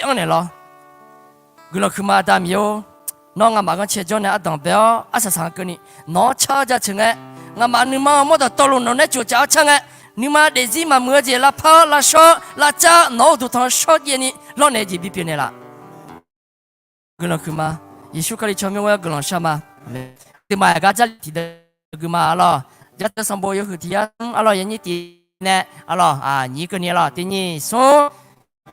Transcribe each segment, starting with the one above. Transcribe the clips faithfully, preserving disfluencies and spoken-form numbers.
janrnaeq lawr. Guiqlanq huiqma Aqda Miqyaer-or, nawr nga'maf ghanrcae jawr nae ardanq bae-awr arsaq saq-anr keuvni nawq-anr car-eu jaceuq ngae, nga'maf nuima-eu mawrdawq tawvluf nawq nae cof caf-awr car ngae, nuima daefzir maqmuiq-eu jeq lavpar-awr lavshawr-awr lavcav-awr nawq-euq uqduq tanq shawr jaev ni lawrnaeq jeq bipyeuf naeqlaf. Guiqlanq huiqma, Yeqsur Kali tsawrmyanr ghoer-awr guiqlanq shar ma. Aqduimaf aqgar Jarlif tiqdeuv guiqma arlawr, Jarlif sanqbof yawhuiq tiq yar smr arlawr yanyir tiq nae arlawr, nyiq keuvni arlawr tiq nyiq smr.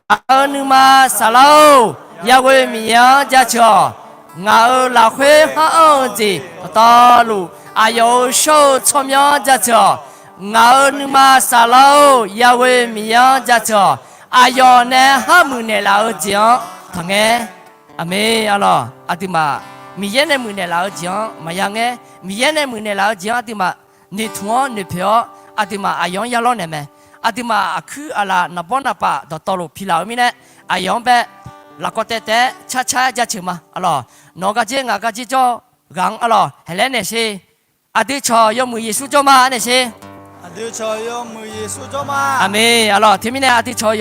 Ngaq-euq nuima saflar-or, Yaghoe Miqyaer-anr jaceuq-awq. Ngaq-euq lafkhoer khar anr-eu jeq dawqtawvluf, aqyawf-euq shawr-eu tsawrmyanr-anr jaceuq-awq. Ngaq-euq nuima saflar-or, Yaghoe Miqyaer-anr jaceuq-awq. Aqyawf nae khar muiqnaeq laf-eu jeq-anr taqngaer. Aqmeq arlawr. Aqduimaf Miqyaer nae muiqnaeq laf-eu jeq-anr maqya ngaer. Miqyaer nae muiqnaeq laf-eu jeq-anr aqduimaf noeqtmq-awr noeqpoeq-awr, aqduimaf aqyawf-anr ya lawrnaeq mae. Aqduimaf aqkuir aqlaf naqbawr naqpaf dawqtawvluf piqlaf-eu mirnae, aqyawf-anr bae lafkawv taev taev-aer carcar-aer jaceuq ma arlawr. Nawq-eu garjer ngaq garjer jawr ghaq-anr arlawr haeqlaer naeq sher. Aqdui cawq yawmuiq Yeqsur jawr ma naeq sher. Aqmeq arlawr. Teumirnae aqdui cawq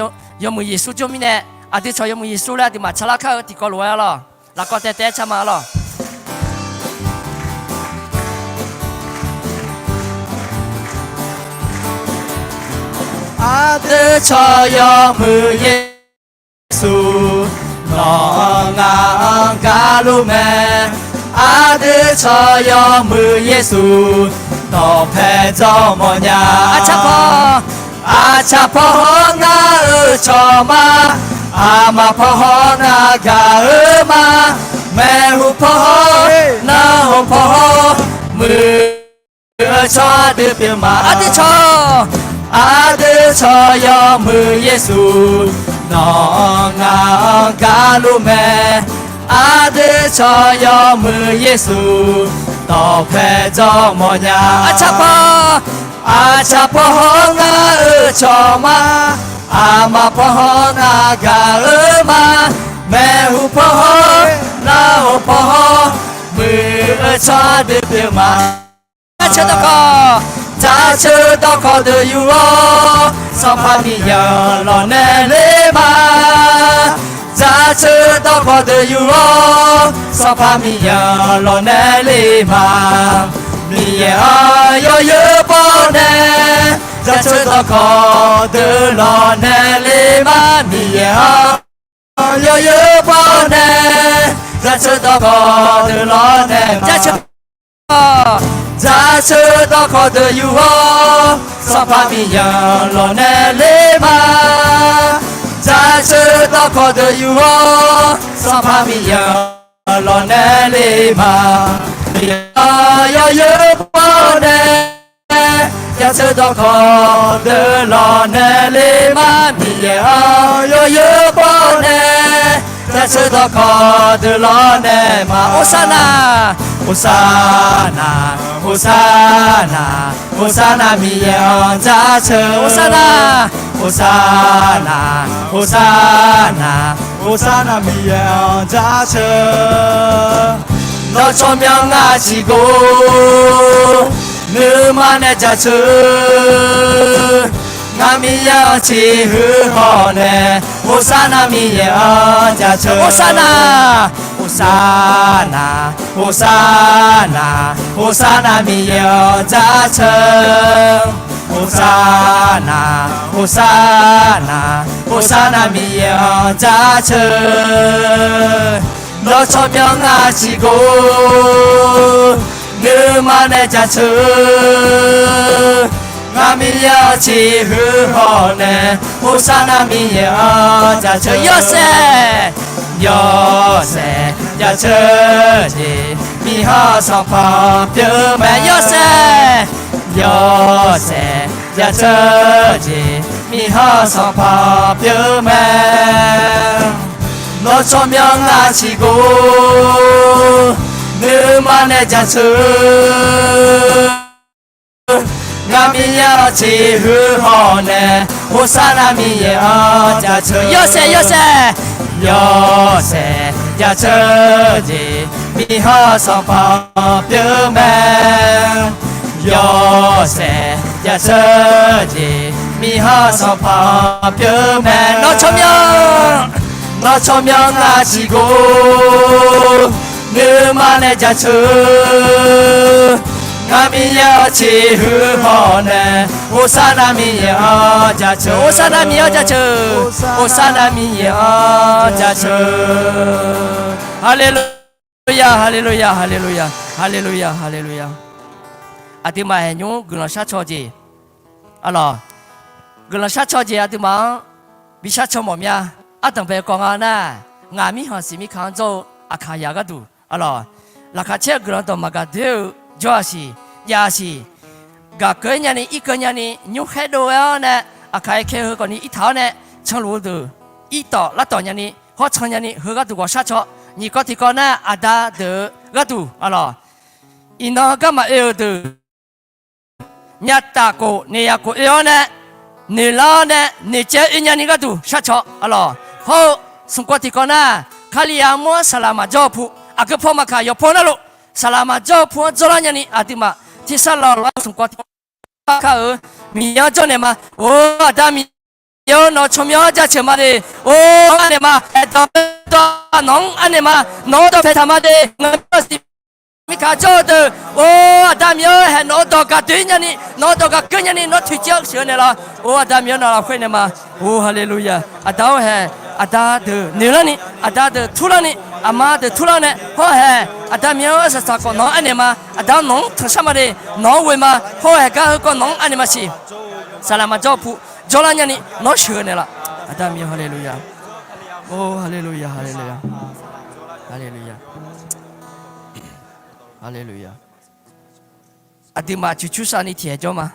yawmuiq Yeqsur jawr mirnae, aqdui cawq yawmuiq Yeqsur laer aqduimaf carlar kar-eu tiqkawv lof-aer arlawr, lafkawv taev taev-aer car ma arlawr. Aqdui cawq yawmuiq Yeqsur, nawq-anr ngaq-anr gar luf mae. Aqdui cawq yawmuiq Yeqsur, dawqpae dzawr mawfnya. Aqcaq paw, aqcaq paw hawr ngar-euq cawq ma. Aqma paw hawr ngar gaq-eu ma. Maeqhu paw hawr, narhaq paw hawr, muiq-eu tsawrhaq dui pyeuf ma. Aqdui cawq, aqdui cawq yawmuiq Yeqsur, nawq-anr ngaq-anr gar luf mae. Aqdui cawq yawmuiq Yeqsur, dawqpae dzawr mawfnya. Aqcaq paw, aqcaq paw hawr ngar-euq cawq ma. Aqma paw hawr ngar gaq-eu ma. Maeqhu paw hawr, narhaq paw hawr, muiq-eu tsawrhaq dui pyeuf ma. Jaceuq dawqkawq, jaceuq dawqkawq deuq yuf-awr, Sanqpaq Miqyaer-anr lawqnaeq ler ma. Jaceuq dawqkawq deuq yuf-awr, Sanqpaq Miqyaer-anr lawqnaeq ler ma. Miqyaer-anr yawyoer bawr nae, jaceuq dawqkawq deuq lawqnaeq ler ma. Miqyaer-anr yawyoer bawr nae, jaceuq dawqkawq deuq lawqnaeq ma. Jaceuq dawqkawq deuq yuf-awr, Sanqpaq Miqyaer-anr lawqnaeq ler ma. Jaceuq dawqkawq deuq yuf-awr, Sanqpaq Miqyaer-anr lawqnaeq ler ma. Miqyaer-anr yawyoer bawr nae, jaceuq dawqkawq deuq lawqnaeq ler ma. Miqyaer-anr yawyoer bawr nae, jaceuq dawqkawq deuq lawqnaeq ma. Hosanna, Hosanna, Hosanna, Hosanna Miqyaer-anr jaceuq. Hosanna, Hosanna, Hosanna, Hosanna Miqyaer-anr jaceuq. Nawr tsawrmyanr ngar ciqgor, nuima nae jaceuq. Ngar Miqyaer-anr ciqhuiq hawq nae, Hosanna Miqyaer-anr jaceuq. Hosanna, Hosanna, Hosanna, Hosanna Miqyaer-anr jaceuq. Hosanna, Hosanna, Hosanna Miqyaer-anr jaceuq. Nawr tsawrmyanr ngar ciqgor, nuima nae jaceuq. Ngar Miqyaer-anr ciqhuiq hawq nae, Hosanna Miqyaer-anr jaceuq. Yawshaef, yawshaef jaceuq jeq, Miqyaer-anr Sanqpaq pyeuf mae. Yawshaef, yawshaef jaceuq jeq, Miqyaer-anr Sanqpaq pyeuf mae. Nawr tsawrmyanr ngar ciqgor, nuima nae jaceuq. Ngar Miqyaer-anr ciqhuiq hawq nae, Hosanna Miqyaer-anr jaceuq. Yawshaef, yawshaef, yawshaef jaceuq jeq, Miqyaer-anr Sanqpaq pyeuf mae. Yawshaef jaceuq jeq, Miqyaer-anr Sanqpaq pyeuf mae. Nawr tsawrmyanr, Nawr tsawrmyanr nar ciqgor, nuima nae jaceuq-eu, ngar Miqyaer-awr ciqhuiq hawq nae, Hoqsarnar Miqyaer-anr jaceuq, Hoqsarnar Miqyaer-anr jaceuq, Hoqsarnar Miqyaer-anr jaceuq. Haleluya, haleluya, haleluya, haleluya, haleluya. Aqduimaf haeq nymr guiqlanq shar caw jeq, arlawq, guiqlanq shar caw jeq aqduimaf-anr bi shar caw mawf mya. Ardanq bae kawv nga nar, ngaq mirkhanq siq mirkhanq-anr jawr-eu Aqkaq yaq gharduq, arlawq, laqkhaq caer-eu guiqlanq dawq maqgaq doer-eu jawr-a siq, jav-a siq. Gaq keuv-ir nyani, ir keuv nyani, nymr khaerdov-aer-awr nae, Aqkaq-aer kae heu khawfni irtaq-awr nae, canluf-eu deuq irtawf lavtawf nyani, hawr can nyani, heu gharduq ghawqshar caw. Nyiq kawv tiqkawv nar, aqda deuq-eu gharduq, arlawq, iqnan garma oe-euq deuq, myavtaf khof noeq yaq khof oe-awr nae, noeqlar-awr nae noeqcaev oe nyani gharduq shar caw, arlawq. Hawr-eu smq kawv tiqkawv nar, Kalizaq armur-anr saqlaq maqjawr-eu pu, aqgeu paw maqkaq yawqpaw narluf saqlaq maqjawr-eu pu-anr dzawrlar nyani aqduimaf tersar lawq lawq-aer smq kawv tiqkawv kakar-euq Miqyaer-anr jawrnaeq ma. Or, Aqda Miqyaer-or, nawq-eu tsawrmyanr-anr jaceuq ma de. Or, nawq-anr anaeq ma. Aerdanq dawq nawq-anr anaeq ma. Nawq-anr dawqpae taq ma de. Ngaq mirkhanq siq mirkhanq jawr-eu deuq, or, Aqda Miqyaer-or, haeq nawq-eu dawq gaq doer nyani, nawq-eu dawq gaq keuv nyani, nawr toeqciv-awr sheuq-eu naeqlaf. Or, Aqda Miqyaer nawq lafkhoer naeq ma. Or, haleluya. Aqda-or haeq, aqda deuq noeqlar ni, aqda deuq turlar ni, aqma deuq turlar nae hawr haeq, Aqda Miqyaer-or, arsaq saq khawf nawq-anr anaeq ma. Aqda nawq-anr tanqshar ma de. Nawq-anr ghoe ma. Hawr haeq gar heukawv nawq-anr anaeq ma siq. Saqlaq maqjawr-eu pu jawrlar nyani nawr sheuq-eu naeqlaf. Aqda Miqyaer, haleluya. Or, haleluya, haleluya, haleluya, haleluya. Aqduimaf cuqcursav ni tiqhaeq jawr ma.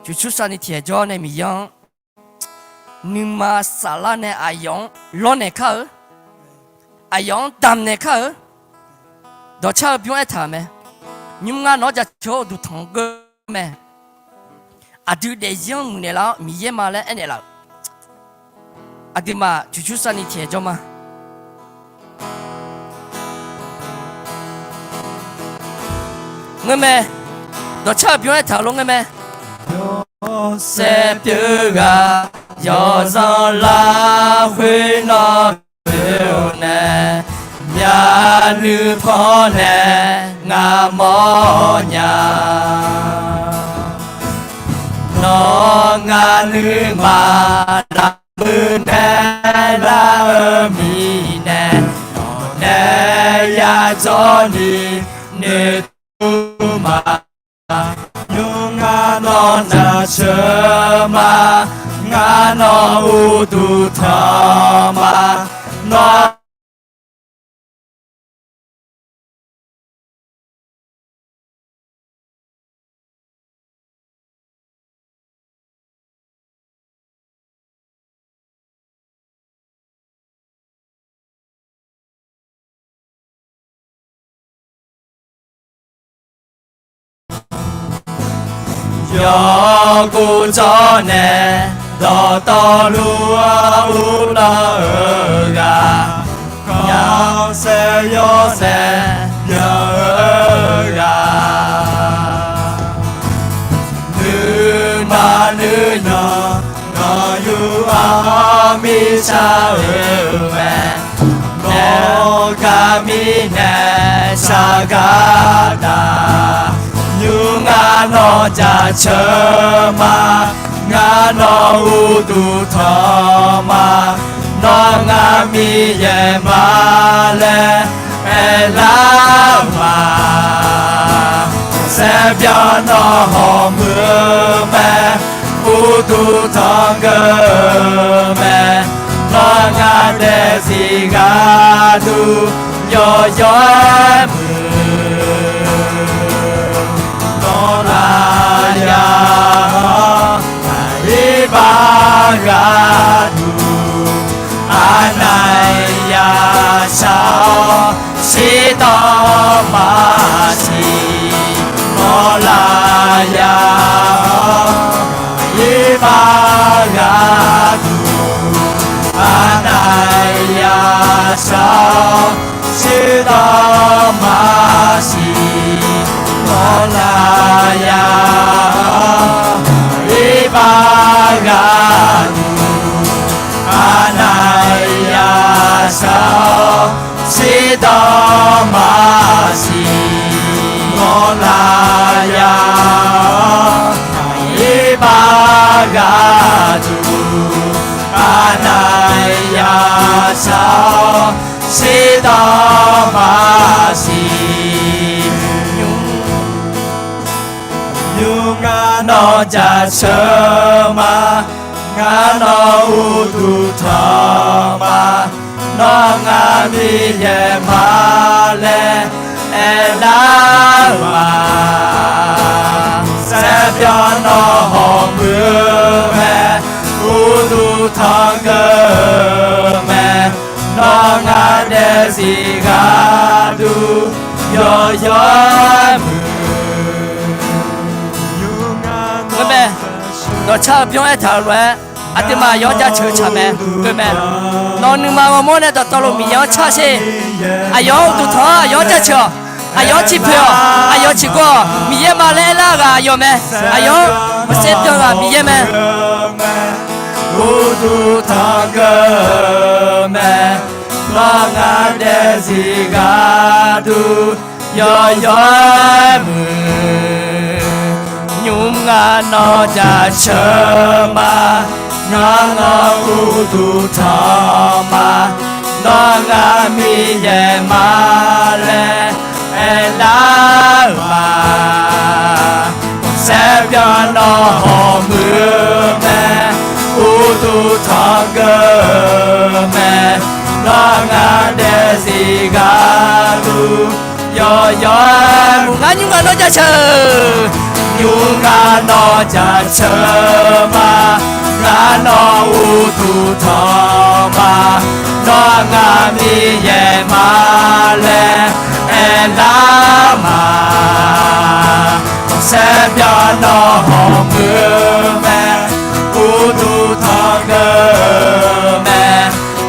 Cuqcursav ni tiqhaeq jawr nae Miqyaer-anr nuima saflar nae aqyawf-anr lawrnaeq kar-eu, aqyawf-anr damqnaeq kar-eu, dawqcar-eu bymr aertaq-euq mae. Nymr ngar nawq-anr jaceuq-awr uqduq tanq-eu geur mae. Aqdui daefzir-anr muiqnaeq laf-awr Miqyaer ma laer aernaeq laf-euq. Aqduimaf cuqcursav ni tiqhaeq jawr ma. Ngeurmae. Dawqcar-eu bymr aertaq-euq lof ngeurmae. Yawshaef pyeuf ghaq yawzanr larkhoer nawr oe-eu nae, myavnuiv pawnae ngamawr nya. Nawr ngar nuima lavmuiq nae lar-eu mirnae, nawq nae yajawr ni noeqtmq ma. Nymr ngar nawq jaceuq ma, ngar nawq uqduq tanq ma, nawr Yawqghaq jawr nae dawqtawvluf ur lawr-eu ghaq, yawshaef yawshaef yawq-eu ghaq, nuima nuiyanq nawq yur-awr mirtsaq-eu mae. Nawq gaq mirnae shaq gaq taq, nymr ngar nawq jaceuq ma, ngar nawq uqduq tanq ma, nawr ngar Miqyaer ma laer aerlar-eu ma. Saerbyar nawr hawmuiq-eu mae, uqduq tanqgeuf-eu mae, nawr ngar daefzir gharduq yawqyawq-aer muiq. Nawr lafyaq-awr iqbax gharduq, aqnaeq yashaq-awr shirdanq maqsiq. Nawr lafyaq-awr iqbax gharduq, aqnaeq yashaq-awr shirdanq maqsiq. Nawr lafyaq-awr iqbax gharduq, shaq-awr, siqdawq maqsiq nymr. Nymr ngar nawr jaceuq ma. Ngar nawr uqduq tanq ma. Nawr ngar Miqyaer ma laer aerlar-euq ma. Saerbyawr nawr hawmuiq-eu mae, uqduq tanqgeuf-eu mae. Nawr ngar daefzir gharduq yawqyawq-aer muiq. Ngar mae, dawqtsar-eu bymr aertaq-euq lof-aer, aqduimaf aqyawf-anr jaceuq-eu tsaq mae. Ngar mae, nawq-euq nuima ghawrmawr nae dawqtawvluf Miqyaer-anr tsar sher. Aqyawf-anr uqduq tanq-awr aqyawf-anr jaceuq-awq. Aqyawf-anr ciqpoeq-awq. Aqyawf ciqkawv-awq. Miqyaer ma laer aerlar-eu ghaq aqyawf mae. Aqyawf-anr maqsaer byan ghaq Miqyaer mae. Uqduq tanqgeuf-eu mae. Nawr ngar daefzir gharduq yawqyawq-aer muiq. Nymr ngar nawr jaceuq ma. Ngar nawr uqduq tanq ma. Nawr ngar Miqyaer ma laer aerlar-euq ma. Saerbyawr nawr hawmuiq-eu mae, uqduq tanqgeuf-eu mae. Nawr ngar daefzir gharduq yawqyawq-aer muiq. Ngar nymr ngar nawr jaceuq. Nymr ngar nawr jaceuq ma. Ngar nawr uqduq tanq ma. Nawr ngar Miqyaer ma laer aerlar ma. Saerbyawr nawr hawmuiq-eu mae, uqduq tanqgeuf-eu mae.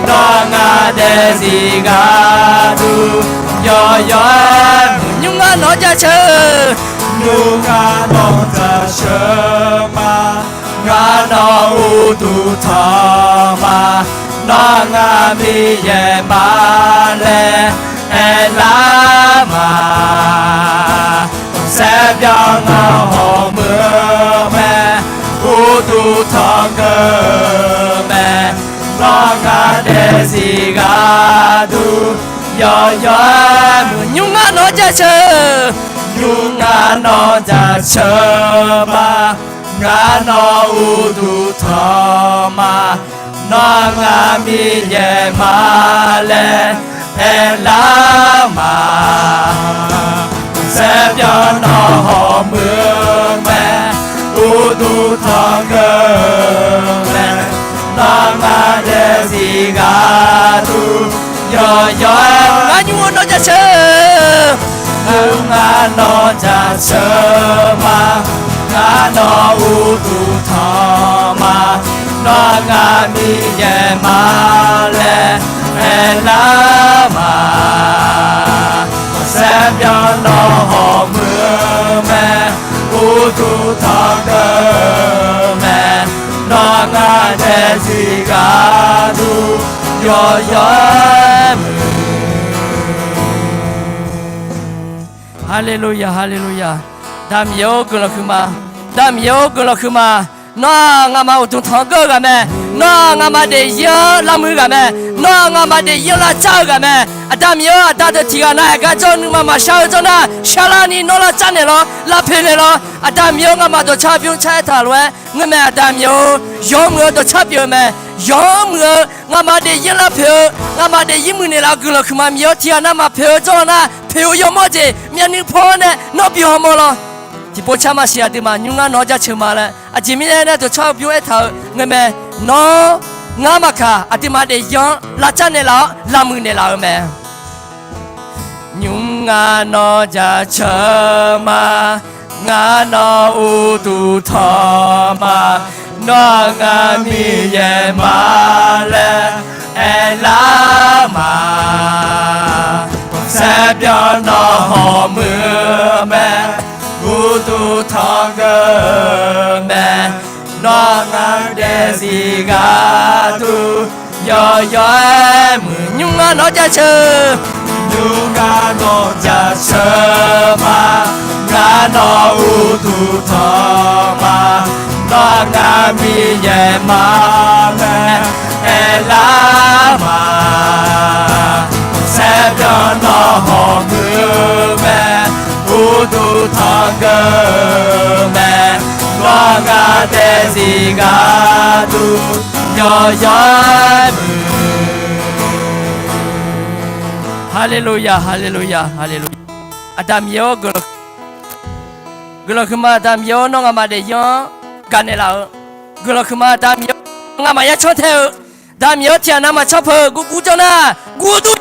Nawr ngar daefzir gharduq yawqyawq-aer muiq. Nymr ngar nawr jaceuq. Nymr ngar nawr jaceuq ma. Ngar nawr uqduq tanq ma. Nawr ngar Miqyaer ma laer aerlar ma. Saerbyawr nawr hawmuiq-eu mae, uqduq tanqgeuf-eu mae. Nawr ngar daefzir gharduq yawqyawq-aer muiq. Nymr ngar nawr jaceuq. Nymr ngar nawr jaceuq ma. Ngar nawr uqduq tanq ma. Nawr ngar Miqyaer ma laer aerlar ma. Saerbyawr nawr hawmuiq-eu mae, uqduq tanqgeuf-eu mae. Nawr ngar daefzir gharduq yawqyawq-aer, ngar nymr-eu nawr jaceuq. Nymr ngar nawr jaceuq ma. Ngar nawr uqduq tanq ma. Nawr ngar Miqyaer ma laer aerlar ma. Saerbyawr nawr hawmuiq-eu mae, uqduq tanqgeuf-eu mae. Nawr ngar daefzir gharduq yawqyawq-aer muiq. Haleluya, haleluya. Aqda Miqyaer-or, guiqlanq huiqma. Aqda Miqyaer-or, guiqlanq huiqma. Nawr-aq ngamaf uqduq tanq-anr geur-eu ghaq mae. Nawr-aq ngamaf daefzir-anr lavmuiq ghaq mae. Nawr-aq ngamaf daefzir-anr lavcar-eu ghaq mae. Aqda Miqyaer-or, aqda deuq tiq ghaq nav aqgar jawr-eu nuima maqshar-eu jawr nar, sharlar ni nawr lavcar naeqlawr, lavpoeq naeqlawr. Aqda Miqyaer-or, ngamaf dawqcar bymr car aertaq lof-aer, ngeurmae Aqda Miqyaer-or, yawmuiq-eu dawqcar pyeuf-eu mae. Yawmuiq-eu ngamaf daefzir-anr lavpoeq-eu, ngamaf daefzir muiqnaeq laf-eu guiqlanq huiqma Miqyaer-or, tiq ghaq nav maqpoeq-eu jawr nar, poeq-eu yawmawr jeq myavnuiv paw-awr nae nawr bi hawmawr lawr. Tiqpov car maqsiq aqduimaf nymr ngar nawq-anr jaceuq ma laer aqjeq mirnae aernar, dawqcar-eu bymr aertaq-eu ngeurmae, nawr ngar maqkaq aqduimaf daefzir-anr lavcar naeqlaf-awr lavmuiq naeqlaf-eu mae. Nymr ngar nawq-anr jaceuq ma. Ngar nawq uqduq tanq ma. Nawr ngar Miqyaer ma laer aerlar ma. Saerbyawr nawr hawmuiq-eu mae, uqduq tanqgeuf-eu mae. Nawr ngar daefzir gharduq yawqyawq-aer muiq. Nymr ngar nawq-anr jaceuq. Nymr ngar nawq-anr jaceuq ma. Ngar nawq uqduq tanq ma. Nawr ngar Miqyaer ma laer aerlar ma. taev zif gharduq yawqyawq-aer muiq. Haleluya, haleluya, haleluya. Aqda Miqyaer-or, guiqlanq huiqma. Guiqlanq huiqma, Aqda Miqyaer-or, nawr nga'maf daefzir-anr gaqnaeq laf-eu. Guiqlanq huiqma, Aqda Miqyaer-or, nga'maf yar canr tae-eu. Aqda Miqyaer-or, tiqghaq navmaqtser peuq guvguv janr nar, guv dur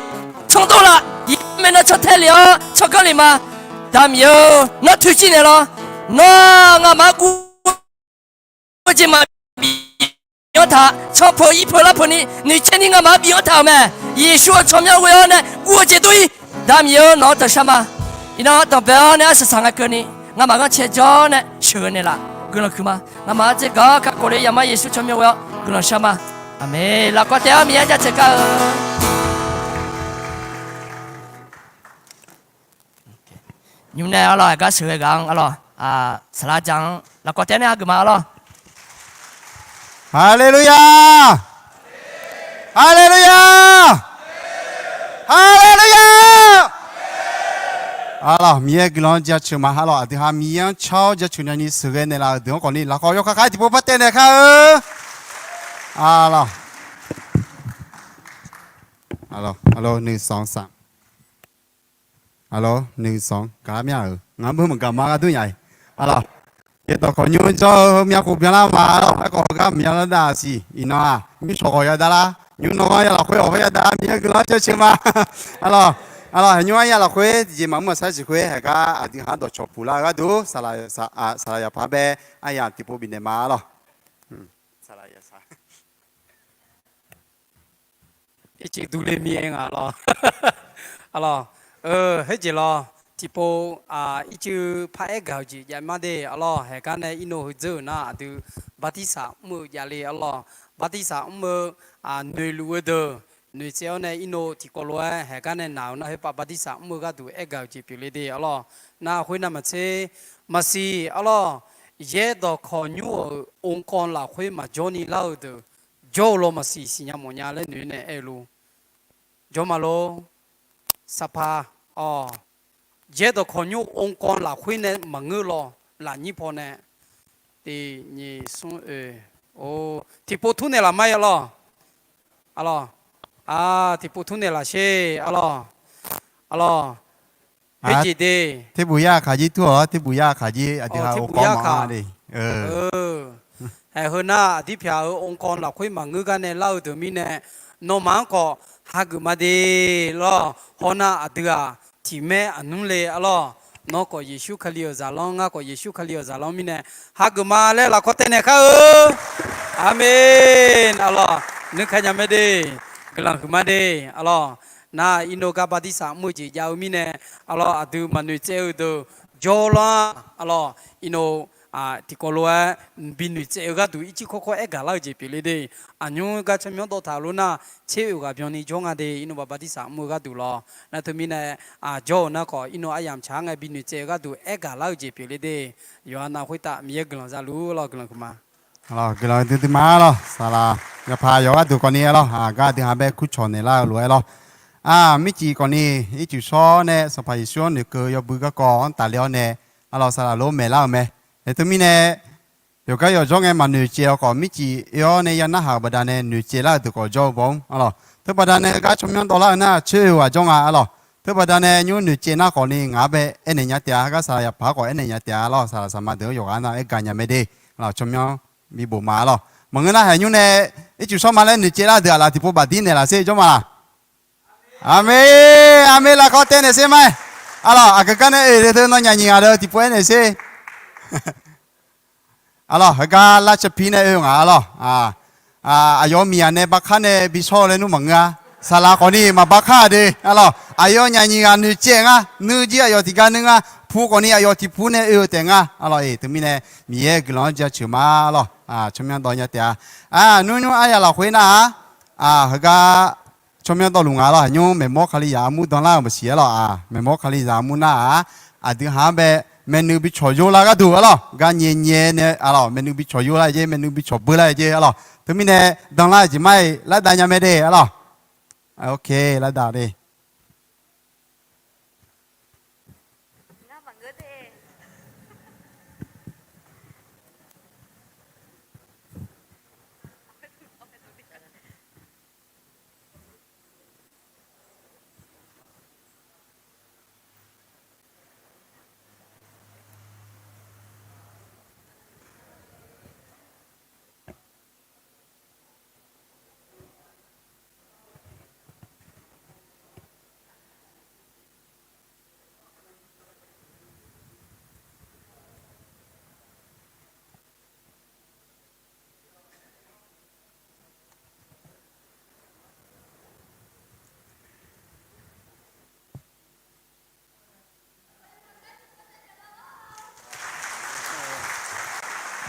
canr dov laf. Iqbax maeqnan canr tae lef-awr canr ganr lef ma. Aqda Miqyaer-or, nawr toeqciv naeqlaf. Nawr nga'maf guv jeq maqbif-anr taq, canr peuq ir peuq lar peuq ni noeqtsaev ni nga'maf-anr bif-anr taq-euq mae. Yeqsur-euq tsawrmyanr ghoe-awr nae guv-eu jeq dur-ir. Aqda Miqyaer-or, nawq-anr dawqshar ma. Iqnan dawqbae-awr nae arsaq saq ngae keuvni nga'maf ghanrcae jawr nae sheuqghae naeqlaf. Guiqlanq huiqma. Nga'maf-anr dzer gaq-awr kakhof le yamar Yeqsur tsawrmyanr ghoe-awr guiqlanq shar ma. Aqmeq. Lafkawv taev-awr Miqyaer jaceuq kar-eu. Nymr nae arlawr, aqgar sheuqghae ghaq-anr arlawr, saqlaq jaq-anr lafkawv taev nae hageuf ma arlawr. Haleluya! Haleluya! Haleluya! Arlawr, Miqyaer guiqlanq-anr jaceuq ma arlawr. Aqdui ha Miqyaer-anr car-awr jaceuq nyani sheuqghae naeqlaf-euq deuq-anr khawfni lafkawv yawkhav khav-aer tiqpov par taev naeq kar-eu. Arlawr, arlawr, arlawr, nuisanq sanq. Arlawr, nuisanq gaq-ar mya-euq ngar beu maqgaq ma ghardur nya-iq. Arlawr, yaerdawq khawqnymr jawr-eu heumyav khof byanlar ma arlawr. Aerkhawf heugar maqya lar dav siq. Iqnan-aq, nymrshawq khawf yadav lar, nymr nawr-anr ya lafkhoer awq khoer yadav Miqyaer guiqlanq-anr jaceuq ma. Arlawr, arlawr, haeqnymr-anr ya lafkhoer tiqjeq maqmr maqsar siq khoer haeqgar aqdui ha-anr dawqcawq puq lar-eu gharduq, saqlaq yaqpaq bae aryamq tiqpov bifnaeq ma arlawr. Ircuf durler mir-aer nga lawr. Arlawr, heujeq lawr, tiqpov ircuf paraer gaq-eu jeq jav mar de arlawr. Haeqgar nae irnov heudzeur-euq nar aqdui bartirsaq mr-eu javle arlawr. Bartirsaq mr-eu noeqluf-eu deuq noeqtsaev-awr nae irnov tiqkawv lof-aer haeqgar nae naq-euq nar khoerpav bartirsaq mr-eu gharduq aer gaq-eu jeq pyeufle de arlawr. Nar khoernav maqtser, maqsiq arlawr, yaerdawq khawqnymr-euq onkawv lafkhoer maqjawr ni lar-eu deuq jawr-eu law maqsiq siqnya mawfnya laer noeq-aer nae aer-eu lor. Jawr ma lor. Saqpaq, awq, yaerdawq khawqnymr onkawv lafkhoer nae maqngeur law, lafnyir paw nae. Tiq nyiq smr oe, or, tiqpov tmr naeqlaf ma-ir arlawr. Arlawr, tiqpov tmr naeqlaf sher arlawr. Arlawr, khoerjeq de. Terbuf yar kaq jir tur-awq, terbuf yar kaq jir aqdui ha onkawv maqanr de. Ae, heu nar aqdir pyaq-euq onkawv lafkhoer maqngeur gar nae lar-eu deuq mirnae, nawmaf-anr khawf hageuf ma de lawr. Hawnar aqdui-aq, tiq maer aqnmr le arlawr. Nawr khawf Yeqsur Kali-euq zaqlanr, ngar khawf Yeqsur Kali-euq zaqlanr mirnae, hageuf ma laer lafkawv taev naeq kar-eu. Aqmeq. Arlawr, nuikaq nya mae de. Guiqlanq huiqma de. Arlawr, nar irnov gar bartirsaq mr-eu jeq jav-eu mirnae, arlawr, aqdui maqnoeq tsaev-eu deuq jawr lar. Arlawr, irnov tiqkawv lof-aer bi noeq tsaev-eu gharduq ircir kawrkawr aer gaq lar-eu jeq pyeufle de. Aqnymr gar tsawrmyanr dawv taq-eu lof nar, tser oeq ghaq byanni jawr nga de, irnov baf bartirsaq mr-eu gharduq lawr. Nar teumirnae, jawr-eu nar khawf irnov aryamq tsaq-ar ngae bi noeq tsaev-eu gharduq aer gaq lar-eu jeq pyeufle de. Yawqha nav khoertav Miqyaer guiqlanq za luf-ur lawr, guiqlanq huiqma. Guiqlanq duidui ma lawr. Saqlaq yawqpaq yawqha gharduq khawfni aer lawr, gar aqdui ha bae kurcawq naeq lar-eu lof-aer lawr. Mircif khawfni ircuf shawr nae Sanqpaq Yeqsur-anr noeqkeuv yawbui garkawv-anr tafle-awr nae, arlawr, saqlaq lof maeq lar-euq mae. Aer teumirnae, yawqgar yawqjawr ngae maqnoeq caev-awq khawf, mircif oe-awr nae ya narhaq-euq baqdanae noeq caev lar-euq deuq khawf jawr-eu baw-anr arlawr. Teubaqdanae gar tsawrmyanr dawvlar-eu nar coer-eu ghaq jawr nga arlawr. Teubaqdanae nymr noeq caev nar khawfni ngaq-anr bae aernaeq nya taef-a, gar saqlaq yaqpaq-anr khawf aernaeq nya taef-a lawr, saqlaq saqma deuq-anr yawqghaq nar aer gaq nya mae de. Arlawr, tsawrmyanr bi bof ma arlawr. Maqngeur nar haeq nymr nae ircuf shawr ma laer noeq caev lar deuq aqlaf tiqpov baqdir naeqlaf sher jawr ma laq. Aqmeq, aqmeq, lafkawv taev naeq sher ma-aer. Arlawr, aqgeu gar nae oe teu nawnyaf nyiq ghaq deuq tiqpov aernaeq sher. Arlawr, heugar lar capi nae oe ngaq arlawr. Aqyawf-euq miqyaq nae bavkar nae bi shawr-eu laer nmr maqngeur-a. Saqlaq khawfni maqbavkar-a de arlawr. Aqyawfnyaf nyiq ghaq noeq caev ngar, nuijir aqyawf tiqgar nuir ngar, pu khawfni aqyawf tiqpu nae oe-eu taef ngar arlawr. Eq, teumirnae Miqyaer guiqlanq-anr jaceuq ma arlawr. Tsawrmyanr dawv nya taef-a. Nymr nymr aryaq lafkhoer nar-aq, heugar tsawrmyanr dawvluf nga lawr. Aqnymr maeqmawr Kalizaq armur danlar-euq maqsiq arlawr. Maeqmawr Kalizaq armur nar-aq, aqdui haq-anr bae maeqnuiv bi cawq yo lar gharduq arlawr. Gar nyae nyae nae arlawr, maeqnuiv bi cawq yo lar-eu jeq, maeqnuiv bi cawq beu lar-eu jeq arlawr. Teumirnae danlar-eu jeq mar-iq lar dav nya mae de arlawr. Ok, lar dav de. Ngar maqngeur de.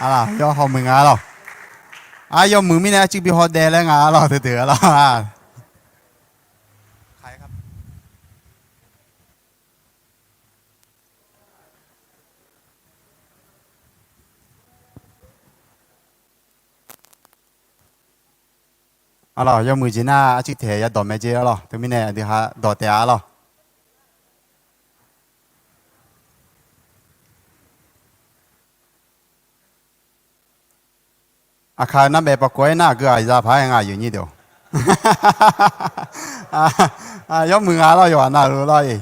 Arlawq, yawhaw muiq nga arlawq. Ar, yawmuiq mirnae arcuiv bi hawdaev laer nga arlawq, teudeuq arlawq. Arlawq, yawmuiq jeq nar arcuiv taeq yadawq mae jer arlawq. Teumirnae aqdui ha dawq taef-a arlawq. Aqkaq nar baef paqkov-aer nar aqgeu aqza paq-aer nga aqyuif nyir deuq-or. Yawmuiq nga lawr, yawqghaq navluf lawr-iq.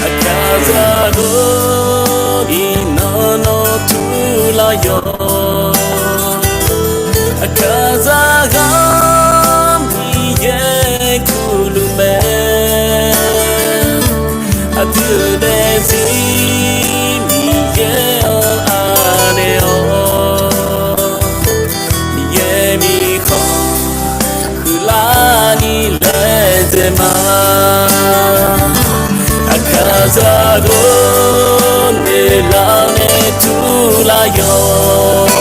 Aqkaqzaq ghawqni nan nawr turlar yawq. Aqkaqzaq ghaq Miqyaer kurluf mae. Aqdui-euq daefzir Miqyaer-anr anaeq-awq. Miqyaer mirkhanq huiqlarni laedzae ma. Aqkaqzaq ghawqni lar nae turlar yawq.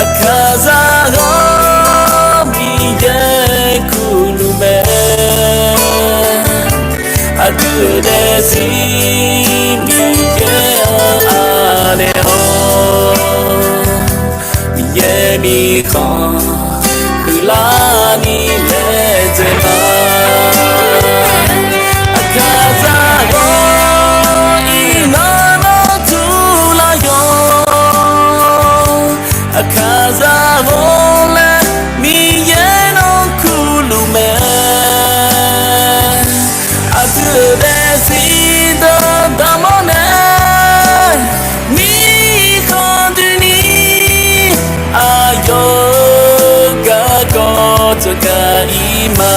Aqkaqzaq ghaq Miqyaer kurluf mae. Aqdui-euq daefzir Miqyaer-anr anaeq-awq. Miqyaer mirkhanq huiqlarni laedzae ma. Aqkaqzaq ghawq iqnan nawr turlar yawq. Aqkaqzaq ghawq laer Miqyaer nawr kurluf mae. Aqdui-euq daefzir deuq damq-awr nae, mirkhanq doeni aqyawf-euq garkawv tsawrgaq ir ma.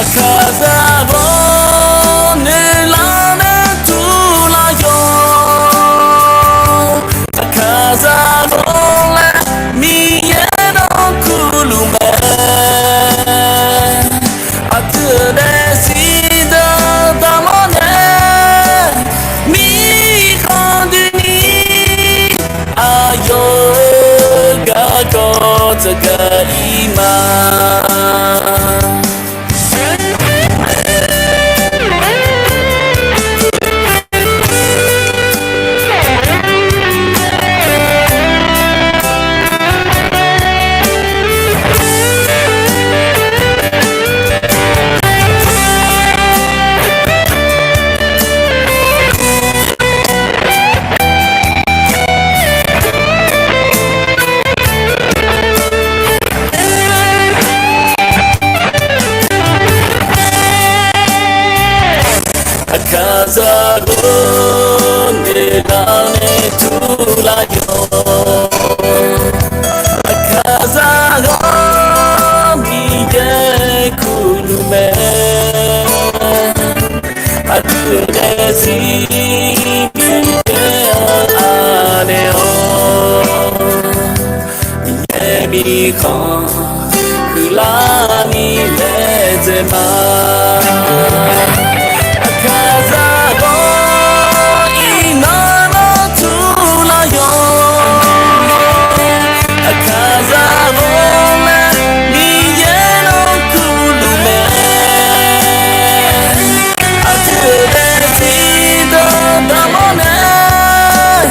Aqkaqzaq ghawq noeqlar nae turlar yawq. Aqkaqzaq ghawq laer Miqyaer nawr kurluf mae. Aqdui-euq daefzir deuq damq-awr nae, mirkhanq doeni aqyawf-euq garkawv tsawrgaq ir ma. Aqkaqzaq ghawq noeqlar nae turlar yawq. Aqkaqzaq ghawq Miqyaer kurluf mae. Aqdui-euq daefzir Miqyaer-anr anaeq-awq. Miqyaer mirkhanq huiqlarni laedzae ma. Aqkaqzaq ghawq iqnan nawr turlar yawq. Aqkaqzaq ghawq laer Miqyaer nawr kurluf mae. Aqdui-euq daefzir deuq damq-awr nae,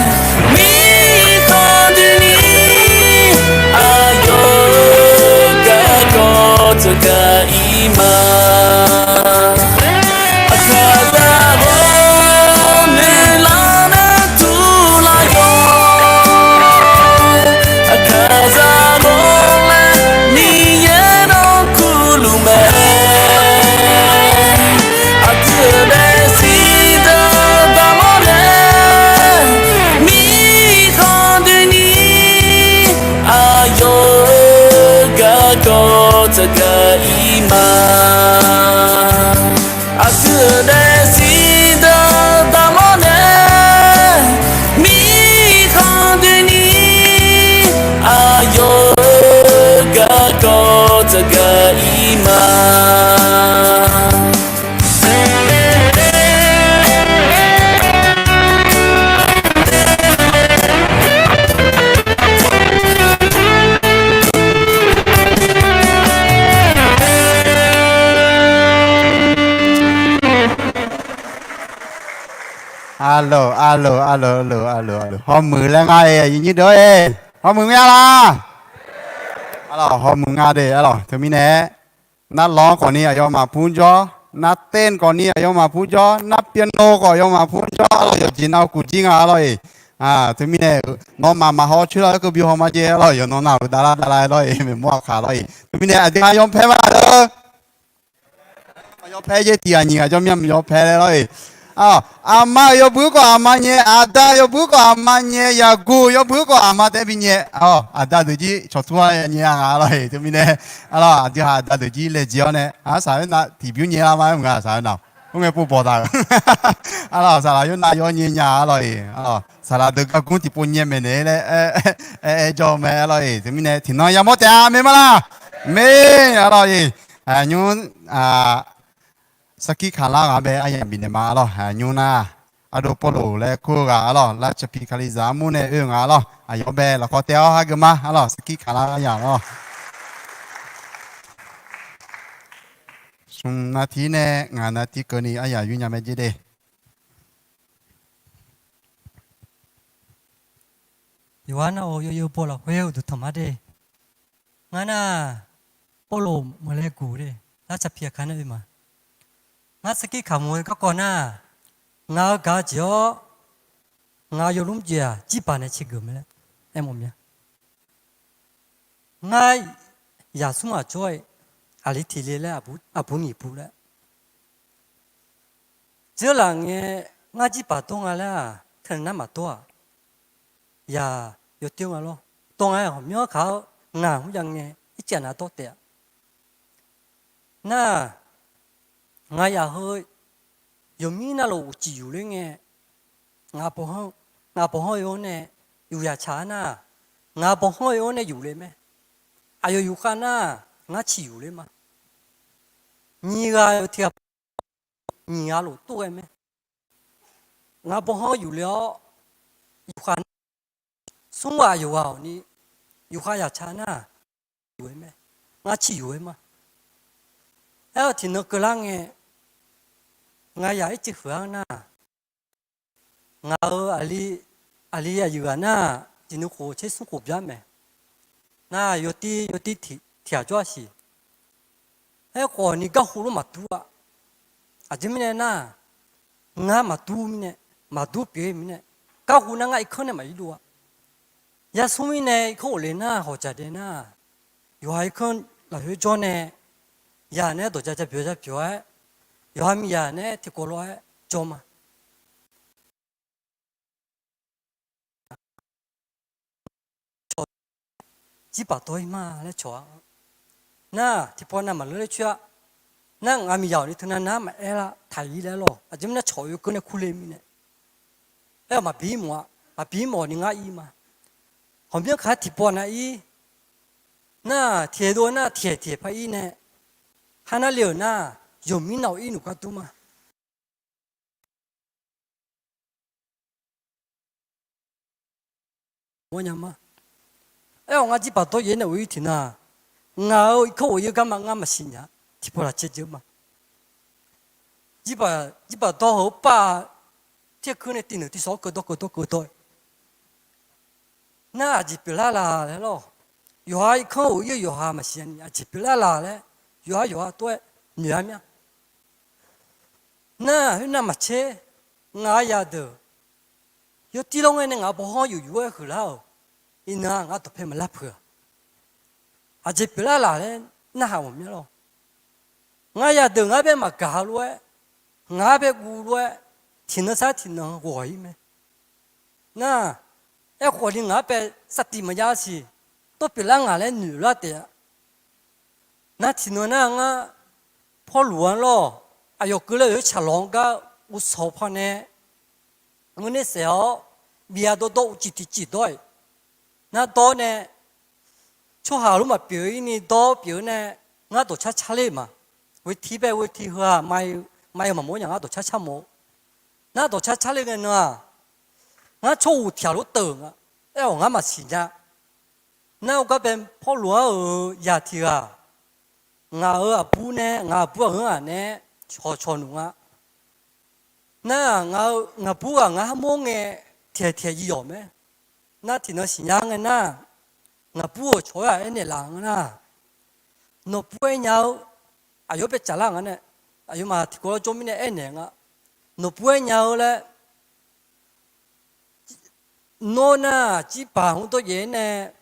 mirkhanq doeni aqyawf-euq garkawv tsawrgaq ir ma. Arlawq, arlawq, arlawq, arlawq, arlawq, arlawq. Hawmuiq laer nga-e, aqyuif nyir deuq-aer. Hawmuiq nga laq? Arlawq, hawmuiq nga de, arlawq. Teumirnae, nar lawq khawfni aqyawfmaf pur jawr, nar ten khawfni aqyawfmaf pur jawr, nar piano khawf aqyawfmaf pur jawr, arlawq, yawqjeq nav kuq jir nga, arlawq-iq. Teumirnae, nawmaf maqhaw coer lar-aer keuv bi haw ma jae, arlawq, yawqnan nav-euq davlar davlar-aer lawr-iq, maeqmawr aqkaq lawr-iq. Teumirnae, aqdui-a yawpaer ma laq-eu. Yawpaer jaer tiq ghaq nyiq ghaq jawr myanr yawpaer laer lawr-iq. Aqma-euq yawbui khawf aqma nyae, aqda yawbui khawf aqma nyae, yaqguq yawbui khawf aqma taef-aer bi nyae. Aqda deuq jir cawqtur-a nyae-a nga, arlawq-iq. Teumirnae, arlawq, aqdui-aq aqda deuq jir laejae-awr nae, aqsaq khoernav tiqbymr nyae lar ma-aer mq nga, saqlaq khoernavmr. Khoerngae pov bawq taq-euq. Arlawq, saqlaq khoernav yawr nyae nya, arlawq-iq. Arlawq, saqlaq deuq gargmr tiqpov nyae maeqnaeq-aer laer, aer, aer, aer jawr mae, arlawq-iq. Teumirnae tiqnan yamawr taef-a, maeq ma laq? Maeq, arlawq-iq. Nymr, sarkir kaqlar ghaq bae aryamq bifnaeq ma, arlawq. Nymr nar, ardov Pawrluv laer kur-eu ghaq, arlawq, lavcaqpiq Kalizaq armur nae oe-eu nga, arlawq. Aqyawf bae lafkawr taev-awr hageuf ma, arlawq, sarkir kaqlar aryamq, arlawq. Smq nav tir nae ngaq nav tir keuvni aryamq yur nya mae jer de. Yawqha nar-awq, yawyeuf baw lafkhoer uqduq tanq ma de. Ngar nar, Pawrluv maqlaer guq de, lavcaqpiq aqkar nar oe ma. Ngar sarkir kaq mq-eu garkawv nar, ngaq-euq gaq-eu jeq-awr, ngaq-euq yawlmr jeq-aq jirbaq nae caegeuf mae laer aermawf mya. Ngar yaqsmr aqjawr-iq aqli tiq le laer, aqbur nyiq bur laer. Dzeurlaf ngae, ngar jirbaq dawr nga laer-aq, teunar maqdawr-aq, yaq yawdoer nga lawr. Dawr nga-aer ghawqmyanr kaq-awr ngaq mr jav ngae, ircif aqnav dawr taef-a. Nar, ngaq yaq heu yawqmir navluf uqcif yufler ngae, ngaq bawqhanr, ngaq bawqhanr oe-awr nae yuf yaq caq-a nar, ngaq bawqhanr oe-awr nae yufler mae. Aqyawf yufkhav nar, ngar ciq yufler ma. Nyiq ghaq yawf tiq ghaq nyiq ghaq lof tov ghae mae. Ngaq bawqhanr yufler-awr, yufkhav nar, smr ghaq yawqghaq awq ni yufkhav yaq caq nar, yuf-aer mae. Ngar ciq yuf-aer ma. Aer-awr tiqnan keuvlar ngae, ngaq yaq ircif huiq-ar nar, ngaq-euq aqli, aqli aqyuif ghaq nar, tiqnan khof tser smr khof byar mae. Nar yawtir yawtir tiq ghaq jawr-a siq. Aerkhawf ni garhu lof maqdur-a. Aqjeq mirnae nar, ngar maqdur mirnae, maqdur pyeuf-ir mirnae, garhu nar ngar irkanr nae maqir dov-a. Yasmr mirnae irkanr ghofle nar hawq jaq dae nar, yawqha irkanr lafkhoer jawr nae, yaq nae dawq ja ja byawq ja byawq-aer, yawqha miqyaq nae tiqkawv lof-aer jawr ma. Jirbaq dawr-ir ma laer cawq-a. Nar tiqpawf navmaqleur ler coer-a. Nar ngaq miqyaq-awq ni teunav nar maqaer lar taq-ir laer lawq. Aqjeq mirnae cawq oekeuv nae kurle mirnae, aer-awq maqbi mawf-a. Maqbi mawf ni ngar ir ma. Ghawqmyanr kaq-aer tiqpawf nav-ir. Nar tiqhaeq dov nar tiqhaeq tiqhaeq par ir nae, har nar le-euq nar, yawqmir nav-awq ir nmq gar dur ma. Mawrnya ma. Aer-awq ngar jirbaq dawr yaef nae of-ir tiqnan, ngaq-euq irkanr of-ir garma ngar maqsiq nya. Tiqpawf lafcaer jeuq ma. Jirbaq dawr heu-eu par, terkuir nae tiqneuq tiqsawq-awr keuv dawr keuv dawr keuv dawr-aer, nar aqjeq pyeuflar laq laer lawq. Yawqha irkanr of-ir-eu yawqha maqsiq nya ni aqjeq pyeuflar laq laer, yawqha yawqha tov-aer noeq-ar mya. Nar khoernav maqtser, ngaq-euq yadeuq yawtir lawr ngae nae ngaq bawqhanr yuf yuf-aer huiqlar-euq, iqnan-aq ngar dawqpae maqlar peuq-a. Aqjeq pyeuflar laq laer narhaq mawf mya lawq. Ngar yadeuq ngar bae maqgaq lof-aer, ngar bae guv lof-aer, tiqnan sar tiqnan ghawq-ir mae. Nar, aerkhawf ni ngaq-anr bae saftif maqjav siq, tov pyeuflar ngaq laer noeq lar taef-a. Nar tiqnan nar ngar Pawrluv-anr lawr, aqyawf keuvle-euq tsaqlawq-anr gar uvsawq pawnae ngeur ner saef-awr, bif-a dawrdawr uqcif tiqcif dawr-iq, nar dawr nae tsawrhaq lof maqpyeuf-ir ni dawr pyeuf-eu nae, ngar dawqcar car ler ma. Ghoe tiq bae ghoe tiq heu-aq, mai-eu maqmawr nya ngar dawqcar car mawf-eu. Nar dawqcar car ler ngae nan-aq, ngar tsawrhuq tiq ghaq lof teuq nga. Aer-awq ngar maqsiq nya. Nar ur gar bae Pawrluv-anr-euq zaq tiq ghaq, ngaq-euq aqbur nae ngaq aqbur aqghanr ghaq nae cawqcawq nmr nga. Nar-aq, ngaq-eu ngaqbur ghaq ngar harmawr ngae, taeq taeq yawq mae. Nar tiqnan siqnya ngae nar, ngaqbur-euq cawq-aer-aq aernaeq laf nga nar, nawqbur aer nya-eu, aqyawf bae tsaflar nga nae, aqyawfmaf tiqkawv lawr jawr mirnae aernaeq nga. Nawqbur aer nya-eu laer, nawr nar Cirbaq hmr dawrjaef-aer nae,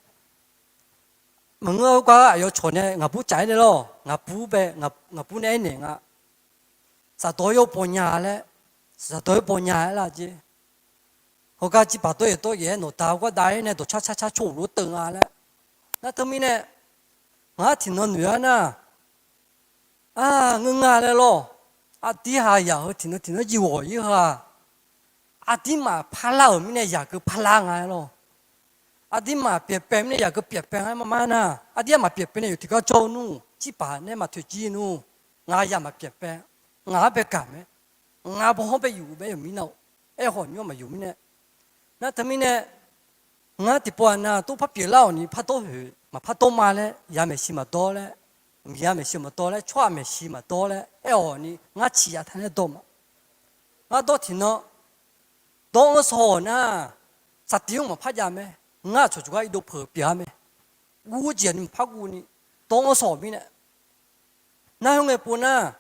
maqngeur-eu gar aqyawf cawq nae ngaqbur tsaf-aer nae lawr, ngaqbur bae, ngaqbur nae aernaeq nga. Saqdawq-aer yawbaw nya laer, saqdawq-aer baw nya-aer lar jeq. Heugar Cirbaq dawrjaef dawrjaef-aer nawqda gar dav-aer nae dawqcar car car cawr uq lof teuv nga laer. Nar teumirnae, ngar tiqnan noeq-aer nar, a, ngeur nga laer lawr. Aqdir haq yaq heu tiqnan tiqnan jiv ghawq-ir heu-aq, aqdirmaf parlar-euq mirnae yaq keuv parlar nga-aer lawr. Aqdirmaf pyaeqpaeq mirnae yaq keuv pyaeqpaeq nga-aer mar mar nar, aqdir-aq maqpyaeq paeq nae yawf tiqgar jawr-eu nmr, Cirbaq nae maqtoeq jir nmr, ngaq yaq maqpyaeq paeq, ngaq-anr bae gaq mae, ngaq bawhanr bae yuf-eu bae yawq mirnae-aq, aerkhawf nymr-aq maqyuf mirnae. Nar teumirnae, ngar tiqpov-aq nav tov par pyeuflar-awq ni pardawr hoeq maqpar dawr ma laer, ya maeqshi maqdawr laer, miqya maeqshi maqdawr laer, tsawrhaq maeqshi maqdawr laer aer-awq ni ngar ciqya taq nae dawr ma. Ngar dawr tiqnan, dawr-anr saw-awq nar, saqtiv-anr maqpar jav mae. Ngar aqcawq jawrgar irdov peuq pyeuf-a mae. Guv-eu jeq ni maqpar guv ni, dawr-anr saw-awq mirnae. Nar khoerngae pov nar,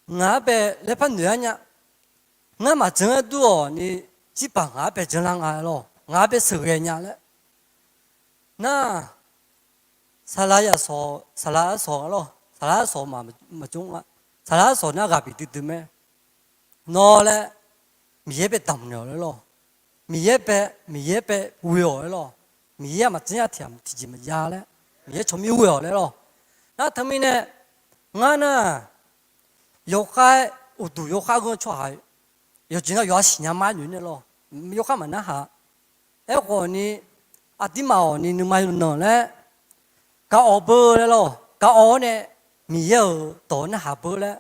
ngaq-anr bae laer par noeq-ar nya. Ngar maqjan-aer dur-awq ni, Cirbaq ngaq-anr bae janlar nga-aer lawr, ngaq-anr bae sheuqghae nya laer. Nar, saqlaq yasawq, saqlaq arsawq lawr, saqlaq arsawq maqjmr-a. Saqlaq arsawq nar ghaq bif duidui mae. Nawr laer, Miqyaer bae damq naeq-awq laer lawr. Miqyaer bae, Miqyaer bae ghoe-awq laer lawr. Miqyaer-aq maqjanr nya tiq ghaq tiqjeq maqjav laer, Miqyaer tsawrmyanr ghoe-awq laer lawr. Nar teumirnae, ngar nar, yawkhav-aer uqduq yawkhav ghanr-eu tsawrhaq yawqjeq nar yawqha siqnya mar noeq nae lawr. Yawkhav maqnarhaq. Aerkhawf ni, aqdirmaf-awq ni nuima yawqnan laer, gaq-awq beu laer lawr. Gaq-awq-awr nae, Miqyaer-euq dawq narhaq beu laer,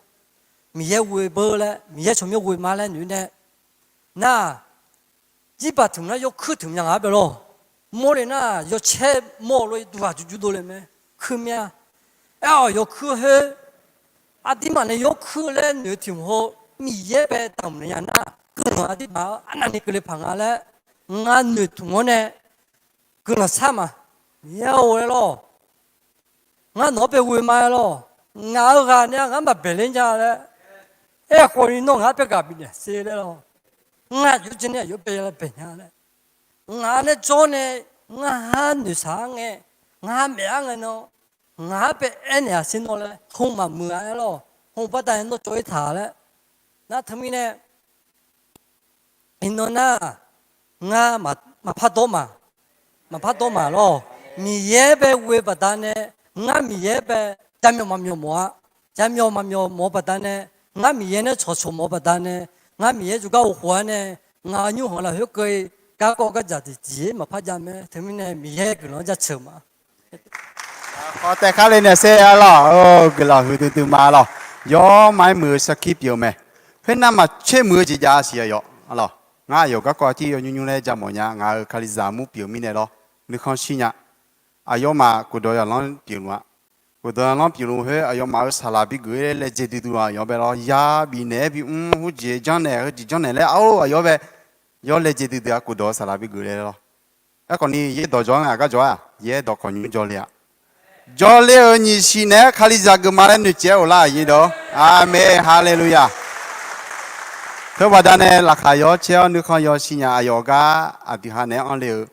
Miqyaer ghoe beu laer, Miqyaer tsawrmyanr ghoe ma laer noeq nae, nar, Jirbaq tmq nar yawkuir tmq nya ngaq-anr bae lawr. Mawrle nar yawcaer mawr-eu lof-aer duqghaq jur jur dovle mae. Kuir mir-a. Aer-awq yawkuir khoer, aqdirmaf nae yawkuir laer noeq tiq mq heu, Miqyaer bae damq naeq nya nar, guiqlanq aqdirmaf-anr arnavni keuvle paq nga laer, ngar noeqtmq-anr nae guiqlanq shar ma. Miqyaer-or laer lawr. Ngar nawq-anr bae ghoe ma-aer lawr. Ngaq-euq ghaq nae ngar maqbaeq ler nya laer. Aerkhawf ni nawr ngaq-anr bae ghaq bifnaeq sher laer lawr. Ngar aqjox janr nae aqjox bae ya baeq nya laer. Ngaq nae jawr nae ngar har noeqshaq-ar ngae, ngar har maef-ar ngae nan, ngaq-anr bae aernaeq-aq sher nawr laer hmq maqmuiq-a aer lawr. Hmq baqda nae nawr cawv-ir taq laer. Nar teumirnae, iqnan nar, ngar maqpar dawr ma, maqpar dawr ma lawr. Miqyaer bae ghoe baqdanae, ngar Miqyaer bae jaqmyawf maqmyawf mawf-a. Jaqmyawf maqmyawf mawf-eu baqdanae, ngar Miqyaer nae tsawqtsawq mawf-eu baqdanae, ngar Miqyaer jawrgar of khof-ar nae, ngaq-euq nymrkhanq lafkhoer keuv-i garkawv gardzaq tiqjeq-ir maqpar jav mae. Teumirnae Miqyaer guiqlanq-anr jaceuq ma. Khawf taef kar le naeq sher-a lawr. Guiqlanq huiqdui dui ma lawr. Yawr ma-aer muiq-eu sarkir pyeuf-eu mae. Khoernav maqtser muiq-eu jeq jav siq aqyawf lawr. Ngar aqyawf garkawv tir yawnymr nymr laer ja mawf nya, ngaq-euq Kalizaq mur pyeuf-eu mirnae lawr. Nuikhanr shir nya. Aqyawfmaf khofdawq yaqlanr pyeufluf-a. Khofdawq yaqlanr pyeufluf khoer aqyawfmaf-euq saqlaq bigeuf-ir laer laejae duidui-a aqyawf bae lawr. Ya bifnaeq-aer bi mr hawr jeq janrnaeq heujeq janrnaeq laer ar-or aqyawf bae, yawr laejae duidui-a khofdawq-eu saqlaq bigeuf laer lawr. Aerkhawf ni yaer dawq jawr-ar nga aqgar jawr-aq, yaer dawq khawf nymr jawrle-a. Jawrle-euq nyiq siq naeq-aer Kalizaq geufma laer noeqcaev-aer of lar aqnyir dawq. Aqmeq, haleluya. Teubaqda nae laqkhaq yawr caer-awr nuikhanr yawshir nya aqyawf gar aqdui ha naeq-aer anrle-eu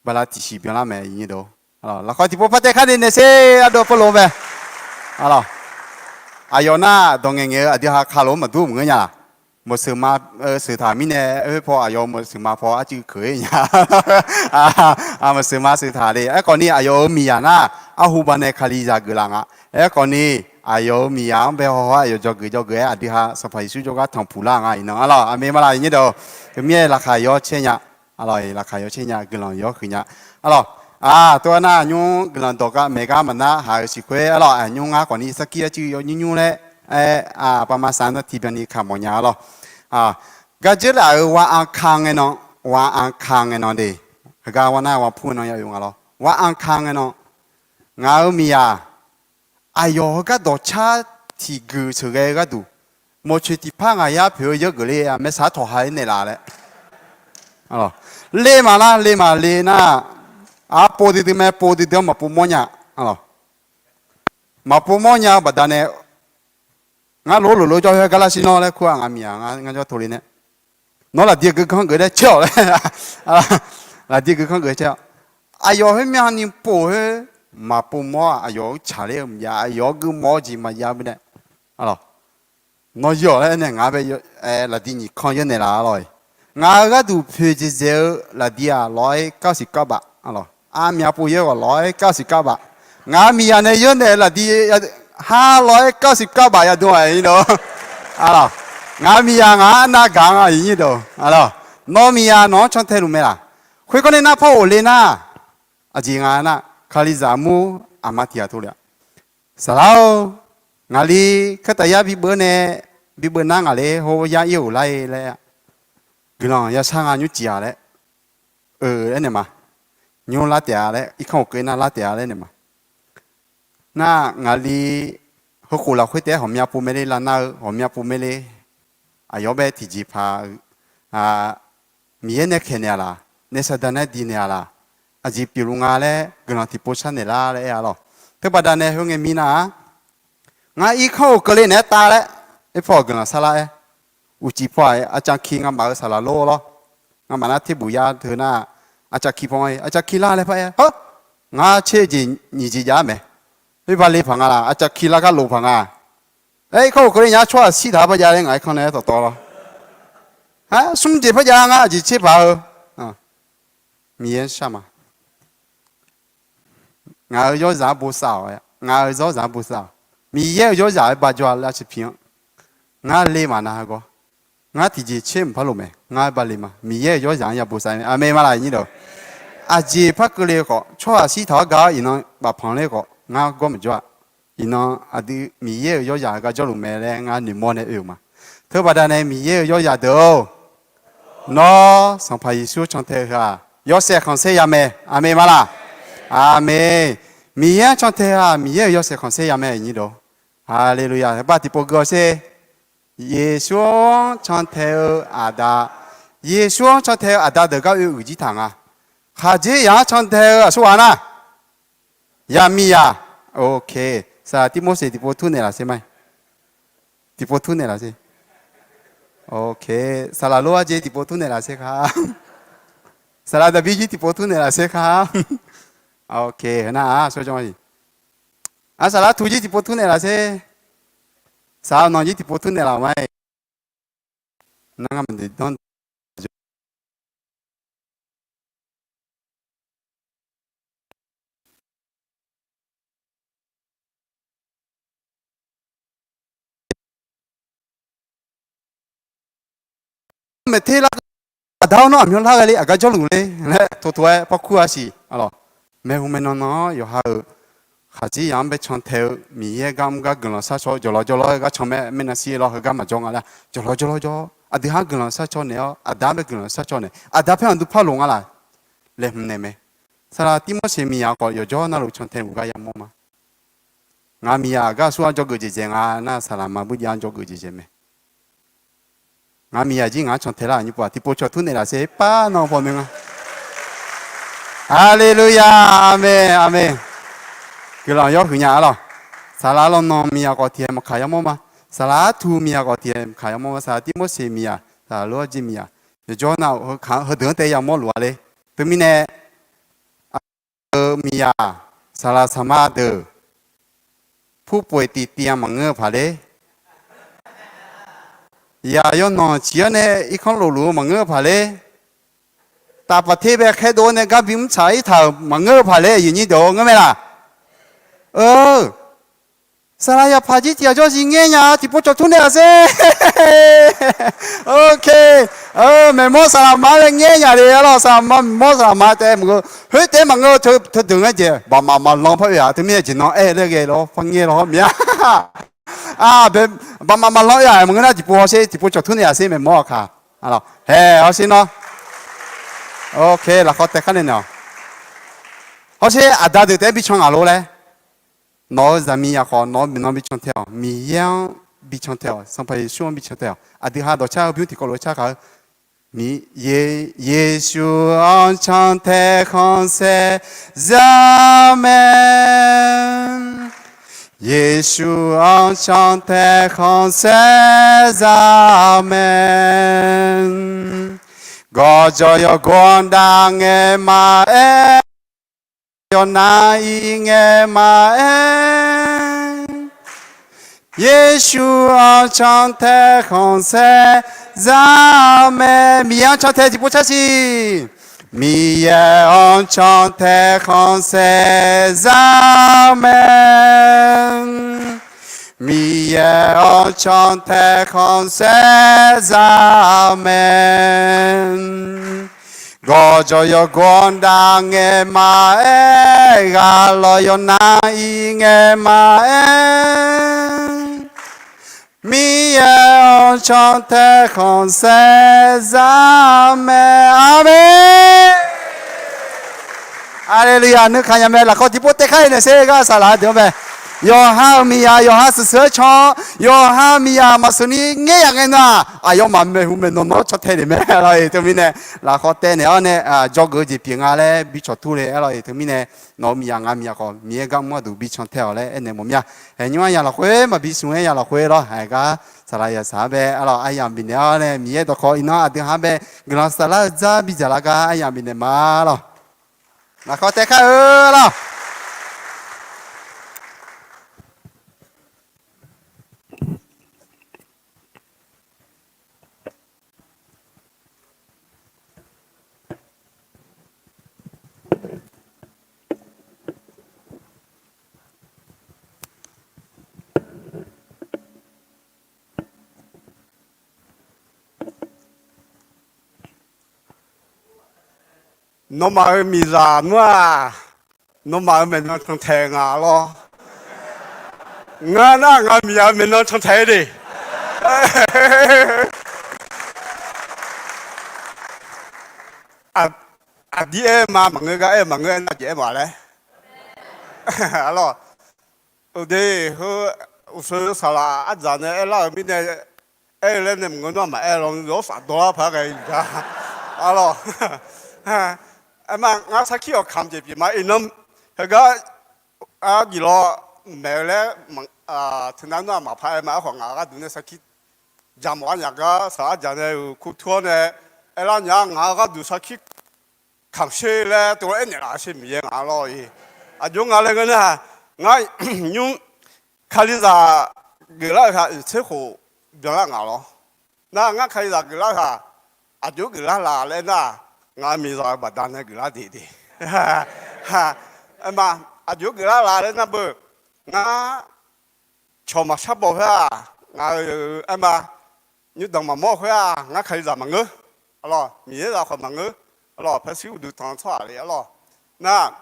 bala tiqsiq byanlar mae aqnyir dawq. Lafkhawf tiqpov par taev kar ni naeq sher ardov pawrlof-aer mae. Aqyawf nar dawq ngaeqngaeq-eu aqdui ha kalof-aer maqdur maqngeur nya laq. Mawqseuq ma, seuq taq mirnae oer paw aqyawf mawqseuq ma paw arcuiv keuq-ir nya. Mawqseuq ma seuq taq le. Aerkhawf ni aqyawf-euq miqyaq nar arhu baqdanae Kalizaq geuflaf nga. Aerkhawf ni aqyawf-euq miqyaq-anr bae haw haw-aer aqyawf dzawgeuf dzawgeuf-aer aqdui ha Sanqpaq Yeqsur jawrgar tanqpuq lar nga iqnan arlawr. Aqmeq ma laq iqnyir dawq. Teumirnae laqkhaq yawr caer nya. Arlawr, laqkhaq yawr caer nya guiqlanq yawr huiq nya. Arlawr, tov-aer nar nymr guiqlanq dawq gar maeq gar maqnar haq-euq siqkhoer arlawr, nymr ngar khawf ni sarkir arcuiv yawnymr nymr laer aer, aqpaq ma sar nar tiqbyan ni kamq mawf nya arlawr. Gardzeur laf-euq wa anr ka ngae nan, wa anr ka ngae nan de. Heugar wa nar wa pur nan ya oe nga lawr. Wa anr ka ngae nan, ngaq-euq miqyaq aqyawf heugar dawqcar tiqgeuf sheuqghae-eu gharduq, Mawqtsoeq tiqpar ngaq yar poeq-eu yawr geufle-a, maersaq tawqha-aer naeqlaf laer. Ler maqlar, le maqle nar, aqpov duidui mae, pov duidui-anr maqpov mawr nya. Maqpov mawr nya-eu baqdanae, ngar lof lof lof jawr-aer gar lar shir nawr laer kur-aq, ngaq miq-aq ngar jawr to le nae, nawr lafdir-eu geuganr geuf laer caer-awq laer, lafdir-eu geuganr geuf caer-awq. Aqyawf khoermyavni pov khoer maqpov mawr-aq, aqyawf-anr tsaqler-eu maqjav, aqyawf-anr geuvmawf-eu jeq maqjav beu nae, nawr yawr-awq laer nae ngaq-anr bae lafdir nyiq kanr yawr naeqlaf-a lawr-iq. Ngaq-euq gharduq poeqdzaeq dzaeq-eu lafdir-aq lawq-aer kar siq kar baf. Armyaq pov yaer ghawq lawq-aer kar siq kar baf. Ngaq miqzaq nae yawr naeq-eu lafdir ha lawq-aer kar siq kar baf yadm-aq, ngaq miqzaq ngaq-anr arnav gaq-a, iqnyir deuq. Nawr miqzaq nawq-anr cantae luf mae laq? Khoergar nae nar par ghofle nar, aqjeq nga nar, Kalizaq armur aqma tiq ghaq tov le-a. Saqlaq-or, ngaqli khartaf yar bibeuv nae, bibeuv nar ngaqli hawr yar ir-euq lar-e laer, guiqlanq yashar nga nymr ciq-a laer, eu, aernaeq ma. Nymr lar taef-a laer, irkanr ghofkeuv nar lar taef-a laer naeq ma. Nar ngaqli heukhof lafkhoer taef-aer ghawqmya pov mae le, lavnar-eu ghawqmya pov mae le. Aqyawf-anr bae tiqjeqpaq-eu Miqyaer nae khaeqnaeq-a laq, naef saqdaq nae diqnaeq-a laq, aqjeq pyeufluf nga laer guiqlanq tiqpov sharnaeq lar laer aer-a lawq. Teubaqda nae khoerngae mirnav-aq, ngar irkanr ghofkeuv le naeq-aer tav laer, aerpaw-euq guiqlanq sharlar-aer, uqcif paw-aq, aqcavki ngamaf-euq saqlaq lor lawr. Ngamaf nar terbuq yar teu nar, aqcavki paw-aer, aqcavki lar laer par aer-a. Hawr, ngar tser jeq nyiq jeq jav-aer mae. Khoer ba le paq nga laq, aqcavki lar gar lof paq nga. Aer, irkanr ghofkeuv le nya-ar tsawrhaq shir taq-a par jav laer ngaq irkanr nae aer tawf tawv lawr. Aer, smr jeq par jav ngar aqjeq tser paq-eu. Miqyaer shar ma. Ngaq-euq yawrzaq-anr bosav-awq, ngaq-euq yawrzaq-anr bosav-awq. Miqyaer-euq yawrzaq-aer ba jawr-a laer arsiq pi-anr. Ngar le maqnav gawr. Ngar tiqjeq tser mqpar lof mae, ngar ba le ma. Miqyaer-euq yawrzaq-anr ya bosav mae. Aqmeq ma laq, iqnyir deuq. Aqjeq par keuvle khawf, tsawrhaq shir taq-awr gar-awr iqnan bafpanq ler khawf, ngar gawr maqjawr-a. Iqnan aqdui Miqyaer-euq yawrzaq gar jawrluf mae laer ngar noeqmawr nae oe-euq ma. Teubaqda nae Miqyaer-euq yawrzaq deuq-or, nawr Sanqpaq Yeqsur-anr cantae-eu heu-aq, yawshaef khanqsaer ya mae. Aqmeq ma laq? Aqmeq. Miqyaer-anr cantae-eu-aq, Miqyaer-euq yawshaef khanqsaer ya mae, iqnyir deuq. Haleluya. Bar tiqpov gui-awr sher. Yeqsur-anr cantae-eu aqda, Yeqsur-anr cantae-eu aqda deuq gar oe uiq jir taq nga. Khaqdzerzaq-anr cantae-eu aqsurghaq nar, ya miqzaq. Ok. Saqlaq Tirmorseq tiqpov tur naeqlaf sher ma. Tiqpov tur naeqlaf sher. Ok. Saqlaq lor arjeq tiqpov tur naeqlaf sher kha. Saqlaq Daqbir jir tiqpov tur naeqlaf sher kha. Ok, heu nar-aq, sawrjanr-iq. Aq, saqlaq Artu jir tiqpov tur naeqlaf sher. Saqlaq Nanq jir tiqpov tur naeqlaf ma-iq. Nar ngar maqdeuq danr maeqter lar, aqda-awr nawr aqmyan lar ghae le, aqgar jawrluf le laer tov tov-aer par kur-a siq. Maeqhu maeqnan nan-anr yawqha-euq khaqdzerzaq-anr bae cantae-eu Miqyaer gar mr gar guiqlanq sharcaw-eu jawqlawq jawrlawr-aer gar can mae, maernavshir lawr heugar maqjawr nga laer jawqlawq jawrlawr jawr, aqdui har guiqlanq sharcaw naeq-awr aqda-anr bae guiqlanq sharcaw naeq, aqda paer anqduq par loq nga laq laeqhmq naeq mae. Saqlaq Tirmorseq miqzaq khawf yawqjawr navluf cantae luf gar yamawr ma. Ngaq miqzaq gar aqsur-anr jawrgeuf jeq dzaeq nga nar, saqlaq ma burjav-anr jawrgeuf jeq dzaeq mae. Ngaq miqzaq jir ngaq-anr cantae lar-euq nymr pov-aq, tiqpov cawq tur naeqlaf sher par nan paw noeq nga. Haleluya, aqmeq, aqmeq. Guiqlanq yawhuiq nya-a lawq. Saqlaq Lawqnan miqzaq khawf tiqhaeq maqkaq yamawr ma. Saqlaq Artu miqzaq khawf tiqhaeq maqkaq yamawr ma. Saqlaq Tirmorseq miqzaq, saqlaq Loraer jir miqzaq, yawqjawr nar-euq heu deuq-anr taef yamawr luf-a le. Teumirnae, eu miqzaq, saqlaq saqma deuq, purpoeq tiqtiv-a maqngeur-eu paq ler. Yaq yawqnan ciq-awr nae irkanr lofluf-eu maqngeur-eu paq ler. Taf paqter bae khaerdov-awr nae gar bimr tsaq-ir taq-euq maqngeur-eu paq ler, aqyuif nyir deuq-or, ngeur mae laq? Eu, saqlaq yaqpaq jir tiq ghaq jawr zir ngaer nya-a, tiqpov cawq tur naeqlaf sher. Ok. Maeqmawr saqlaq ma laer ngaer nya le-a lawq. Saqlaq ma, maeqmawr saqlaq ma taef maqngeur, khoer taef maqngeur-eu teu deuq ngaer jeq baqmaf maqlanr par oe-aq, teumirnae jeq nan aer-eu laer ghae lawr par ngaer lawr mir-a. Baqmaf maqlanr oe-aq maqngeur nar, tiqpov hawsher, tiqpov cawq tur naeqlaf sher, maeqmawr-aq kaq. Hae, hawsher nawr. Ok, lafkhawf taef kar nae naeq-awq. Hawsher aqda deuq taef-aer bi can ngaq lor laer. Nawq-euq zaqmiqzaq khawf nawq-eu miqnan bi can tae-awq. Miqyaer-anr bi cantae-awq. Sanqpaq Yeqsur-anr bi cantae-awq. Aqdui ha dawqcar-eu bymr tiqkawv lof-aer car kaq-eu. Miqyaer, Yeqsur-anr cantae khanqsaer za mae. Yeqsur-anr cantae khanqsaer za mae. Gawqjawq yawqgawv dav ngae maqaer, yawqnan ir ngae maqaer, Yeqsur-anr cantae khanqsaer za mae. Miqyaer-anr cantae tiqpov car siq. Miqyaer-anr cantae khanqsaer za mae. Miqyaer-anr cantae khanqsaer za mae. Gawqjawq yawqgawv dav ngae maqaer, ghaq lawq yawqnan ir ngae maqaer, Miqyaer-anr cantae khanqsaer za mae. Aqmeq. Haleluya. Nuikaq nya mae. Lafkawr tiqpov tae kar-ir naeq sher gar saqlaq deuq-anr mae. Yawqha-euq miqyaq yawqha sheuqsheuq-aer can-awr, yawqha miqyaq maqsheuq ni ngaer yaq ngae nar, aqyawfmaf maeqhu maeqnan nawr cantae le mae lawr-iq. Teumirnae lafkawr taev naeq-awr nae, jawrgeuf-eu jeq pyeuf nga laer bi cawq tur le-aer lawr-iq. Teumirnae nawq-eu miqyaq ngaq miqyaq khawf Miqyaer gar mr gharduq bi cantae-awq laer aernaeq mawf mir-a. Haeq nymr-aer ya lafkhoer maqbi smq-aer ya lafkhoer lawr. Haeq gar saqlaq yasaq-anr bae arlawq aryamq bifnaeq-awr nae Miqyaer dawqkawq iqnan aqdui ha bae guiqlanq saflar-eu dzar bidzaq lar gar aryamq bifnaeq ma lawr. Lafkawr taev kar-eu lawr. Nawmaf-euq miqzaq nmr-aq, nawmaf-euq maeqnan cantaeq nga lawr. Ngar nar ngaq miqzaq-euq maeqnan cantaeq-eu de. Aqdir aer ma maqngeur gar aer maqngeur aer nar jeq aer mawf laer. Arlawq, uqde heu uqshoe saqlaq ardzaq nae aerlar-euq mirnae aer-eu laer nae maqngeur nar maqaer law-anr yawr safdawr lar paq ghae-eu ja. Arlawq, aerma ngar sarkir awq kamq jeq pyeuf ma iqnan heugar arjif law maeq-eu laer teunar nar maqpar aer ma. Aerkhawf ngaq gharduq nae sarkir jaqmawf arnyaf gar saqlaq ardzaq nae-euq kur tur-awr nae aerlar nya-a. Ngaq gharduq sarkir kamq sher laer tov-aer aernaeq laf sher Miqyaer ngaq lawr-iq. Aqjox nga laer ngeur nar, ngar nymr Kalizaq geuflar-euq haq tser khof byanlar ngaq lawr. Nar ngar Kalizaq geuflar-eu haq aqjox geuflar laf laer nar, ngaq miqzaq-eu baqdanae geuflar de de. Aerma, aqjox geuflar laf laer nar beu, ngar cawq maqshar baw khoer-aq, ngaq-euq aerma, nymrdanq maqmawr khoer-aq, ngar Kalizaq maqngeur. Arlawq, Miqyaer zaq khawf maqngeur. Arlawq, paershuir uqduq tanq tsawrhaq le arlawq. Nar,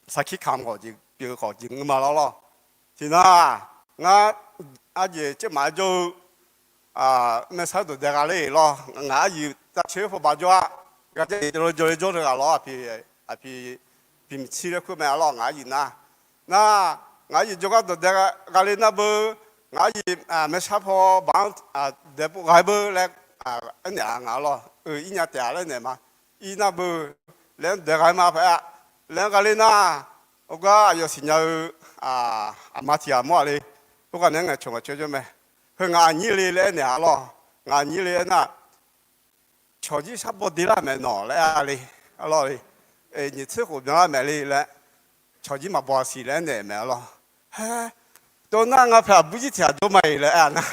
sarkir kamq khawf jeq pyeuf khawf jeq ngeur ma lawr lawr. Tiqnan, ngar arjeq caermaf-aer jawr-eu maersar dawqdae gha ler lawr. Ngaq arjiq tavcoer-aer pawba jawr-a. Gaqjav-iq jawrle jawrle jawr teughaq lawr. Aqpiq, aqpiq, piqmqtser laer kur mae arlawq ngaq arjiq nar. Nar, ngaq arjiq jawrgar dawqdae gha le nar beu, ngaq arjiq maersar paw baq-anr daepov gha-aer beu laer aernaeq-a ngaq arlawq. Eu, irnya taef-a laer naeq ma. Ir nar beu, laer-anr dae gha-aer ma pae-a. Laer-anr gha le nar, heugar aqyawf siqnya-eu aqma tiq ghaq mawr-aq le. Khoerghaq nae ngaeqcawq ngaqcoer jawr mae. Heu ngaq aqnyir le laer aernaeq-a lawq. Ngaq aqnyir le aernar, cawqjir shar baw de lar mae nawq laer aer-a le. Arlawq le, nyiq tser khof byanlar mae le laer, cawqjir maqbaw siq laer aernaeq mae arlawq. Haer, tov nar ngar pae aqbur jir tiq ghaq jawr ma-iq laer aer-a nar.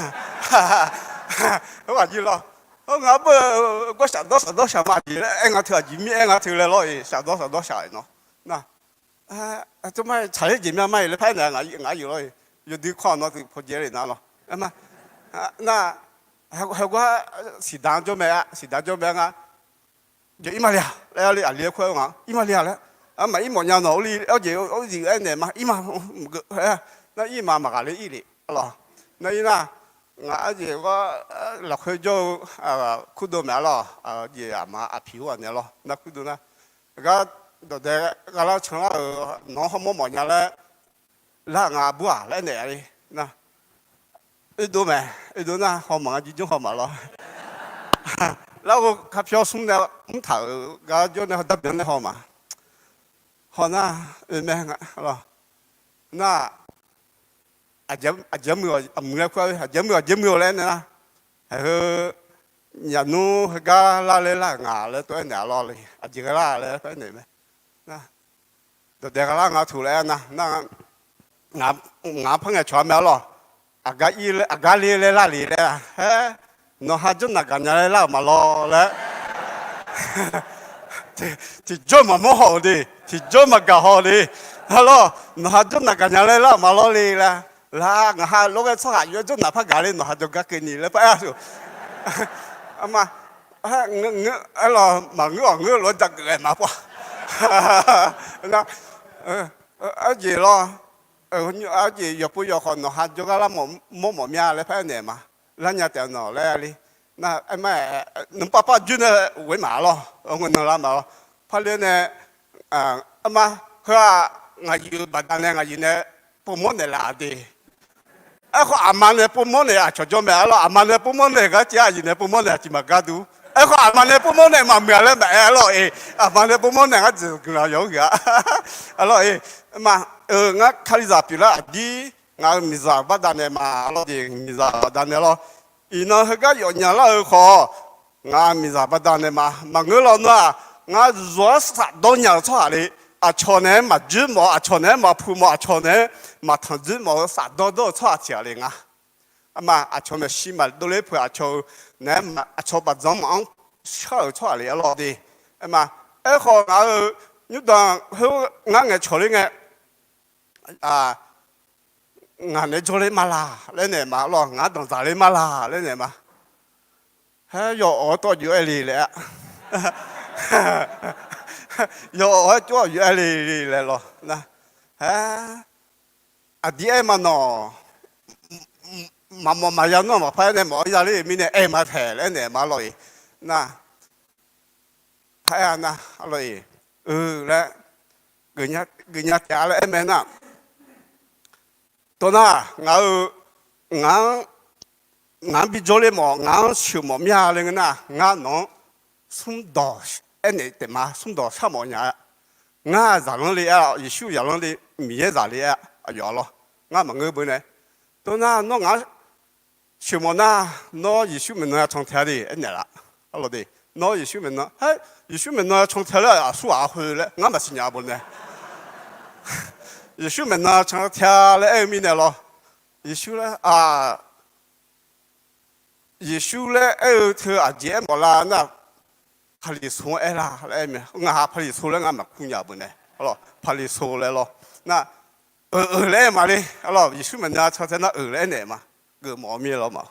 Khoerghaq jir lawr. Hawr ngaq beu, gawr shafdawr shafdawr shaq ma jeq laer aer nga teu aqjeq mir aer nga teu laer lawr-iq, shafdawr shafdawr shaq-iq nawr. Nar, tov ma tsaqler jeq mya ma-iq laer par aernaeq ngaq arjiq lawr-iq. Yawdui kawr-a nawr teu pawjae le nar lawr. Aerma, nar, heugar siqdaq jawr mae-a, siqdaq jawr mae-a nga. Jeq ir ma le-aq laer aer le, aqli aer kur-aer nga, ir ma le-aq laer. Maqir mawf nya nawq urli arjeq arziq aernaeq ma, ir ma. Nar ir ma maqghaq le ir le arlawq. Nar ir nar, ngaq arjeq gar lafkhoer jawr-eu kurdov mae arlawq. Jeq aqma aqpiq ur-aq naeq lawr nar kurdov nar, gar dawqdae gha lar canlar-euq nawq-anr hawmawr mawf nya laer, lar nga bur-aq laer aernaeq-a le nar. Oedov mae, oedov nar haw maq, ngar jirjanr haw maq lawr. Larghov kapyawr smr nae mrtaq-euq gar jawr nae hawdar byanr nae haw maq. Haw nar, oe mae nga lawr. Nar, aqjeq, aqjeq muiq-awq, aqmuiq laer kur-a, aqjeq muiq-awq, aqjeq muiq-awq laer aernaeq nar, haeq heu, nyaf nmr heugar lar ler lar-euq nga laer tov-aer naeq-a lawr le, aqjeq ghae lar laer tov-aer naeq mae. Dawqdaeq ghae lar nga tuq laer aernar, nar, ngaq-anr par ngaeqcawq-a mae-a lawr. Aqgar ir laer, aqgar ler laer lar le laer, haer, nawq ha jawrnaq gaqnya laer lar-euq maq lawr laer. Tiqjawr maqmawr haw-euq de, tiqjawr maqgaq haw-eu de. Arlawr, nawq ha jawrnaq gaqnya laer lar-euq maq lawr le laer. Lar, ngaq ha lawr ghae tsawrhaq yaw-aer jawrnaq par gaq le, nawq ha jawrgar keuvni laer par aer-a. Arma, aerlawq maqngeur-awq, ngeur lof-aer dageuf ghae ma pov-a. Arjeq lawr, arjeq yawqpov yawqkhawf nawq ha jawrgar lar mawr mawf mya laer par aernaeq ma. Larnya taef nawq laer le. Nar, aerma, nmr parpar joer nae ghoer maq lawr, nan lar maq lawr. Parler nae, arma, heu-aq, ngaqyuif baqdanae ngaqyuif nae povmawr naeqlaf-a de. Aerkhawf aqma nae povmawr naeq aqcawq jawr mae-a lawr, aqma nae povmawr naeq gar tiv-a, aqyuif nae povmawr naeq aqtiq maqgar dur. Aerkhawf aqma nae povmawr naeq maqmuiq-a laer maqaer-a lawr-e. Aqma nae povmawr naeq ngar dzeq guiqlanq yawq-anr ghae-a. Arlawr-e, arma, ngar kalizaq pyeuflar aqdir ngaq-euq miqzaq baqdanae ma lawr de, miqzaq baqdanae lawr. Iqnan heugar yawfnya lar-eu khawf, ngaq miqzaq baqdanae ma. Maqngeur lawnmr-aq, ngar zawr-aer safdawr nya-eu tsawrhaq le. Aqcawq naeq-aer maqdzoer mawf-eu, aqcawq naeq-aer maqpu mawf, aqcawq naeq-aer maqtanq dzoer mawf-eu safdawr dawr-eu tsawrhaq tiq ghaq le nga. Arma, aqcawq maeqshi maqdov ler peuq, aqcawq-eu naeq-aer aqcawq baqdzanr maqanr shar-euq tsawrhaq le-a lawr de. Arma, aerkhawf ngaq-euq nymrdanq khoer ngar ngaeqcawq ler ngae, ngaq naeq-aer jawrler ma laq laer naeq ma lawr, ngaq-anr danqdzaq ler ma laq laer naeq ma. Haer, yawawq-aer tov-aer jov-aer le laer-a. Yawawq-aer tov-aer jov-aer le laer lawr nar, haer, aqdir aer ma nawq, maqmawf maqya nawr maqpar aer nae mawf-aer ya ler-eu mirnae aer ma taeq laer naeq ma lawr-e. Nar, paraer-a nar, arlawr-e, eu laer, geufnya taef-a laer aer mae nar, tawq nar, ngaq-euq, ngaq-anr, ngaq-anr bijawr ler mawf, ngaq-anr sheuq mawf mir-a laer ngeur nar, ngar nawq-anr smrdawq aernaeq taef ma, smrdawq shar mawf nya-a. Ngar zaqlanr le-a, Yeqsur zaqlanr le, Miqyaer zaq le-a, aqyawf-a lawr. Ngar maqngeur beu nae, tawq nar, nawr ngaq-anr sheuq mawf nar, nawr Yeqsur maeqnan ya can tae-a de aernaeq laf. Arlawr de, nawr Yeqsur maeqnan, haer, Yeqsur maeqnan ya can tae laer aqsur ghaq khoer laer ngar maqsiq nya beu nae. Yeqsur maeqnan can tae-a laer aer-eu mirnae lawr. Yeqsur laer, Yeqsur laer aer-eu teu aqjeq aermawf lar nar, Paqliqso-anr aer lar laer aer mae. Ngaq ha Paqliqso laer ngar maqkur nya beu nae. Arlawr, Paqliqso laer lawr. Nar, euq euq laer aer ma le. Arlawr, Yeqsur maeqnan ya can tae nar euq laer aernaeq ma. Geufmawf-eu mir lawr ma.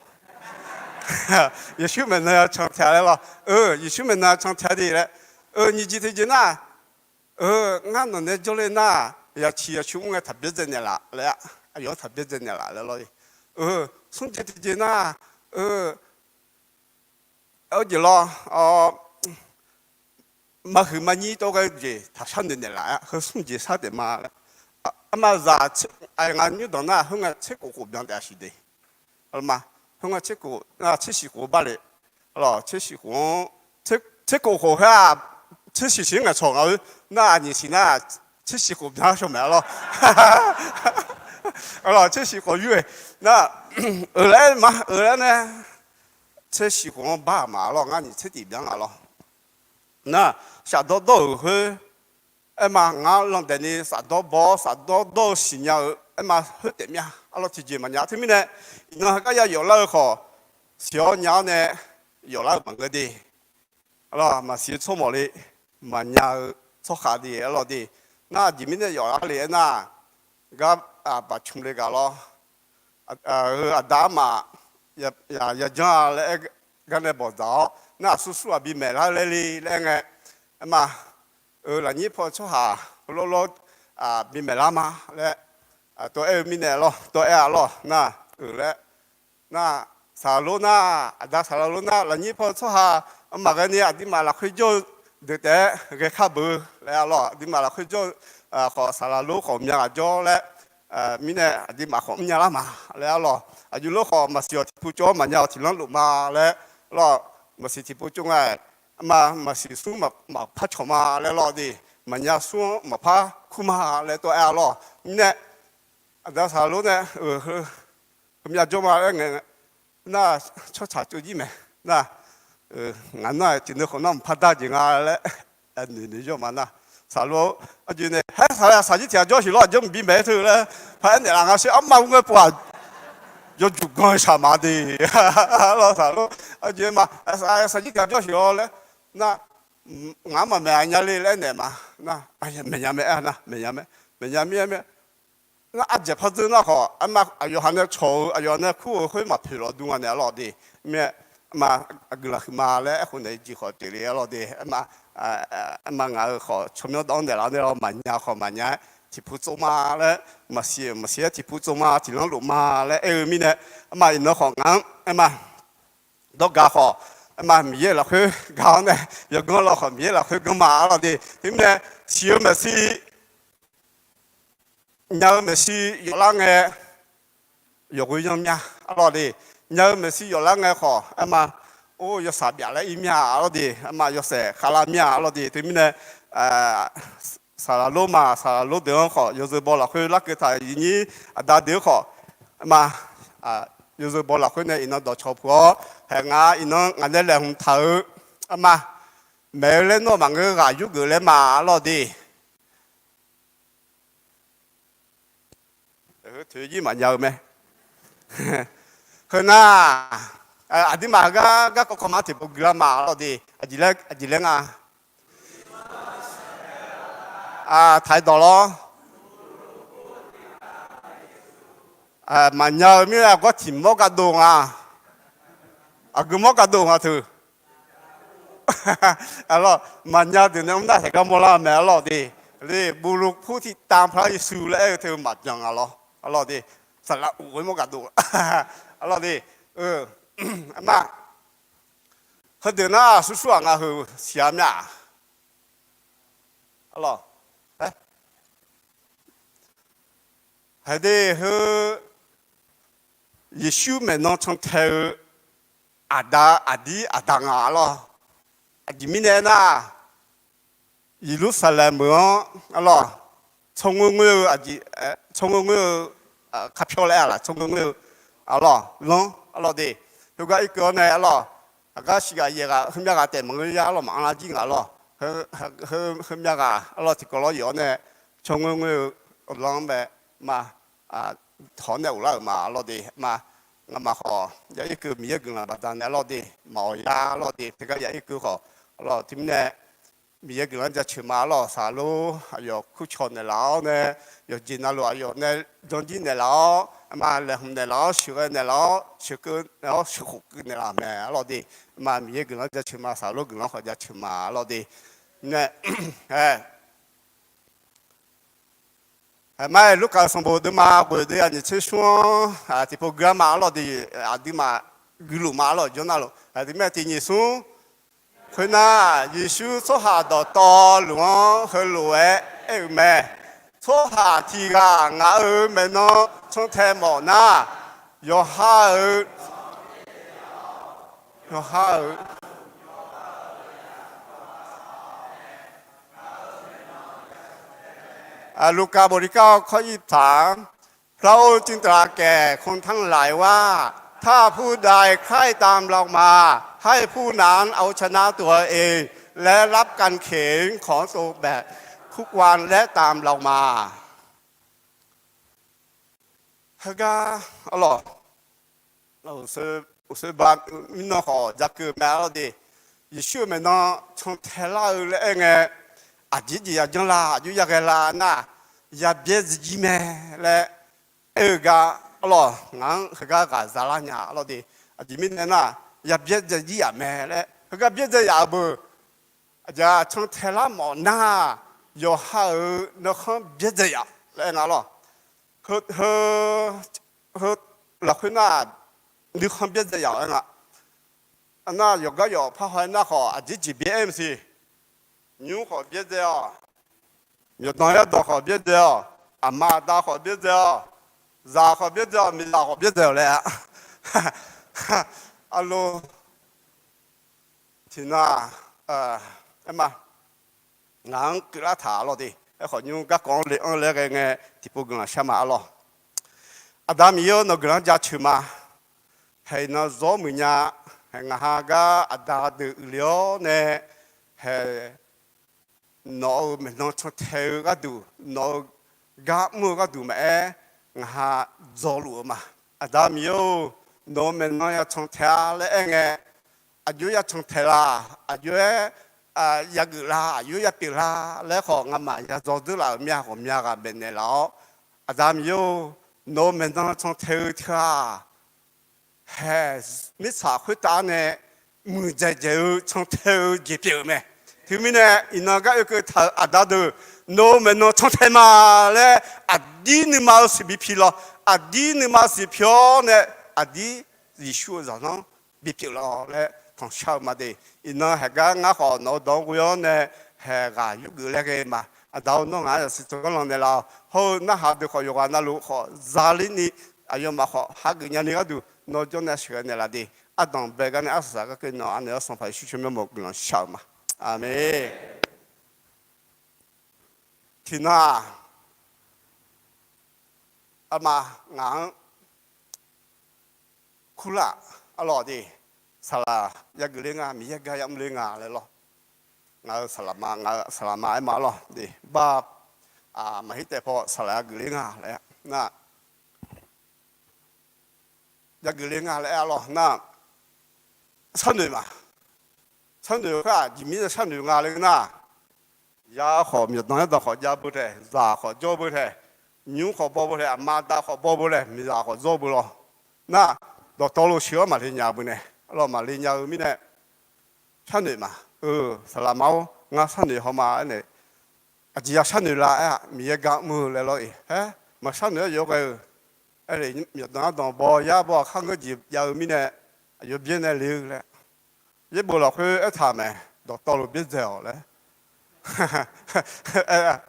Yeqsur maeqnan ya can tae laer lawr. Eu, Yeqsur maeqnan ya can tae de laer. Eu, nyiq jeq tiqjeq nar, eu, ngar nawq nae jawrler nar, yaciq yacu mr ngae taqbyaerdzae naeqlaf laer-a. Aqyawf-anr taqbyaerdzae naeqlaf laer lawr-e. Eu, smr jeq tiqjeq nar, eu, arjeq lawr, maqhuiq maqnyir tawv ghae-eu jeq taqshar noeq naeqlaf-a, heu smr jeq shar taef ma laer. Armazaq, aqyawf ngaq nymrdanq nar khoerngae tser khof khof byan taef-a siq de. Arlawr ma, khoerngae tser khof, tser siq khof bar le. Arlawr, tser siq khof-anr, tser khof khof khoer-aq, tser siq siq ngaeqcawq ngaq-eu nar, aqnyiq siq nar, tser siq khof byan shawq mae arlawr. Arlawr, tser siq khof yur-e nar, euq laer ma, euq laer nae, tser siq khof-anr bar-aq ma arlawr, ngar nyiq tser tiq byan nga lawr. Nar, shafdawr dawr-euq khoer, aer ma, ngar landaeq ni shafdawr baw-awr shafdawr dawr-eu siqnya-eu aer ma khoer taef mir-a. Arlawr, tiqjeq maqnya teumirnae, iqnan heugar ya yawflar-eu khawf, siq-awr nya-awr nae yawflar-eu maqngeur de. Arlawr, maqsiq tsawrmawf le, maqnya-eu tsawrkhav de arlawr de. Nar, aqjeq mirnae yawflar le aernar, gar baqcmq le gaq lawr. Heu aqda armaf yajanr-a laer aer gar nae bawqdzaq-awr nar, aqsur sur-aq bimaeq lar laer le laer aer ngae, aer ma, eu, lafnyir paw-eu tsawrhaq lawrlawr bimaeq lar ma laer tov aer-eu mirnae lawr, tov aer-a lawr nar, euq laer nar, saqlaq lor nar, aqda saqlaq lor nar, lafnyir paw-eu tsawrhaq maqghae ni aqduimaf lafkhoer jawr-eu deuq taef-aer ghae kar beu laer arlawr, aqduimaf lafkhoer jawr-eu khawf saqlaq lor khawf mya ghaq jawr laer mirnae aqduimaf khawf mrnya lar ma laer arlawr. Aqjox lor khawf maqsiq-awq tiqpov tsov-awr maqnya-awq tiqlanr luf ma laer lawr, maqsiq tiqpov tsov nga-aer, arma maqsiq smr maqpar cawq ma laer lawr de, maqnya smr-anr maqpar kur ma laer tov-aer-a lawr. Mirnae, aqda Saqlaq lor nae, heumyav jawr ma laer ngae, nar, tsawrtsaq tsov jir mae, nar, ngaq nar tiqnui khawf nar maqpar dar jeq nga laer, noeq noeq jawr ma nar, Saqlaq, aqjeq nae haer saqlaq saqjir tiq ghaq jawr siq lawr, aqjeq maqbi maeq-aer teu laer, par aernaeq laf nga sher, arma ur ngae pov-aq, yawjuq ganr shaq ma de. Lawr Saqlaq, aqjeq ma, saqjir tiq ghaq jawr siq lawr laer, nar, ngaq-anr maqmaeq nya le laer aernaeq ma, nar, maeqnya mae aer nar, maeqnya mae, maeqnya mir-aer mae. Nar ardzaeq par dzeur nar khawf, arma aqyawf ha nae cawq-eu, aqyawf nae kur-eu khoer maqpoeq lawq dur nga naeq-a lawr de. Mirnae, arma, aqguiqlaq huiqma laer aerkhof naeq-eu jeq khawf pyeufle-a lawr de. Arma, arma ngaq-euq khawf tsawrmyanr dawv-anr naeqlaf-awr nae lawr, maqnya khawf maqnya-aer tiqpov tsov ma laer, maqsiq maqsiq-aer tiqpov tsov ma tiqlanr luf ma laer aer-eu mirnae, arma iqnan khawf ngaq-anr, arma, dawrgaq khawf, arma Miqyaer lafkhoer gaq-awr nae, yawganr lawr khawf Miqyaer lafkhoer ganr ma-a lawr de. Teumirnae, siq-eu maeqshi nya-eu maeqshi yawflar ngae, yawqghoe yanr mya-a lawr de. Nya-eu maeqshi yawflar ngae khawf, arma, or yawsaq byaf laer ir mya-a lawr de, arma yawshaef khavlar mya-a lawr de. Teumirnae, saqlaq lor ma, saqlaq lor deuq-anr khawf yawzeu baw lafkhoer larkeuv taq-euq yinyir aqda deuq-anr khawf, arma, yawzeu baw lafkhoer nae iqnan dawqcawq puq-awr, haeq nga iqnan ngaq nae laeqhmq taq-eu, arma, maeq-eu laer nawr maqngeur ghaq yurgeuf laer ma-a lawr de. Heu toeq jir maqnya-eu mae. Heu nar, aqduimaf heugar garkawv kawv ma tiqpov guiqlar ma-a lawr de. Aqjeq laer nga. Taq-aer dawq lawr. Maqnya-eu mirnae gawr tiq mawr gardov nga. Aqgeu mawr gardov nga teu. Arlawr, maqnya deuq nae mr nar taeq gar mawrlar mae arlawr de. Ler, buvluv pur tiqtav paq-aer Yeqsur laer aer-eu teu maqbyan nga lawr. Arlawr de, saqlaq uq ghoe mawr gardov. Arlawr de, arma, heudeuq nar aqsur sur-aq nga heu siqya mya-aq. Arlawr, hae de heu Yeqsur maeqnan cantae-eu aqda aqdir aqda nga arlawr. Aqjeq mirnae aernar, Yeqlursaqlaeq meuq-anr arlawr, tsawrngoer ngoer-eu aqjeq, tsawrngoer ngoer-eu, kapyawr laer-aq laf, tsawrngoer ngoer-eu arlawr lanr arlawr de. Heugar irkeuv-awr nae arlawr, aqgar shiq ghaq yaeq ghaq heumyav ghaq taef maqngeur ya arlawr maqanr lar jir nga arlawr. Heumyav ghaq arlawr tiqkawv lawr yaeq-awr nae tsawrngoer ngoer-eu lanr bae ma, tawq-awr nae uqlar-euq ma arlawr de ma. Ngamaf khawf ya irkeuv Miqyaer guiqlanq baqdanae arlawr de, maqawq ya arlawr de, teugar ya irkeuv khawf arlawr teumirnae Miqyaer guiqlanq jaceuq ma arlawr. Saqlor aqyawf kurcawq naeqlaf-awr nae, yawqjeq navluf aqyawf nae janjir naeqlaf-awr, arma laeqhmq naeqlaf-awr, sheuqghae naeqlaf-awr, sheuqkeuv naeq-awr, sheuqkhof keuv naeqlaf mae arlawr de, arma Miqyaer guiqlanq jaceuq ma, saqlor guiqlanq khawf jaceuq ma arlawr de. Nae, ae, Haiq mar-aer Lurkaf-euq sanqbof deuvma ghoeq deuv-aq nyiq tser smr-anr tiqpov guiqlar ma arlawr de, aqduimaf guiqluf ma arlawr jawr nar lof. Aqduimaf tiq nyiq smr khoernar, Yeqsur tsawrhaq dawqtawvluf-anr heulof-aer aer-eu mae. Tsawrhaq tiq ghaq ngaq-euq maeqnan cantae mawf nar, yawqha-euq, yawqha-euq Luqkaf bofli kar-awr kawr ir taq-anr, พระองค์จึงตรัสแก่คนทั้งหลายว่า ถ้าผู้ใดใคร่ตามเรามา ให้ผู้นั้นเอาชนะตัวเอง และรับกางเขนของตนแบบทุกวัน และตามเรามา Heugar arlawr, uqsoer ba mirnan khawf jakeuv mae arlawr de. Yeqsur-euq maeqnan cantae lar-eu laer aer ngae, aqjeq jeq ya janr la, aqjox ya ghae la nar, ya byaerdzae jir mae laer aer-eu gar arlawr, ngaq-anr heugar ghaq za lar nya arlawr de. Aqjeq mirnae nar, ya byaerdzae jir yaf mae laer heugar byaerdzae yaf-eu beu. Aqjeq cantae lar mawf nar, yawqha-euq nuikhanr byaerdzae yaf laer aer nga lawr. Heu, heu lafkhoer nar, nuikhanr byaerdzae yaf-awr aer nga. Arnar yawqgar yawf parhaw-aer nar khawf aqjeq jeq byaer aer maqsiq. Nymr khawf byaerdzae-awq. Myawqdanq yawrdawq khawf byaerdzae-awq. Aqma aqda khawf byaerdzae-awq. Zaq khawf byaerdzae-awq, miqzaq khawf byaerdzae-awq laer-a. Arlo, tiqnan-aq, aerma, ngaq-anr keuvlar taq arlawr de. Aerkhawf nymr garkawv-anr le anr laer ghae ngae tiqpov guiqlanq shar ma arlawr. Aqda Miqyaer-or, nawq guiqlanq-anr jaceuq ma. Haeq iqnan zawr muiq nya. Haeq ngaq ha gar aqda deuq uiqle-awr nae, haeq nawq-euq maeqnan cantae-eu gharduq, nawq-euq gar mr-eu gharduq maqaer, ngaq ha dzawluf-eu ma. Aqda Miqyaer-or, nawq-euq maeqnan ya cantae-a laer aerngae, aqjox ya cantae la, aqjox-aer yageuf la, aqjox ya pyeuf la laer khawf, ngamaf ya dzaw dzeur laf-euq myav ghawqmya ghaq maeqnaeq laf-awr, Aqda Miqyaer-or, nawq-euq maeqnan cantae-eu teu-aq, haeq mirtsaq khoertav nae muiqdzaeq dzaeq-eu cantae-eu jeq pyeuf-euq mae. Teumirnae iqnan gar oekeuv taq-euq aqda deuq, nawq-euq maeqnan cantae ma laer aqdir nuima-eu siqbi pi lawr. Aqdir nuima siqbi pi-awr nae, aqdir Yeqsur-euq zaqlanr bipyeuf lawr laer tanqshar-eu ma de. Iqnan haeq gar ngar khawf nawq-euq dawq-anr ghoe-awr nae, haeq ghaq yurgeuf laer ghae ma. Aqda-or, nawr ngaq-anr yasiq tsawrganr lan naeqlaf-awq. Hawr-eu narhaq deuq khawf yawqghaq navluf khawf zali ni, aqyawfmaf khawf hageuf nyani gharduq nawr jawr nae sheuqghae naeqlaf de. Ardanq bae gar nae arsaq saq gar keuv nawq-anr naeq-awr Sanqpaq Yeqsur tsawrmyanr mawf-eu guiqlanq shar-eu ma. Aqmeq. Tiqnan-aq, arma ngaq-anr kurlaf arlawr de, saqlaq yageuf ler nga, Miqyaer gar yamr ler nga laer lawr. Ngaq-euq saqlaq ma, ngaq-euq saqlaq ma aer ma arlawr de, bar, maqhir taef paw saqlaq yageuf ler nga laer nar, yageuf ler nga laer aer arlawr nar, sharnoeq ma. Sharnoeq-eu khoer-aq, aqjeq mirnae sharnoeq nga laer nar, ya khawf myawqdanq-aer danq khawf jav beu tae, zaq khawf jawr beu tae, nymr khawf baw beu tae, aqma aqda khawf baw beu tae, miqzaq khawf jawr beu lawr nar, dawqtawvluf sheuq-awr maqle nya beu nae, arlawr maqle nya-eu mirnae, sharnoeq ma. Eu, saqlaq ma-or, ngar sharnoeq haw ma aernaeq, aqjeq ya sharnoeq la aer-aq, Miqyaer gar mr-eu laer lawr-iq, aer, maqsharnoeq-aer yawr ghae-eu, aer, myawqdanq-anr danq baw yar baw aqkar ngeur jeq jav-eu mirnae, aqyawf byaer nae le-eu laer, yaerbof lafkhoer aertaq mae, dawqtawvluf byaerdzae-awq laer.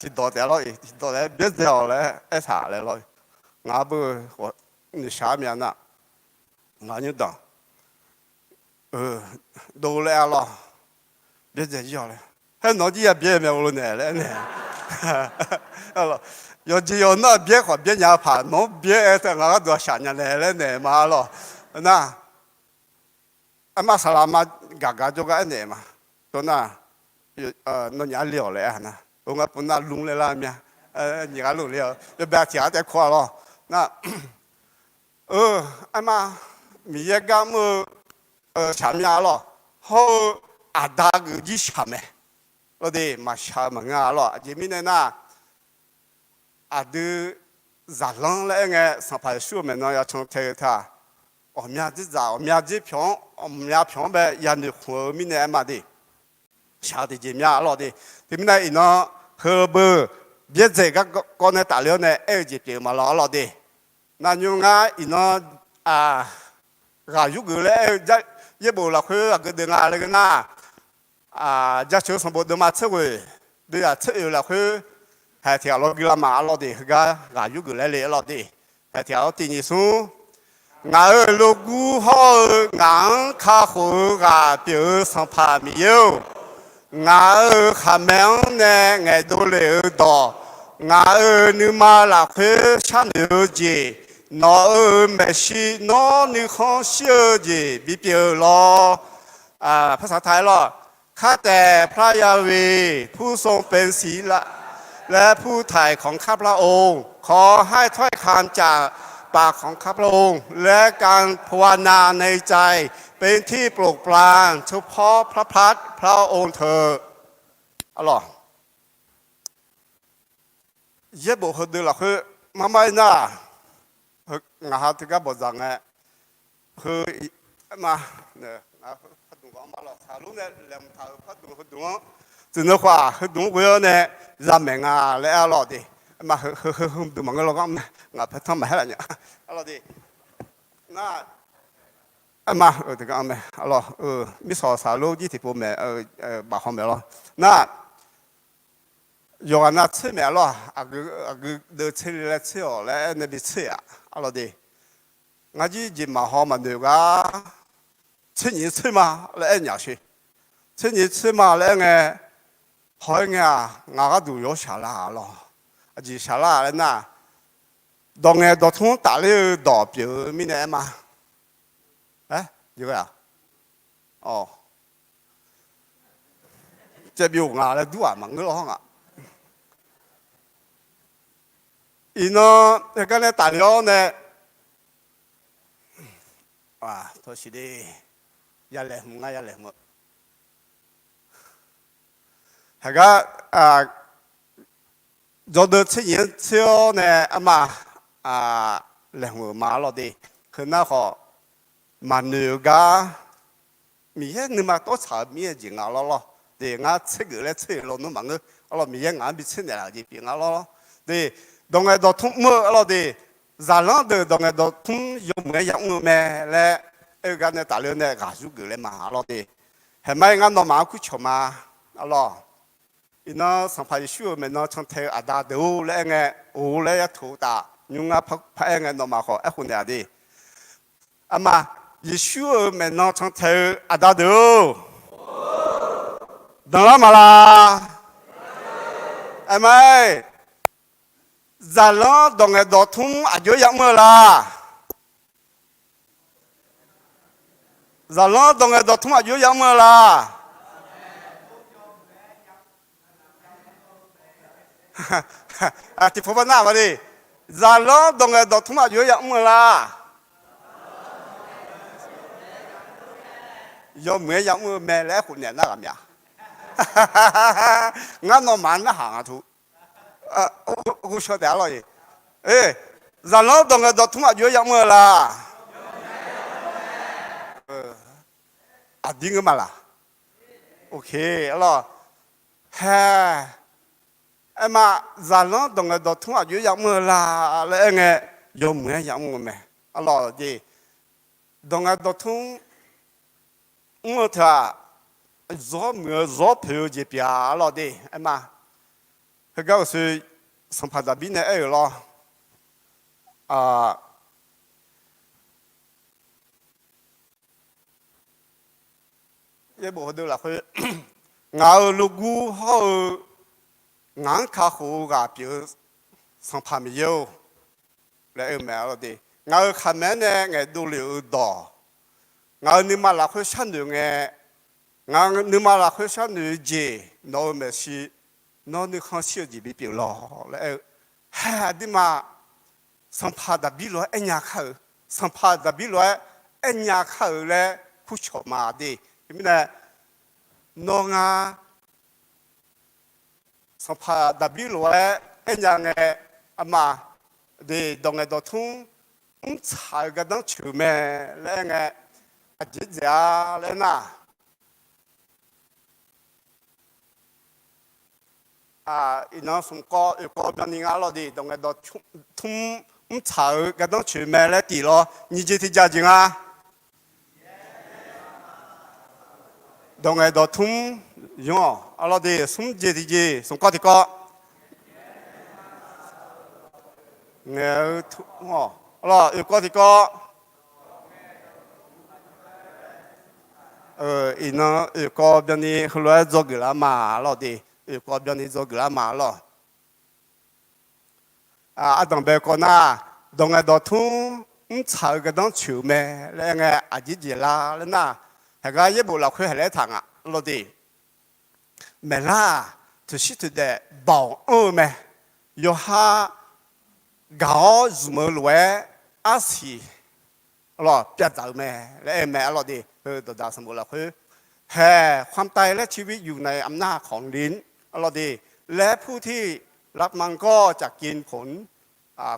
Tiqdawq taef lawr-iq, tiqdawq taef byaerdzae-awq laer aertaq laer lawr-iq, ngaq-anr beu-eu khawf noeqshaq-aer myav nar, ngaq nymr danq dov laer arlawr, byaerdzae jir-awq laer, haer nawq-anr jir ya byaer mae uvlo naeq laer aernaeq, yawqjeq yawq nar byaer khawf byaer nya-eu paq, nawq-anr byaer-aer teu ngaq gharduq aqshaq nya nae laer naeq ma arlawr nar, arma saqlaq ma gaq gaq jawrgar aernaeq ma. Tawv nar, nawnyaf le-awq laer aer nar, o ngar pov nar lmr laer lar myav, nyiq ghaq lmr le-awq yawbae tiq ghaq taef kur-a lawr nar, eu, arma Miqyaer gar mr-eu shaq myav arlawr, hawr-eu aqda geuf jir shaq mae. Lawr de, maqshaq-eu maqngeur-a lawr. Aqjeq mirnae nar, aqdui zaqlanr laer aer ngae, Sanqpaq Yeqsur-euq maeqnan ya cantae-eu ta, ghawqmya dzerdzaq ghawqmya dzer pyawq-anr, ghawqmya pyawq-anr bae yanoeq khmq-eu mirnae aer ma de. Shaq-eu tiqjeq myav arlawr de. Teumirnae iqnan heu beu byaerdzae garkawv nae tafle-awr nae aer-eu jeq pyeuf-eu ma lawr arlawr de. Navnymr ngar iqnan ghaq yurgeuf laer aer-eu yaerbof lafkhoer aqgeu deuq nga laer geu nar, Jaceuq-eu sanqbof deuvma tser ghoeq deuv yaq tser oeq lafkhoer, haeq tiq ghaq lawr gui lar ma arlawr de. Heugar ghaq yurgeuf laer le arlawr de. Haeq tiq ghaq lawr tiq nyiq smr, ngaq-euq logur hawr-eu ngaq-anr kakhof-eu ghaq pyeuf-eu Sanqpaq Miqyaer-or, ngaq-euq khaqmae-anr nae ngaeqdov lef-eu dawq, ngaq-euq nuima lafkhoer sharnoeq-eu jeq, nawq-euq maeqshi nawr nuikhanr shir-eu jeq bipyeuf lawr. Par saq taq-aer lawr. ข้าแต่พระยาเวห์ผู้ทรงเป็นศิลา และผู้ไถ่ของข้าพระองค์ ขอให้ถ้อยคำจากปากของข้าพระองค์และการภาวนาในใจเป็นที่โปรดปรานเฉพาะพระพักตร์พระองค์เถิด Arlawr, yaerbof heudeuq lafkhoer marmar-ir nar, ngaq ha teugar bawqdzaq ngae, heu, aerma, ngaq-euq pardmq gaq-anr ma lawr, saqlor nae laeqhmq taq-euq pardmq heudmq-anr, tsuif neu khawf-aq heudmq-anr ghoe-awr nae zamaeq nga laer arlawr de. Aerma, heu heudmq maqngeur lawr gar mae, ngaq paertanr maqhaer laf nya. Arlawr de, nar, aerma, teugar-anr mae arlawr, mirsawq saqlor jir tiqpov mae, bafhaw mae lawr. Nar, yawqghaq nav tser maeq arlawr, aqgeu deuv tser le laer tser-awq laer aer nae bi tser-aq. Arlawr de, ngar jir jeq maqhaw maqnoeq gar, tser nyiq tser ma laer aer nyaf sher. Tser nyiq tser ma laer aer ngae, haw-aer ngae-aq, ngaq gharduq yawshaq lar lawr. Aqjeq shaq lar laer nar, dawq ngaeq dawq tmr tafler-eu dawq pyeuf-eu mirnae aer ma. Caev byov nga laer dur-aq maqngeur lawr nga. Iqnan heugar nae tafle-awr nae, tawsiq de, yalaeq hmq ngar yalaeq hmq-eu. Heugar jawrdeuv tser nyiq-anr tser-awr nae arma laeqhmq-euq ma arlawr de. Heu nar khawf maqnoeq-eu gar, Miqyaer nuima tawr tsaq-eu mir-aer jeq nga lawr lawr de. Ngar tser geuf laer tser-euq lawnmr maqngeur. Arlawr Miqyaer ngaq-anr bi tser naeqlaf-euq jeq pyeuf nga lawr lawr de. Dawq ngaeq dawq tmr mr-eu arlawr de, zaqlanr deuq dawq ngaeq dawq tmr yawmuiq-aer yamr-eu mae laer aer-eu gar nae tafle-awr nae ghaq yur geuf laer ma arlawr de. Haeq mar-aer ngar nawmaf-anr kurcawq ma arlawr. Iqnan Sanqpaq Yeqsur-euq maeqnan cantae-eu aqda deuq-or laer aer ngae, or laer yar toq-eu taf nymr ngar par-aer ngae nawmaf khawf aerkhof naeq-a de. Arma, Yeqsur-euq maeqnan cantae-eu aqda deuq-or, danqlar maqlaq? Aerma-aer, zaqlanr dawq ngaeq dawq tmr aqjox-aer yamr-eu la? Zaqlanr dawq ngaeq dawq tmr aqjox-aer yamr-eu la? Tiqpov bar nar-aq ma de. Zaqlanr dawq ngaeq dawq tmr aqjox-aer yamr-eu la? Yawmuiq-aer yamr-eu mae laer aerkhof naeq nar ghaq mya. Ngar nawmaf-anr narhaq nga tu. Ghovshaw taef arlawr-iq. Zaqlanr dawq ngaeq dawq tmr aqjox-aer yamr-eu la? Aqdir ngeur ma laq? Arlawr, hae, aerma, zaqlanr dawq ngaeq dawq tmr aqjox-aer yamr-eu la laer aer ngae, yawmuiq-aer yamr-eu mae. Arlawr de, dawq ngaeq dawq tmr mr-eu teu-aq, zawr muiq-eu zawr poeq-eu jeq pyeuf-a arlawr de. Aerma, heugar uqshoe Sanqpaq Daqbir nae aer-euq lawr. Yaerbof heudeuq lafkhoer, ngaq-euq logur hawr-eu ngaq-anr kakhof-eu ghaq pyeuf-eu Sanqpaq Miqyaer-or laer aer-eu mae arlawr de. Ngaq-euq khaqmae-aer nae ngaeqdov lef-eu dawq, ngaq-euq nuima lafkhoer sharnoeq ngae, ngaq-euq nuima lafkhoer sharnoeq-eu jeq nawq-euq maeqshi, nawr nuikhanr shir-eu jeq bipyeuf lawq laer aer-eu. Hae aqduimaf, Sanqpaq Daqbir lof-aer aernya kar-euq, Sanqpaq Daqbir lof-aer aernya kar-euq laer kurcawq ma de. Teumirnae, nawr ngar Sanqpaq Daqbir lof-aer aernya ngae, arma de, dawq ngaeq dawq tmr mrtsaq-eu gardanr coeq-eu mae laer aer ngae, aqjeq dzaeq-a laer nar, iqnan smq kawv oeq kawv byanni nga arlawr de, dawq ngaeq dawq tmr mrtsaq-eu gardanr coeq mae laer tif lawr, nyiq jeq tiq jaq jeq nga. Dawq ngaeq dawq tmr yanr-awq arlawr de, smr jeq tiq jeq, smq kawv tiq kawv. Ngaeq-eu tmr-awq arlawr, oeq kawv tiq kawv. Iqnan oeq kawv byanni heulof-aer dzawgeuf lar ma arlawr de, oeq kawv byanni dzawgeuf lar ma arlawr. Ardanq bae kawv nar, dawq ngaeq dawq tmr mrtsaq-eu gardanr coeq-eu mae laer aer ngae, aqjeq jeq lar laer nar, haeqgar yaerbof lafkhoer haeq laer taq nga arlawr de. Maeqlar-aq, toeqshir toeqdaef baoq anr-eu mae. Yawqha gaq-awr zmq-eu lof-aer arsiq arlawr pyavdzaq-eu mae laer aer-eu mae arlawr de. Heu dawqdaq sanqbof lafkhoer, แห่ความตายและชีวิตอยู่ในอำนาจของลิ้น arlawr de, และผู้ที่รับมันก็จะกินผล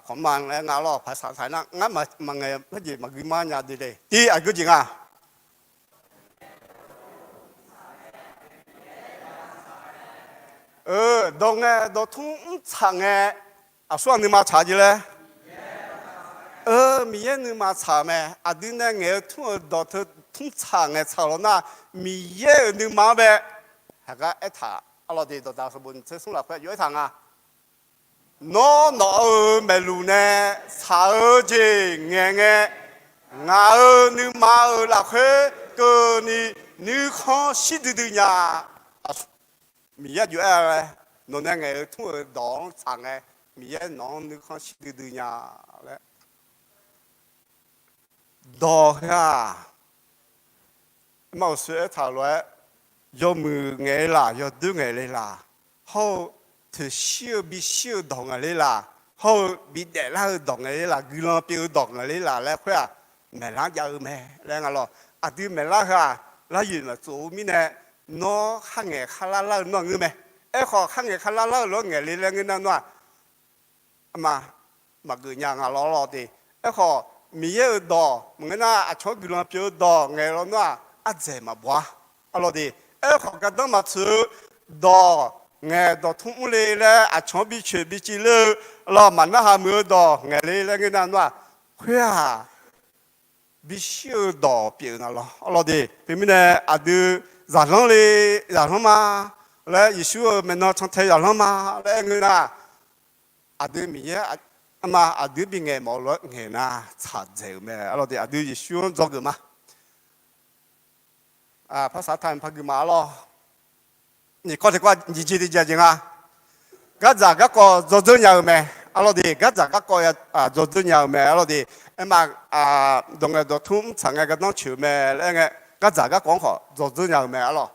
ของมัน laer nga arlawr. Paqsaq saq nar ngar maqngaeq, parjeq maqgui mar nya de le. Tiv aqgeu jeq nga. Dawq ngaeq dawq tmr mrtsaq ngae, aqsur-aq nuima tsaq jeq laer? Miqyaer nuima tsaq mae. Aqdui nae ngaeq-eu tmr-euq dawq teu tmr tsaq ngaeq tsaq lawq nar, Miqyaer-euq nuima-anr bae haeqgar aertaq arlawr de. Dawqdaq sanqbof nyiq tser smr lafkhoer aqjox aertaq nga. Nawr nawq-euq maeqluq nae tsaq-eu jeq ngaeq ngae, ngaq-euq nuima-euq lafkhoer keuvni nuikhanr shir duidui nya. Miqyaer aqjox aer-a laer, nawq nae ngaeq-eu tmr-euq dawq-anr tsaq ngae, Miqyaer nawq-anr nuikhanr shir duidui nya laer. Dawq heu-aq, maqsoeq aertaq-euq lof-aer, yawmuiq ngaeq le laq, yawdoer ngaeq le laq, hawr-eu toeqshir-eu bishir-eu dawq ngaeq le laq, hawr-eu bidaef lar-eu dawq ngaeq le laq, guiqlanq pyeuf-eu dawq ngaeq le laq laer khoer-aq, maeqlar jav-eu mae laer nga lawq. Aqdui maeqlar heu-aq, laryoeq maqtsof-eu mirnae, nawr kharngaeq kharlar lar-eu nawr-aq ngeur mae. Aerkhawf, kharngaeq kharlar lar-eu lof-aer ngaeq le laer ngeur nar nawr-aq, ma, maqgeuf nya nga lawr lawr de. Aerkhawf, Miqyaer-euq dawq maqngeur nar, aqcawq-anr guiqlanq pyeuf-eu dawq ngaeq law nar-aq, ardzaeq maqbaw-ar. Arlawr de, aerkhawf gardanr maqtsoeq-eu dawq ngaeq dawqtmr mr le laer aqcawq-anr bicoeq biciv ler-eu, lawr maqnarhaq muiq-eu dawq ngaeq le laer ngeur nar nawr-aq, khoer-aq, bishir-eu dawq pyeuf nga lawr. Arlawr de, teumirnae aqdui zaqlanr le, zaqlanr ma laer, Yeqsur-euq maeqnan cantae zaqlanr ma laer aer ngeur nar, aqdui Miqyaer, arma aqdui bingaeq mawf-eu lof-aer ngaeq nar tsaqdzaeq-euq mae. Arlawr de, aqdui Yeqsur-anr dzawgeuf ma. Parsaq taq par gui ma arlawr. Nyiq kawv tiq kawv nyiq jeq tiq jeq jeq nga. Gardzaq garkawv dzawdzeur nya-euq mae. Arlawr de, gardzaq garkawv dzawdzeur nya-euq mae. Arlawr de, aerma, dawq ngaeq dawqtmr mr tsaq ngae gardanr coeq-eu mae laer aer ngae, gardzaq garkawv-anr khawf dzawdzeur nya-euq mae arlawr.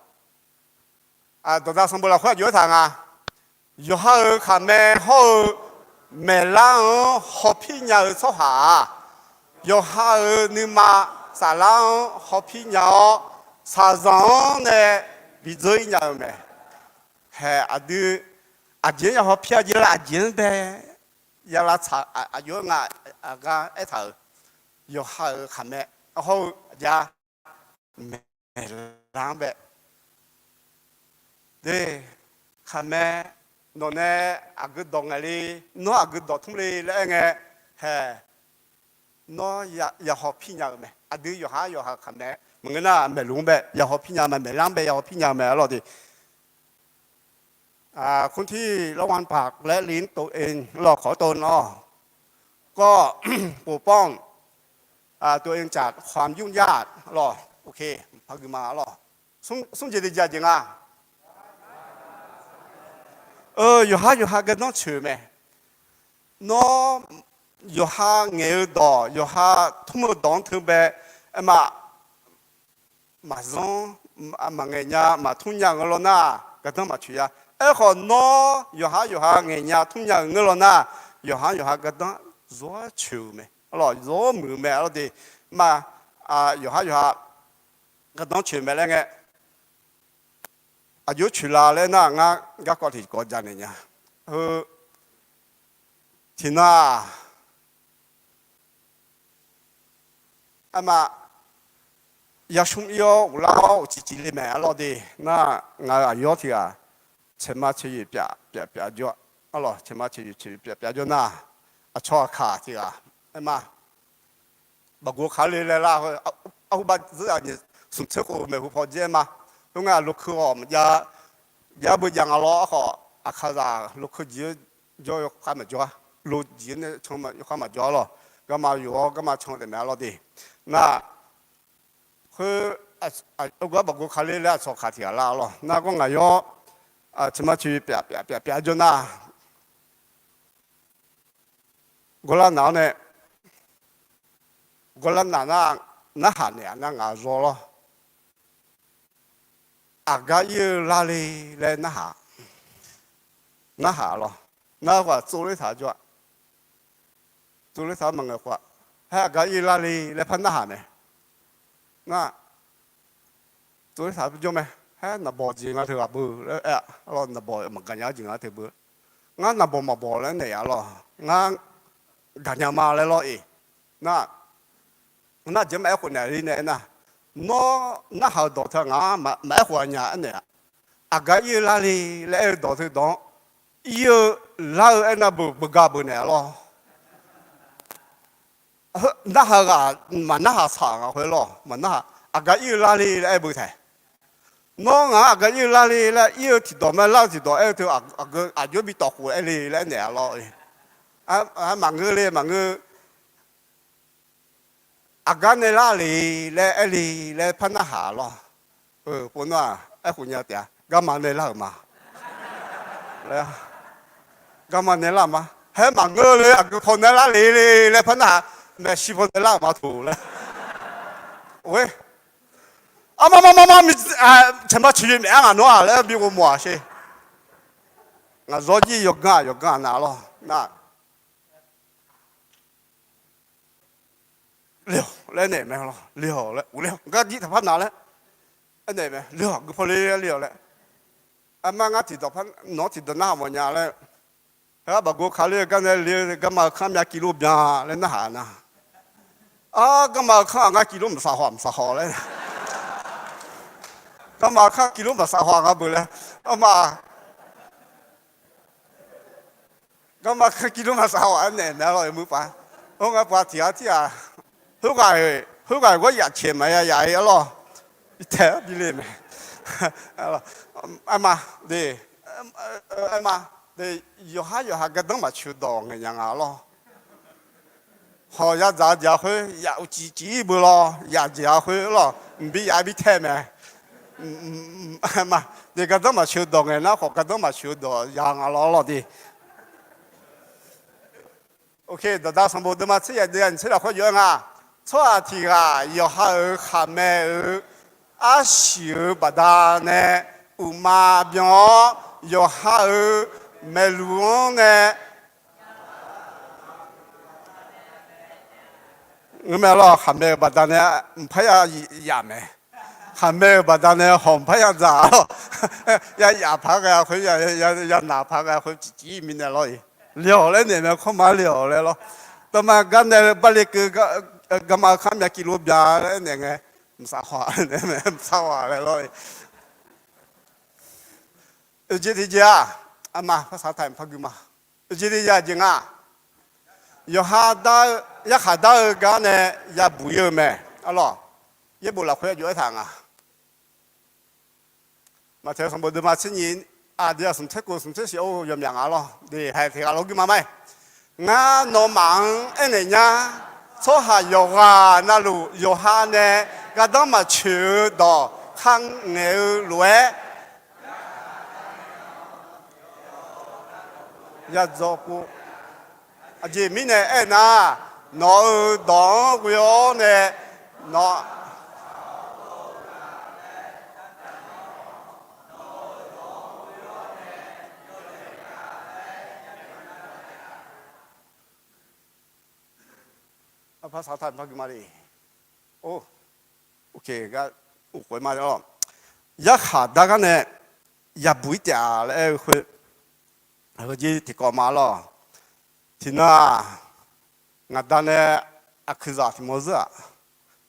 Dawqdaq sanqbof lafkhoer aqjox aertaq nga. Yawqha-euq khaqmae hawr-eu maeqlar-anr hawpir nya-eu tsawrhaq-aq, yawqha-euq nuima saflar-anr hawpir nya-awr, shaqzanq-anr nae bidzeur-ir nya-eu mae. Haeq aqdui, aqjeq-anr ya hawpir-a jeq laer aqjeq-anr bae ya lavtsaq aqjox-aer nga. Aqgar aertaq-euq, yawqha-euq khaqmae hawr-eu aqja maeqlar-anr bae de, khaqmae nawq nae aqgeu dawq ngaeq le, nawr aqgeu dawqtmr le laer aer ngae, haeq, nawr ya hawpir nya-euq mae. Aqdui yawqha yawqha-euq khaqmae maqngeur nar maeqluf-anr bae ya hawpir nya mae, maeqlar-anr bae ya hawpir nya mae arlawr de. คนที่ระวังปากและลิ้นตัวเอง ลอขอตน ลอ ก็ปกป้องตัวเองจากความยุ่งยาก ลอ โอเค พาคือมา ลอ smr jeq tiqjeq jeq nga. Yawqhar yawqha gardanr coeq mae. Nawr yawqha ngaeq-eu dawq, yawqha tmr-eu dawq-anr teu bae, aerma, maqzanr, maqngaeq nya, maqtmr nya-euq ngeur law nar, gardanr maqcoeq ya. Aerkhawf nawr yawqhar yawqha ngaeq nya tmr nya-euq ngeur law nar, yawqhar yawqha gardanr zawr coeq-euq mae. Arlawr, zawr muiq-eu mae arlawr de. Ma, yawqhar yawqha gardanr coeq mae laer ngae, aqjox coeq la laer nar, ngar garkawv tiqkawv janaeq nya. Heu, tiqnan-aq, aerma, yasmr ir-awr ghoflar-awr uqcif cifle mae arlawr de. Nar, ngaq-euq aqyawr tiq ghaq caeqma caeqyoeq pyaf pyaf pyaf jawr, arlawr, caeqma caeqyoeq caeqyoeq pyaf pyaf jawr nar, aqcawq aqkaq tiq ghaq, aerma, baqgov kaq le laer lar, arhu bar zeur-aq nyiq smq tser khof maeqhu paw jir aerma, khoerngae lokeu-awq maqjav, jav beu jav nga lawr. Aerkhawf aqkaqzaq lokeu jeq-anr jawr yawkhav maqjawr-ar, lo jeq-anr nae can yawkhav maqjawr-ar lawr. Garma yawf-awr garma can taef mae arlawr de. Nar, khoer, arhu gar baqgov kaq le laer aqcawq aqkaq tiq ghaq lar lawr. Nar, gawr ngaq yawr, caeqma caeqyoeq pyaf pyaf pyaf pyaf jawr nar, gawrlar naq-awr nae, gawrlar naq nar, narhaq naeq-a nar ngaq-eu zawr lawr. Aqgar ir-eu lar le laer narhaq, narhaq lawr. Nar khawf tsovler taq jawr-a, tsovler taq maqngaeq khawf-a, haer aqgar ir-eu lar le laer par narhaq mae. Nar, tsovler taq jawr mae. Haer naqbawq jeq nga teu ghaq beu laer aer-a lawr, naqbawq maqgaq nya-ar jeq nga teu beu. Ngar naqbawq maqbawq laer naeq-a lawr, ngar gaqnya ma laer lawr-eq. Nar, nar jeq maqaer khof naeq-a le nae aernar, nawr narhaq-eu dawq teu ngaq-anr maqaer khof-a nya aernaeq-a. Aqgar ir-eu lar le laer aer-eu dawq teu dawq-anr, ir-eu lar-eu aernar beu beugar beu naeq-a lawr. Narhaq ghaq maqnarhaq saq nga khoer lawr, maqnarhaq, aqgar ir-eu lar le laer aer beu taeq. Nawr ngaq-anr aqgar ir-eu lar le laer, ir-eu tiqdawq ma lar-eu tiqdawq aer-eu teu, aqgeu aqjox bi tawf khof aer le laer aernaeq-a lawr. Ar, maqngeur le, maqngeur. Aqgar naelar le laer aer le laer par narhaq lawr. Pov nar-aq, aerkhof nya taef-a, garma naelar-euq ma. Garma naelar-euq ma. Haer maqngeur le, aqgeu paw naelar le le laer par narhaq, maeqshi paw naelar-euq ma toq laer. Oe, armar mar mar mar, taqma ciqyoeq maeq-ar ngaq nawr-aq laer bi ghov mawf-aq sher. Ngaq zawr jir yawganr-aq yawganr-aq nav lawr nar. Le-awq laer naeq mae lawr, le-awq laer, le-awq gar jir taqpar nav laer, aernaeq mae, le-awq gui paw le le-awq laer. Armar ngar tiqdawq par nawq-anr tiqdawq narhaq mawfnya laer. Haer-ar baqgov kale gar nae le-eu garma-euq kanr myav kivlov byan laer narhaq nar. Ar, garma-euq kanr-aq ngar kivlov maqsaq haw-aq maqsaq haw laer. Garma-euq kanr kivlov maqsaq haw-aq ngar beu laer. Armar garma kanr kivlov maqsaq haw-aq aernaeq mae lawr, muiq paf. Ar, ngar paf tiq ghaq tir-aq, khoerghaq-iq, khoerghaq-iq gawr yaf caeq maqya yaf-ir-ar lawr. Irtaeq-ar bi le mae. Aerma, aerma, yawqhar yawqha gardanr maqtsoeq dawq ngaeq nya nga lawr. Hawq yadzaq-eu jeq-a khoer yaf uqcif cif-ir beu lawr, yaf jeq-a khoer lawr, mqbi yaf-aer bi tae mae. Aerma, de gardanr maqtsoeq-eu dawq ngaeq nar khawf gardanr maqtsoeq-eu dawq ya nga lawr lawr de. Ok, Dawqda sanqbof deuvma tser yaeq deuv-a nyiq tser lafkhoer jov-aer nga. Tsawrhaq tiq ghaq yawqha-euq khaqmae-euq arsiq-euq baqdanae uqma byan-awr, yawqha-euq maeqluq-anr nae, ngeurmae lawr, khaqmae-euq baqdanae mqpar ya yaf mae. Khaqmae-euq baqdanae hawq mqpar ya dzaq-awr, ya yaf paq ghae-a khoer, ya naq paq ghae-a khoer cif cif mirnae lawr-iq, le-awq laer naeq mae, kawrma le-awq laer lawr. Dawqma gar nae-eu barle keuv garma-eu kanr myav kivlov byan laer aernaeq ngae, mqsaq haw-aq laer naeq mae, mqsaq haw-aq laer lawr-iq. Oeqjeq tiqjeq-aq, arma parsaq taq-iq par gui ma. Oeqjeq tiqjeq-aq jeq nga. Yawqha dar-eu, yarkhaq dar-eu gar nae yabuq-ir-eu mae. Arlawq, yaerbof lafkhoer jov-aer taq nga. Maqtaeq sanqbof deuvma tser nyiq, aqdui-aq smq tser kov smq tser shif-or yawmyaq nga lawr de, haeq tiq ghaq lawr gui ma ma-iq. Ngar nawmaf-anr aernaeq nyar. Tsawrhaq yawqghaq navluf yawqha nae gardanr maqtsoeq-eu dawq kharngaeq-eu lof-aer, yadzaw pov. Aqjeq mirnae aernar, nawq-euq dawq-anr ghoe-awr nae, nawq Aqpar saqtaq maqgui ma le. Or, ok, gar, uqkhof-aer ma lawr. Yarkhaq dar gar nae yabuq-ir taef-a laer aer-eu khoer, heujeq tiqkawv ma lawr. Tiqnan-aq, ngaqda nae aqkuiqzaq tiq mawr zeur-aq,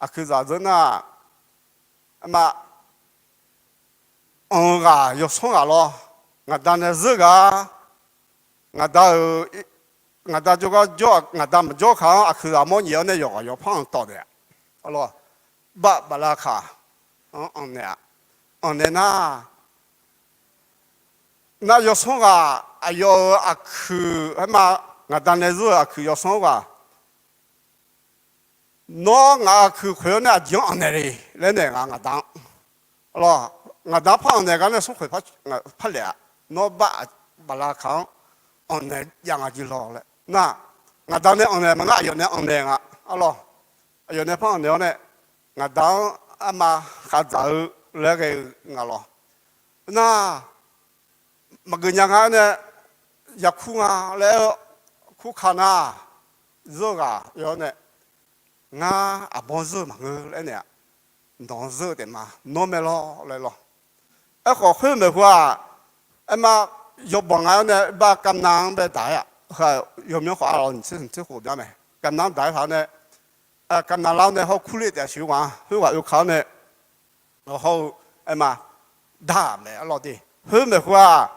aqkuiqzaq zeur nar, ma, anq-eu ghaq yawsanr ghaq lawr, ngaqda nae zeur ghaq, ngaqda-euq, ngaqda jawrgar jawr, ngaqda maqjawr kaq-anr aqkuiqzaq mawr nyaef-awr nae yawqghaq yawqpar-anr tawq daef-a. Arlawr, bav baflav kaq-anr anqnaeq-a. Anqnaeq nar, nar yawsanr ghaq aqyawf-euq aqkuiq, aerma, ngaqda nae zeur-euq aqkuiq yawsanr ghaq, nawr ngaq aqkuiq khoeq-awr nae aqjeq-anr anqnaeq le laer naeq nga ngaqda-anr. Arlawr, ngaqda-anr par anqnaeq gar nae smrkhoeq par laef-a. Nawr bav baflav kaq-anr anqnaeq jav nga jeq lawq laer nar, ngaqda nae anqnaeq maqngeur, aqyawf nae anqnaeq nga. Arlawr, aqyawf nae par anqnaeq-awr nae, ngaqda-anr arma khavdzaq-eu laer ghae-eu nga lawq. Nar, maqgeuf nya nga-aer nae, yakur nga laer-eu, kurka nar, zeur-eu ghaq yawr nae, ngar aqbawr zeur-eu maqngeur laer naeq-a. Nawq-anr zeur-eu taef ma, nawr mae lawr laer lawr. Aerkhawf khoer maeqhu-aq, aerma, yawbanq nga-awr nae bar kavnav-anr bae daq-aer-a. Heu-aq yawmyanr khawf arlawq nyiq tser smq tser khof byan mae. Kavnav-anr daq-aer taq-awr nae, kavnav lar-awr nae hawr kurler taef-a siq-eu ghaq-anr khoerghaq oekaq-awr nae, hawr-eu, aerma, dar-aq mae arlawr de. Khoer maeqhu-aq,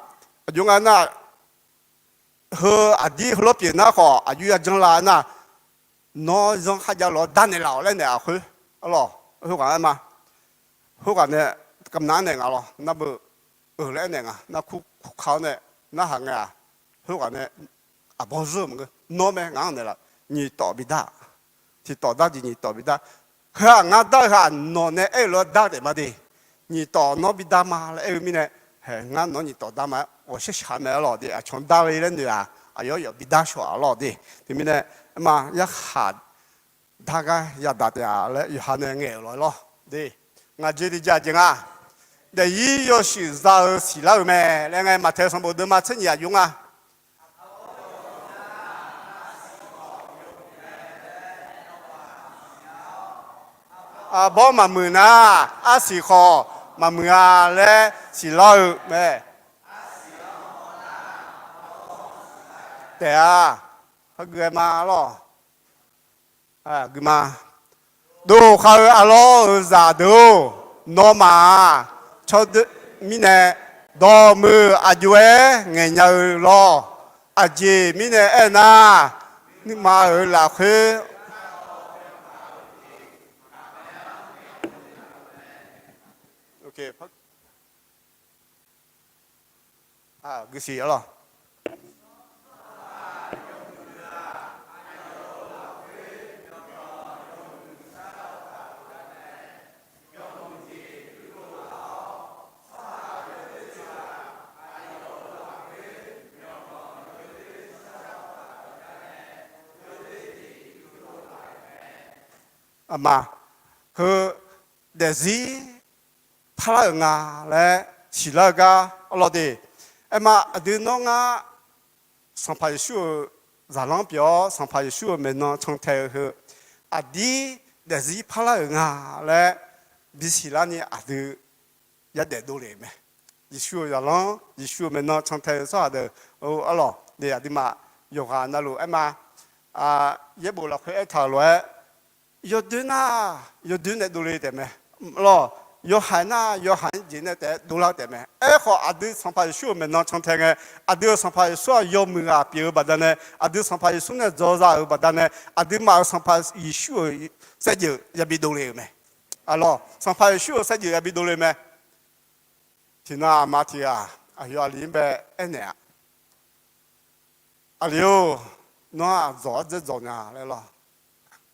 aqjox nga nar, heu aqdir heulof pyeuf nar khawf aqjox ya janr la nar, nawr zanr kharjav lof-aer darnaeq laf-awq laer naeq-aq khoer, arlawr, khoerghaq aerma, khoerghaq nae, kavnav-anr naeq nga lawr nar beu, eu laer aernaeq nga nar, kurka-awr nae, narhaq ngae-aq, khoerghaq nae, aqbawr zeur maqngeur. Nawr mae ngaq-anr naeqlaf, nyiq tawf bidar. Tiq tawf dar jeq nyiq tawf bidar. Heu-aq ngar dar-eu heu-aq nawq nae aer-eu lof-aer dar taef ma de. Nyiq tawf nawr bidar ma laer aer-eu mirnae, hae ngar nawq nyiq tawf dar ma-aer ghawqshaq shaq mae-a lawq de. Aqcawq dar le laer noeq-aq, aqyawf yawf bidar shawq-a lawq de. Teumirnae, aerma yarkhaq dar gar yadaq taef-a laer yawqha nae ngaeq-euq lawq lawr de. Ngaq jeq tiqjeq aqjeq nga. Daefzir yawshuif za-eu siqlar-euq mae laer ngae, Maqtaeq sanqbof deuvma tser nyiq aqjox nga. Aqbawr maqmuiq nar, arsiq khawf maqmuiq-a laer siqlar-eu mae. Taef-a. Hagui-aer ma lawq. Guima. Dov khav-eu arlawr-euq zaqdeuq-or, nawmaf-aq, tsawrdoer mirnae dawqmuiq aqjox-aer ngaeqnya-eu lawr. Aqjeq mirnae aernar, nuima-euq lafkhoer Aqma, heu daefzir parlar-euq nga laer siqlar-eu gar arlawr de. Aerma aqdui nawr ngar Sanqpaq Yeqsur-euq zaqlanr pyeuf-awr, Sanqpaq Yeqsur-euq maeqnan cantae-eu heu, aqdir daefzir parlar-euq nga laer bisiq larni aqdui yadaef dovle-euq mae. Yeqsur-euq zaqlanr, Yeqsur-euq maeqnan cantae-eu tsawrhaq deuq, arlawq de, aqduimaf yawqghaq navluf aerma, yaerbof lafkhoer aertaq-euq lof-aer, yawdoer nar, yawdoer nae dovle taef mae. Lawq, yawhaiq nar, yawhaiq-anr jeq nae taef-aer dovlar taef mae. Aerkhawf, aqdui Sanqpaq Yeqsur-euq maeqnan cantae ngae, aqdui-euq Sanqpaq Yeqsur-aq yawmuiq ghaq pyeuf-eu baqdanae, aqdui Sanqpaq Yeqsur nae dzawzaq-euq baqdanae, aqduimaf-euq Sanqpaq Yeqsur-euq saerjeuf yabi dovle-euq mae. Arlawq, Sanqpaq Yeqsur-euq saerjeuf yabi dovle mae. Tiqnan aqma tiq ghaq aqyawf aqli-anr bae aernaeq-a. Aqli-or, nawr aqdzawq-anr dzaer dzawq nya laer lawr.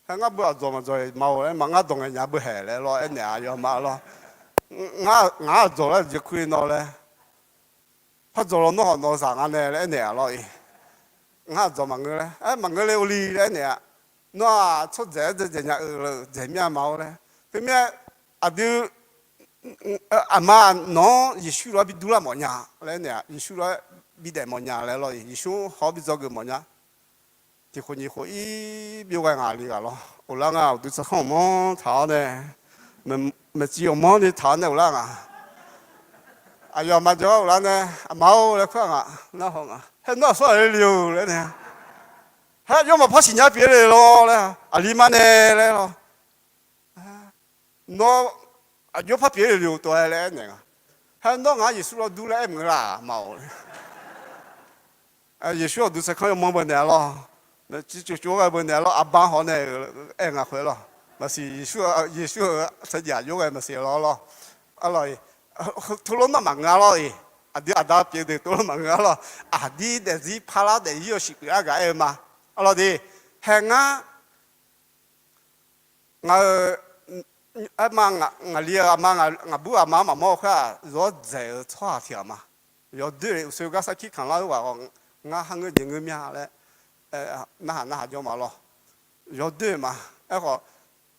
Haer ngar beu aqdzawq maqdzawq ma-or laer ma, ngar dawq ngaeq nya beu haeq laer lawr aernaeq-a, aqyawf ma lawr. Ngar aqdzawq laer jeq kur-ir nawr laer. Par dzawq law, nawr hawq nawq zaq nga nae laer aernaeq-a lawr-iq. Ngar aqdzawq maqngeur laer, aer maqngeur le or li laer aernaeq-a. Nawr-aq tsawrdzaeq-aer dzaedzaeq nya-eu dzaeq mir-a ma-or laer. Teumirnae aqdui aqma nawq-anr Yeqsur lof-aer bi durlar mawf nya laer aernaeq-a, Yeqsur lof-aer bi daef mawf nya laer lawr-iq, Yeqsur-anr haw-awr bi dzawgeuf mawf nya. Tiq khof nyiq khof ir byov ghae ngaq li ghaq lawr. Of lar nga, uqduq tsawrkhanr awqmanr taq-awr nae, maeqciv awqmanr ni taq-awr nae of lar nga. Aqyawf aqma jawr-awr of lar nae, aqma-or laer kur-aq nga, narhaq nga. Haer nawr aqsur aqle le-euq laer nae, haer aqjox maqpar siqnya pyeuf le lawr laer, aqli mar nae laer lawr. Nawr aqjox par pyeuf le le-euq tov-aer laer aernaeq nga. Haer nawr ngar Yeqsur lawr dur laer aer maqngeur laf ma-or. Yeqsur awqduq tsawrkhanr yawmanr beunaeq-a lawr. Maeqciv tsov tsov ghae beunaeq-a lawr, aqba hawr nae aer nga khoer lawr. Maqsiq, Yeqsur-euq saevdzeuf aqjox ghae maqsiq lawr lawr. Arlawr-iq, teulof nar maqngeur-a lawr-iq. Aqdui aqda pyeuf deuq teulof maqngeur-a lawr. Aqdir daefzir parlar daefzir yawshuif pyeuf-a gaq aer-eu ma. Arlawr de, haer ngar ngaq-euq, aerma, ngaqli-euq aqma, ngaqbur aqma-anr maqmawr-eu khoer-aq, zawr dzaeq-eu tsawrhaq tiq ghaq ma. Yawdoer uqshoe gar sarkir kamq lar-eu ghaq-awq, ngar kharngeur jeq ngeur mya laer narhaq narhaq jawr ma lawr. Yawdoer ma. Aerkhawf,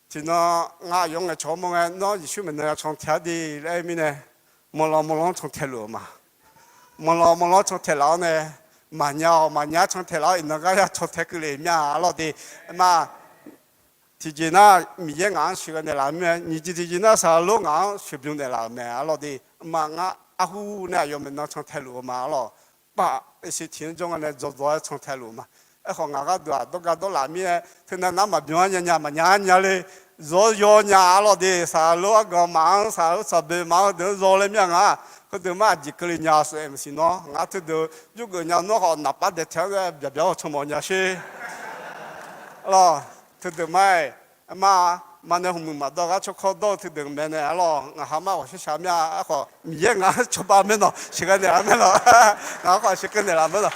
tiqnan ngar aqyawf ngaeqcawq-awr mawr ngae, nawr Yeqsur maeqnan ya cantae-ar de laer aer mirnae, manqlanq manqlanr cantae luf-eu ma. Manqlanq manqlanr cantae laf-awr nae, maqnya-awq maqnya-ar cantae laf-awr iqnan gar ya cantae keuvle mya-a lawr de. Aerma, tiqjeq nar Miqyaer ngaq-anr sheuqghae naeqlaf-eu mirnae, nyiq jeq tiqjeq nar saqlaq lor ngaq-anr sheuqbymr naeqlaf-euq mae arlawr de. Aerma ngar arhu nae aqyawf maeqnan cantae luf-eu ma arlawr. Baf, eqsiq tiq-anr jawr nga nae dzawdzaw-aer cantae luf-eu ma. Aerkhawf ngaq gharduq-aq dawrga dawrlaf mirnae, teunav nar maqbymr-ar nya nya maqnya-ar nya le. Zawr yaw nya arlawr de, saqlaq lor arganq maf-anr, saqlaq lor tsaqboeq maf-anr deuq-anr zaw laer mir-a nga. Heudeuq mar aqjeq keuvle nya-a saef maqsiq nawr, ngaq teudeuq yurgeuf nya nawr khawf naqpav daeq taeq-anr nae byaqbyaq-awr canmawf nya sher. Arlawr, teudeuq mar-aer, aerma, maqnaeq hmq muiq maqdawr gar tsawrkawr dawr-eu teudeuq mae nae arlawr, ngaq ha mar ghawqshaq shaq mir-a. Aerkhawf Miqyaer ngaq-anr cawba maernawq sheuqghae naeqlaf maernawq, ngaq-anr khawf sheuqghae naeqlaf maernawq.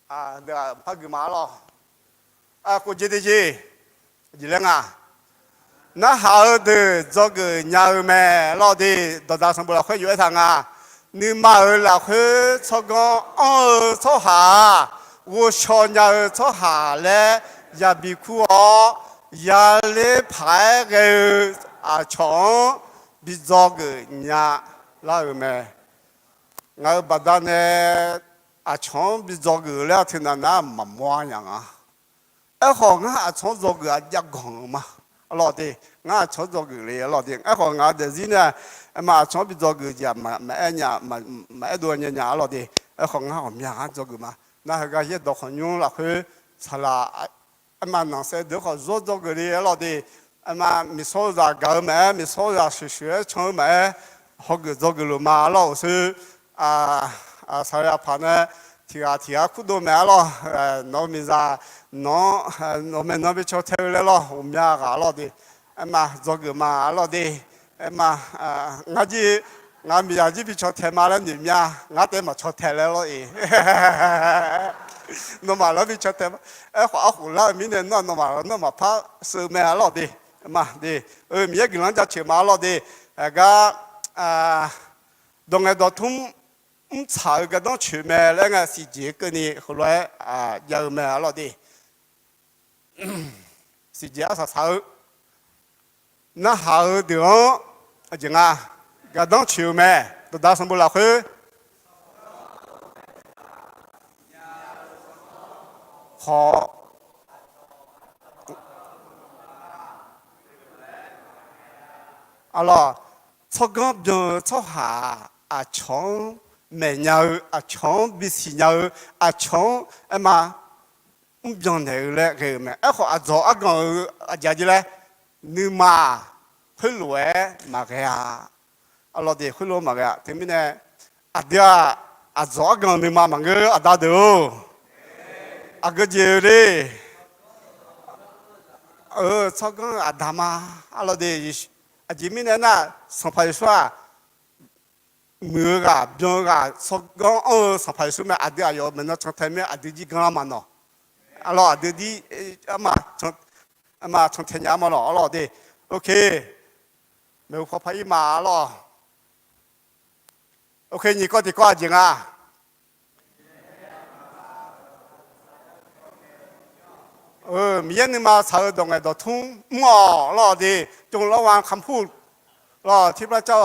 Deuq-aq par gui ma arlawr. Khof jeq tiqjeq, jeq laer nga. Narhaq-eu deuq dzawgeuf nya-eu mae arlawr de. Dawqdaq sanqbof lafkhoer yuf-aer taq nga. Nuima-euq lafkhoer tsawrganr anr-eu tsawrhaq-aq, ghovshaw nya-eu tsawrhaq laer yabi kur-awr, yaler paq-aer ghae-eu aqcawq-anr bi dzawgeuf nya lar-euq mae. Ngaq-euq baqdanae aqcawq-anr bi dzawgeuf laer-aq teunav nar maqmawr-a nya nga. Aerkhawf ngar aqcawq-anr dzawgeuf-aq jav ganq-eu ma arlawr de. Ngar aqcawq-anr dzawgeuf le arlawr de. Aerkhawf ngaq-euq daefzir nae, aerma aqcawq-anr bi dzawgeuf jeq-aq maqaer nya, maqaer dov nya nya arlawr de. Aerkhawf ngar ghawqmya ngar dzawgeuf ma. Nar heugar yaerdawq khawqnymr lafkhoer saqlaq aerma nanqsaev deuq khawf zawr dzawgeuf le arlawr de. Aerma miqsawrzaq gaq-eu maqaer, miqsawrzaq sheuqsheuq-aer can-eu maqaer, hawgeuf dzawgeuf luf ma arlawr-euq sher. Saqlaq paq nae tiqghaq tiqghaq kurdov mae arlawr. Nawq-eu miqzaq, nawq-anr, nawq maeqnan bi caw tae-eu laer lawr, ghawqmya ghaq arlawr de. Aerma dzawgeuf ma arlawr de. Aerma ngar jir, ngaq miqzaq jir bi caw tae ma laer noeq mya. Ngar taef maqcaw tae laer lawr-eq. Nawmaf lawr bi caw tae ma. Aerkhawf arkhof lar-eu mirnae nawr nawmaf lawr nawr maqpar sheuv mae arlawr de. Aerma de, Miqyaer guiqlanq jaceuq ma arlawr de. Aqgar dawq ngaeq dawq tmr mrtsaq-eu gardanr coeq mae laer ngae siqjeq keuvni heulof-aer jav-eu mae arlawr de. Siqjeq arsaq saq-eu narhaq-eu deuq-anr aqjeq nga gardanr coeq-eu mae. Dawqdaq sanqbof lafkhoer khawf arlawr, tsawrganr byan-eu tsawrhaq aqcawq-anr maeq nya-eu, aqcawq-anr bisiq nya-eu, aqcawq-anr aerma mrbyan naeq-eu laer ghae-euq mae. Aerkhawf aqdzawq arganq-eu aqjeq aqjeq laer, nuima khoerlof-aer maqghae-a. Arlawr de, khoerlof-aer maqghae-a. Teumirnae aqdui-aq, aqdzawq arganq nuima maqngeur aqda deuq-or, aqgeu jeq-eu le. Tsawrganr-eu aqda ma. Arlawr de, aqjeq mirnae nar, Sanqpaq Yeqsur-aq, muiq-eu ghaq byan-eu ghaq tsawrganr anr-eu Sanqpaq Yeqsur mae. Aqdui aqyawf maeqnan cantae mir-aer aqdui jir ganr lar ma nawq. Arlawr aqdui jir arma cantae nya arma nawq arlawr de. Ok, maeqhu paw par ir ma arlawr. Ok, nyiq kawv tiqkawv aqjeq nga. Miqyaer nuima tsaq-eu dawq ngaeq dawq tmr mr-awq lawr de, จงระวังคำพูด lawr, ที่พระเจ้า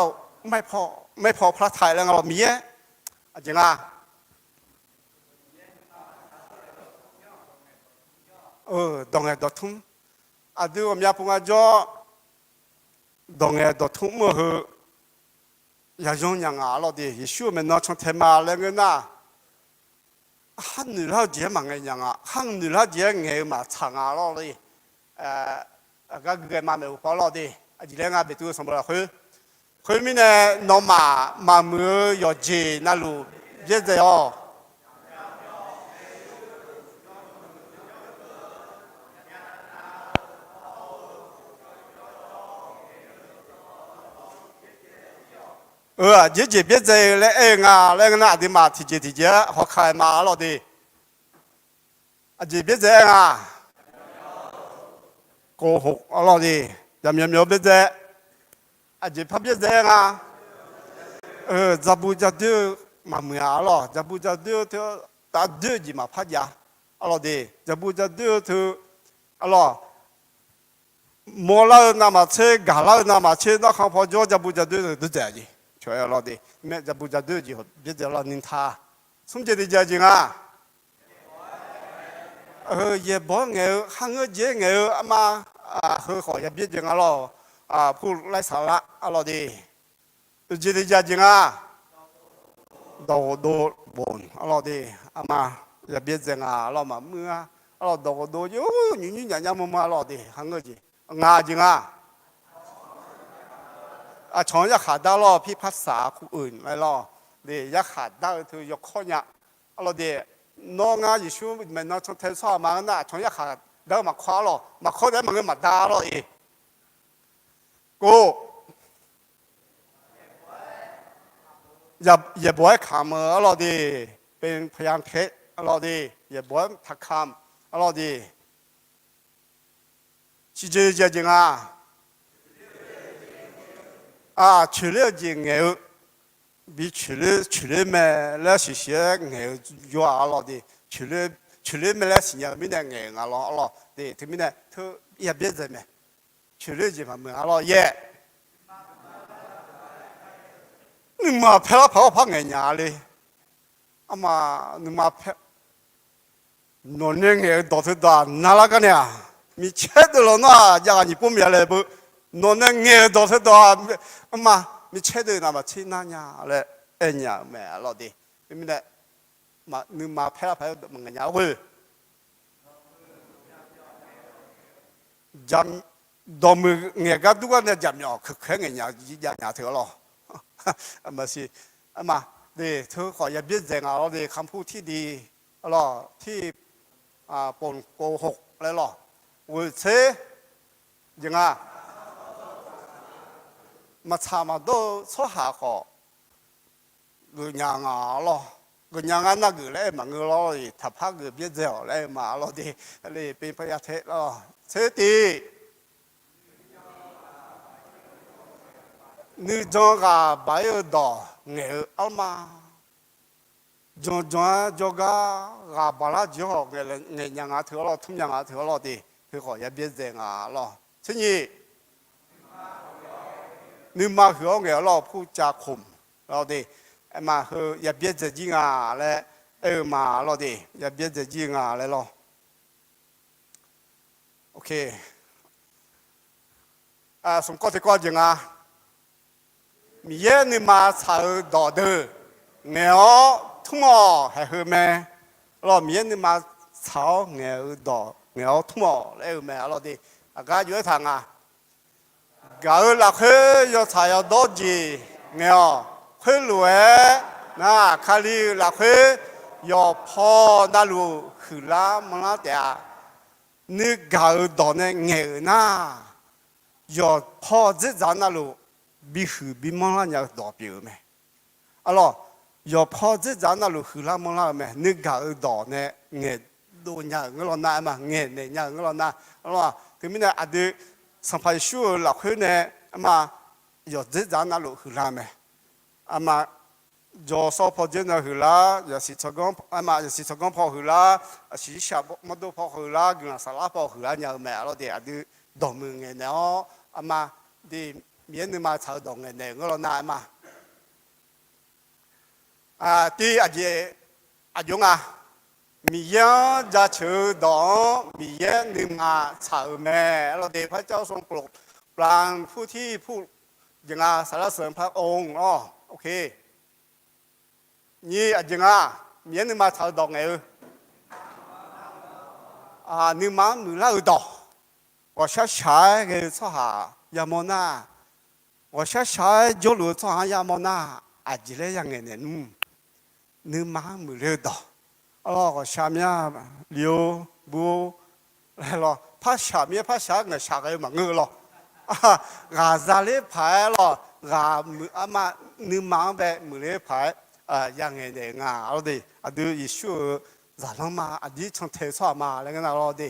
ไม่พอพระทัย laer nga lawr Miqyaer. Aqjeq nga. Dawq ngaeq dawq tmr. Aqdui ghawqmya pu nga jawr, dawq ngaeq dawq tmr mr-eu heu yayanr nya nga lawr de. Yeqsur-euq maeqnan cantae ma laer ngeur nar, khar noeq lar-eu jeq-aer maqngae nya nga. Khar noeq lar jeq-aer ngaeq-eu maqtsaq nga lawr de. Aqgar gui ghae ma maeqhu paw lawr de. Aqjeq laer nga beqtuvluv sanqbof lafkhoer. Khoermirnae nawmaf maqmuiq-eu yawqjeq navluf byaerdzae-awq. Eu, aqjeq jeq byaerdzae-eu laer aer-eu nga laer ngeur nar, aqduimaf tiqjeq tiqjeq-aer hawkaq-aer ma arlawr de. Aqjeq byaerdzae aer nga. Kohoq arlawr de. Yamyawf myawf byaerdzae. Aqjeq par byaerdzae aer nga. Eu, dzaqbu dzaqdoer-eu maqmuiq-a arlawr. Dzaqbu dzaqdoer-eu teu, taf doer-eu jeq maqpar jav arlawr de. Dzaqbu dzaqdoer-eu teu arlawr, mawrlar-eu navmaqtser, gaqlar-eu navmaqtser, narkhan paw jawr dzaqbu dzaqdoer-eu dawrdzaeq-a jeq cawq-aer arlawr de. Mae dzaqbu dzaqdoer-eu jeq byaerdzae arlawr ni ta. Smr jeq tiqjeq jeq nga. Yaeqbawq-aer ngaeq-eu, kharngeur jeq-aer ngaeq-eu arma, heu khawf yabyaerdzae nga lawr. Purlaer saqlar arlawr de. Uqjeq tiqjeq jeq nga. Dawq ghofdov bof arlawr de. Arma yabyaerdzae nga arlawr maqmuir-a. Arlawr dawq ghofdov jeq-or, nymrnyir nyaf nyar murma arlawr de. Kharngeur jeq nga jeq nga. Aqcawq-anr yarkhaq dar lawr, pirpar saq-a kur-euq laer lawr de. Yarkhaq dar-eu teu yawkawr nya arlawr de. Nawr ngar Yeqsur maeqnan cantae-eu tsawrhaq ma-anr nar, aqcawq-anr yarkhaq dar-eu maqkawr arlawr. Maqkawr taef-aer maqngeur maqdar arlawr-eq. Kov, yaeqbawq-aer kamq-eu arlawr de. เป็นพยานเท็จ Arlawr de, yaeqbawq-aer taqkamq. Arlawr de, siqjeq jeq jeq nga. Aq, coeqler-eu jeq ngaeq-eu, bi coeqler, coeqler mae laer siqsiq-aer ngaeq-eu jawr-aq arlawr de, coeqler mae laer siqnya-eu mirnae ngaeq-euq nga lawr arlawr de. Teumirnae teu yabyaerdzae mae. Coeqler-eu jeq maqmuiq arlawr yaer. Nuima paerlar paq-awr par ngaeqnya le. Arma, nuima paer, nawq nae ngaeq-euq dawq teudawq-aq narlar gar nae-aq, micaer deuv lawnmr-aq jav ghaq nyiq pov maqya laer beu. Nawq nae ngaeq-euq dawq teudawq-aq, arma, micaer deuv navmaqtser nar nya laer aernya-euq mae arlawr de. Teumirnae nuima paerlar paq-aer maqngaeq nya-a ghoe. Dawqmuiq ngaeq gar dur gar nae jaqmyawf keuq keuq-aer ngaeqnya jav nya teu arlawr. Maqsiq, arma, de teu khawf yabyaerdzae nga arlawr de, kampu tirdi arlawr tir, pov pov hoq laer lawr, ghoeq tser jeq nga. Maqtsaq maqdawr-eu tsawrhaq khawf geufnya nga arlawr. Geufnya ngar nar geuf laer aer maqngeur lawr-iq, taqpar geuf byaerdzae-awq laer aer-eu ma arlawr de. Arle pe parya te lawr tser tiv. Nuijan ghaq baq-ir-eu dawq ngaeq-eu arma. Janjan-aer jawrgar ghaq baqlar jeq-awr khawf ngaeqnya nga teu arlawr, tmr nya nga teu arlawr de. Teu khawf yabyaerdzae nga arlawr. Tser nyiq, nuima huiq-awr ngaeq-eu lawr purcav khoq lawr de. Aerma heu yabyaerdzae jir nga laer aer-eu ma lawr de, yabyaerdzae jir nga laer lawr. Smq kawv tiq kawv jeq nga. Miqyaer nuima tsaq-eu dawq deuq ngaeq-awr tmr-awq haeq heu mae. Lawr, Miqyaer nuima tsaq-awr ngaeq-eu dawq ngaeq-awr tmr-awq laer aer-eu mae arlawr de. Aqgar jov-aer taq nga. Gaq-eu lafkhoer yawtsaq yawdawr jeq ngaeq-awq. Khoerlof-aer nar, Kali-euq lafkhoer yawqpaw navluf huiqlar manrlar taef-a. Nuigaq-euq dawq nae ngaeq-euq nar, yawqpaw dzerdzaq navluf bihuiq bimanrlar nya-eu dawq pyeuf-eu mae. Arlawr, yawqpaw dzerdzaq navluf huiqlar manrlar-eu mae. Nuigaq-euq dawq nae ngaeqdov nya-euq ngeur law nar, aerma ngaeqnaeq nya-euq ngeur law nar. Arlawr, teumirnae aqdui Sanqpaq Yeqsur-euq lafkhoer nae aerma yawqdzerdzaq navluf huiqlar-eu mae. Aerma jawrsawr pawdzer nae huiqlar, yasiq tsawrganr, aerma yasiq tsawrganr paw huiqlar, aqsiq irshaq mawrdo paw huiqlar, guiqlanq saflar paw huiqlar nya-eu mae arlawr de. Aqdui dawqmuiq ngaeqnaeq-awr aerma de, Miqyaer nuima tsaq-eu dawq ngaeqnaeq-euq ngeur law nar aerma. Tiv aqjeq aqjox nga. Miqyaer-anr jaceuq-eu dawq-anr Miqyaer nuima tsaq-euq mae arlawr de. พระเจ้าทรงโปรดปรานผู้ที่พูด jeq nga, saflar sanq par or-awr. Nyiq aqjeq nga. Miqyaer nuima tsaq-eu dawq ngaeq-eu, nuima-anr muiqlar-eu dawq. Ghawqshaq shaq-aer ghae-eu tsawrhaq yamawr nar, ghawqshaq shaq-aer jawrluf-eu tsawrhaq-anr yamawr nar, aqjeq laer yangaeq naeq nmr? Nuima-anr muiqler-eu dawq. Arlawr, ghawqshaq mir-a, li-or, bur-or laer lawr, par shaq mir-aer par shaq-aer ngaeqshaq ghae-eu maqngeur-eu lawr. Ghaq zaler paq-aer lawr, ghaq muiq arma, nuima-anr bae muiqler paq-aer yangaeq naeq nga arlawr de. Aqdui Yeqsur-euq zaqlanr ma, aqdir cantae-eu tsawrhaq ma laer ngeur nar arlawr de.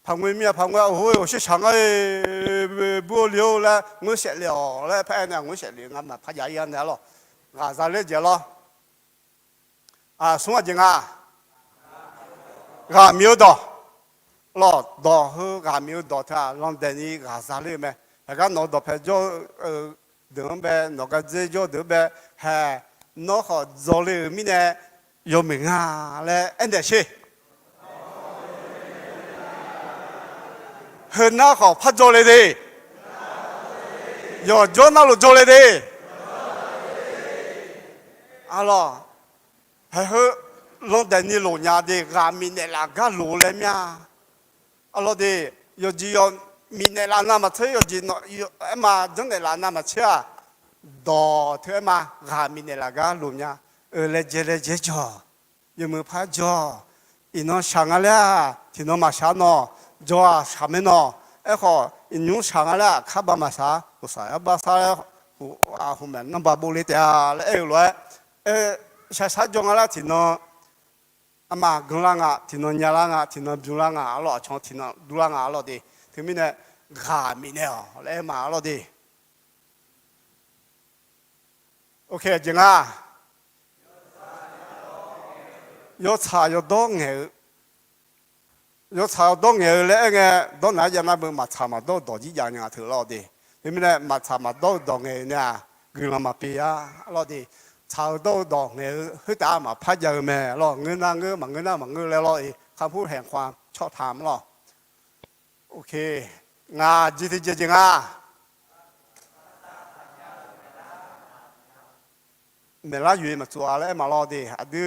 Paqngoe mir-a, paqngoe-a, oe, ghawqshaq shaq ngar-e, bur-or li-or laer, ngoer shaef le-awq laer paraer nae, ngoer shaef le ngar maqpar jav-ir-a nae arlawr. Ghaq zaler jeq lawr. Smr aqjeq nga. Ghaq miq-eu dawq. Lawr, dawq heu ghaq miq-eu dawq teu-aq landaeq ni ghaq zaler-eu mae. Haegar nawq-eu dawqpae jawr-eu deuq-anr bae, nawq gardzer jawr-eu deuq-anr bae, haeq, nawr khawf dzawle-euq mirnae yawmuiq nga laer aernaeq sher. Heunar khawf par dzawle de. Yawqjawr navluf dzawle de. Arlawr, haeq heu landaeq ni loq nya de, ghaq miqnaeq laf gar loq laer mir-a. Arlawr de, yawqjeq yawq miqnaeq laf navmaqtser, yawqjeq aerma janrnaeq laf navmaqtser-aq, dawq teu aerma ghaq miqnaeq laf gar loq nya. Laejae laejae jawq, yawmuiq par jawr. Iqnan shaq nga laer-aq tiqnan maqshaq nawq, jawr-aq shaq mae nawq. Aerkhawf iqnymr shaq nga laer-aq kar ba maqshaq, hoqsaq yar bar sar laer, hmq maeq nanrba bov le taef-a laer aer-eu lof-aer, shaqshaq jawr nga laer tiqnan Armaf ganrlar nga, tiqnan nyalar nga, tiqnan bymrlar nga arlawr, aqcawq tiqnan durlar nga arlawr de. Teumirnae ghaq bifnaeq-awq laer aer ma arlawr de. Ok, aqjeq nga. Yawtsaq yawdawr ngaeq-eu, yawtsaq yawdawr ngaeq-eu laer aer ngae, dawrnaq-aer jav nar beu maqtsaq maqdawr-eu dawq jir jav nya nga teu lawr de. Teumirnae maqtsaq maqdawr-eu dawq ngaeq-eu nae-aq, guiqlanq maqpyeuf-a arlawr de. Tsaq-eu dawr-eu dawq ngaeq-eu khoertav-aq maqpar jav-eu mae lawr, ngeur nar ngeur, maqngeur nar maqngeur laer lawr-e, คำพูดแห่งความชอบธรรม lawr. Ok, ngaq jeq tiqjeq jeq nga. Maeqlar yoeq maqtsov-a laer aer ma lawr de. Aqdui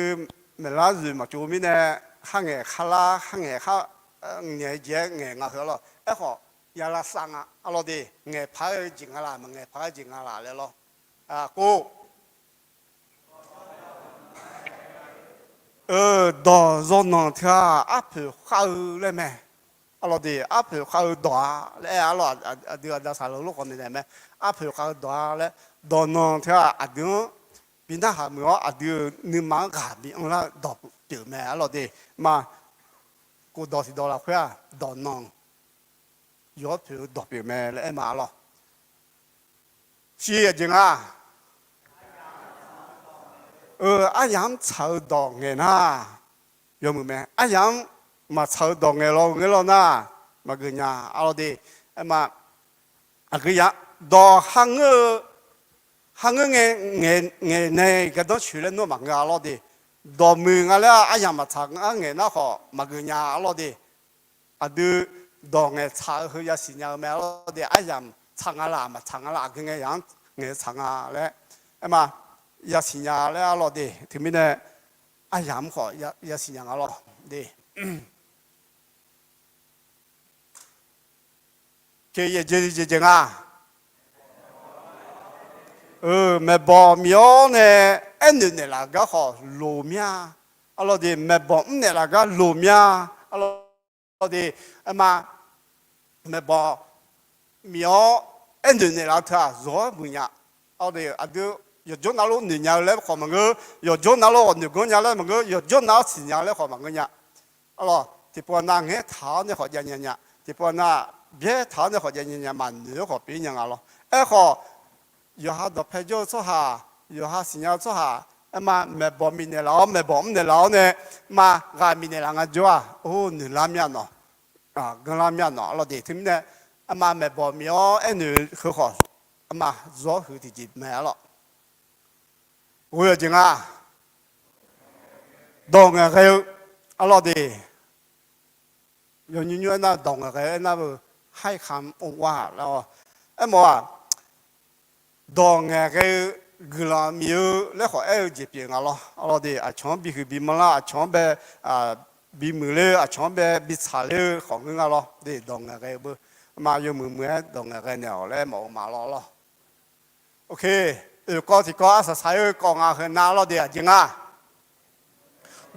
maeqlar yoeq maqtsov mirnae, kharngaeq kharlar, kharngaeq khar, ngaeq-eu jeq-aer ngaeq nga heu lawr. Aerkhawf, ya lavsav nga arlawr de. Ngaeq paq-aer jeq nga laq, maqngaeq paq-aer jeq nga laq laer lawr. Kov dawq zawqnanq teu-aq, arpoeq khav-eu laer mae. Arlawr de, arpoeq khav-eu dawq-a laer aer arlawr, aqdui aqda saqlaq lof khawf naeq naeq mae. Arpoeq khav-eu dawq-a laer, dawqnanq teu-aq, aqdui-anr bi narhaq muiq-awr, aqdui-euq nuima-anr ghaq bi anrlar-eu dawq pyeuf mae arlawr de. Ma, kov dawq tiqdawq lafkhoer-aq, dawqnanq yawr poeq-eu dawq pyeuf mae laer aer ma arlawr. Shir aqjeq nga. Aryamq-anr tsaq-eu dawq ngaeq nar, yawmuiq mae. Aryamq-anr maqtsaq-eu dawq ngaeq lawr ngae lawr nar, maqgeuf nya arlawr de. Aer ma, aqgeu ya, dawq kharngeur-eu, kharngeur ngae, ngaeq nae gardanr coeq laer nawr maqngeur arlawr de. Dawqmuiq nga laer aryamq maqtsaq ngar ngaeq nar khawf maqgeuf nya arlawr de. Aqdui dawq ngaeq tsaq-eu heu yasiq nya-eu mae arlawr de. Aryamq tsaq nga laq maqtsaq nga laq, aqgeu ngae yamq-anr ngaeq-eu tsaq nga laer, aer ma, yasiq nya laer arlawr de. Teumirnae aryamq-anr khawf yasiq nya nga lawr de. Ke yaeq jeq jeq jeq nga. Maeqbawq miq-awr nae aernoeq naeqlaf gar khawf loq mir-a. Arlawr de, maeqbawq mrnaeq laf gar loq mir-a. Arlawr de, aer ma, maeqbawq miq-awr aernoeq naeqlaf-eu teu-aq zawr-aer muiq nya. Arlawr de, aqdui yawqjawr navluf noeq nya-eu laer khawf maqngeur, yawqjawr navluf noeq ganr nya laer maqngeur, yawqjawr nav-awr siqnya laer khawf maqngeur nya. Arlawr, tiqpov nav ngaer taq-awr nae khawf jav nya nya, tiqpov nav byaer taq-awr nae khawf jav nya nya, maqnoeq-awr khawf pyeuf nya nga lawr. Aerkhawf, yawqha dawqpae jawr-eu tsawrhaq, yawqha siqnya-eu tsawrhaq, aer ma, maeqbawq miqnaeq laf-awr, maeqbawq mrnaeq laf-awr nae, ma, ghaq miqnaeq laf nga jawr-aq, or, noeqlar mir-a nawq, ganrlar mir-a nawq arlawr de. Teumirnae, aer ma, maeqbawq miq-awr aernoeq heu khawf, aer ma, zawr huiq tiqjeq mae arlawr. Ghoe-eu jeq nga. Dawq ngaeqghae-eu arlawr de. Yawnymr nymr aernar dawq ngaeqghae-eu aernar beu, ให้คำอวยพร laer-awr, aermawf-aq, dawq ngaeqghae-eu guiqlanq mif-eu laer khawf aer-eu jeq pyeuf nga lawr. Arlawr de, aqcawq-anr bihuiq bimanrlar, aqcawq-anr bae bimuiq ler-eu, aqcawq-anr bae bitsaq ler-eu khawf ngeur nga lawr de. Dawq ngaeqghae-eu beu, ma, yawmuiq muiq-aer dawq ngaeqghae naeq-awq laer mawf-eu ma lawr lawr. Ok, oeq kawv tiqkawv arsaq saq-aer kawv nga heu nav lawr de aqjeq nga.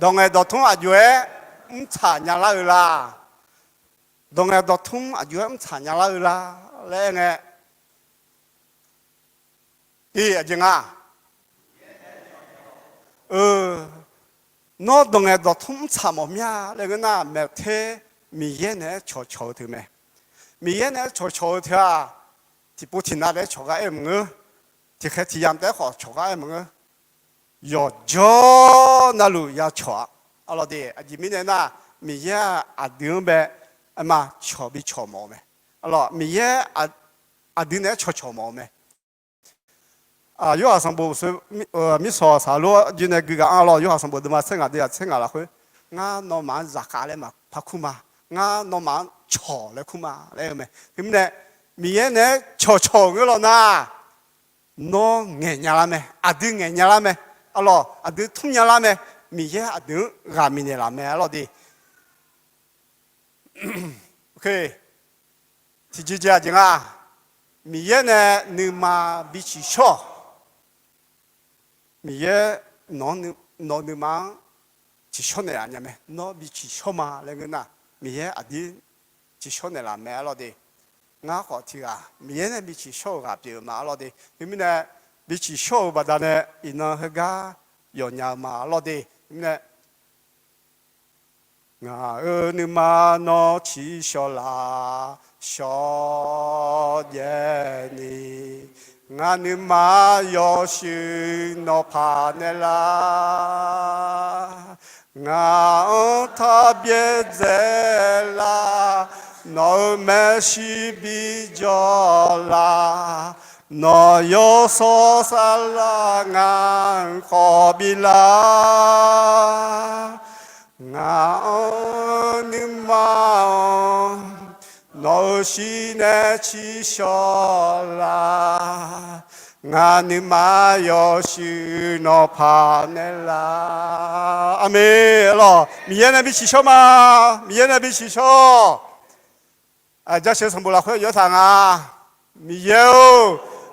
Dawq ngaeq dawqtmr aqjox-aer mrtsaq nyalar-eu la? Dawq ngaeq dawqtmr aqjox-aer mrtsaq nyalar-eu la laer aer ngae, iq aqjeq nga. Nawr dawq ngaeq dawqtmr mrtsaq mawf mir-a laer ngeur nar, maeqter Miqyaer naeq-aer cawqcawq-eu teu mae. Miqyaer naeq-aer cawqcawq-eu teu-aq, tiqpov tiqnav taef-aer cawq gar aer-eu maqngeur, tiqkhaeq tiqyamq taef-aer khawf cawq gar aer-eu maqngeur, yawqjawr navluf ya cawq-a. Arlawr de, aqjeq mirnae nar, Miqyaer-aq aqdui-anr bae, aer ma, cawq bi cawq mawf-eu mae. Arlawr, Miqyaer aqdui naeq-aer cawqcawq mawf-eu mae. Yorhaq sanqbof, mirsawq saqlof-aer joe nae gui ghaq anr lawr, Yorhaq sanqbof deuvma tser ngaq deuv-aq tser ngaq lafkhoer, ngar nawmaf-anr zaqkhav laer maqpar kur ma, ngar nawmaf-anr cawq laer kur ma laer-eu mae. Teumirnae, Miqyaer naeq-aer cawqcawq-euq ngeur lawr nar, nawr ngaeq nya lar mae, aqdui ngaeq nya lar mae. Arlawr, aqdui tmr nya lar mae. Miqyaer aqdui-anr ghaq miqnaeq laf mae arlawr de. Tiqjeq jeq aqjeq nga, Miqyaer nae nuima bi ciqshawr-awq. Miqyaer nawq-eu nuima-anr ciqshawr naeqlaf nya mae. Nawr bi ciqshawr ma laer ngeur nar, Miqyaer aqdir ciqshawr naeqlaf mae arlawr de. Ngar khawf tiq ghaq Miqyaer nae bi ciqshawr-euq ghaq pyeuf-eu ma arlawr de. Teumirnae, bi ciqshawr-euq baqdanae iqnan heugar yawfnya-eu ma arlawr de. Teumirnae, Ngaq-euq nuima nawr ciqshawq laf shawrjaev ni, ngaq nuima yawshuif nawq paq naeqlar. Ngaq-anr tarbyaer dzaelar, nawq-euq maershuir bijawr lar. Nawq yawshawr saflar ngaq-anr khawf bilar. Ngaq-anr nuima-anr nawq-euq shir nae ciqshawq laf. Ngaq nuima yawshuif nawq paq naeqlar. Aqmeq. Arlawq, Miqyaer nae bi ciqshawr ma. Miqyaer nae bi ciqshawr. Jaceuq sanqbof lafkhoer aqjox-aer taq nga. Miqyaer-or,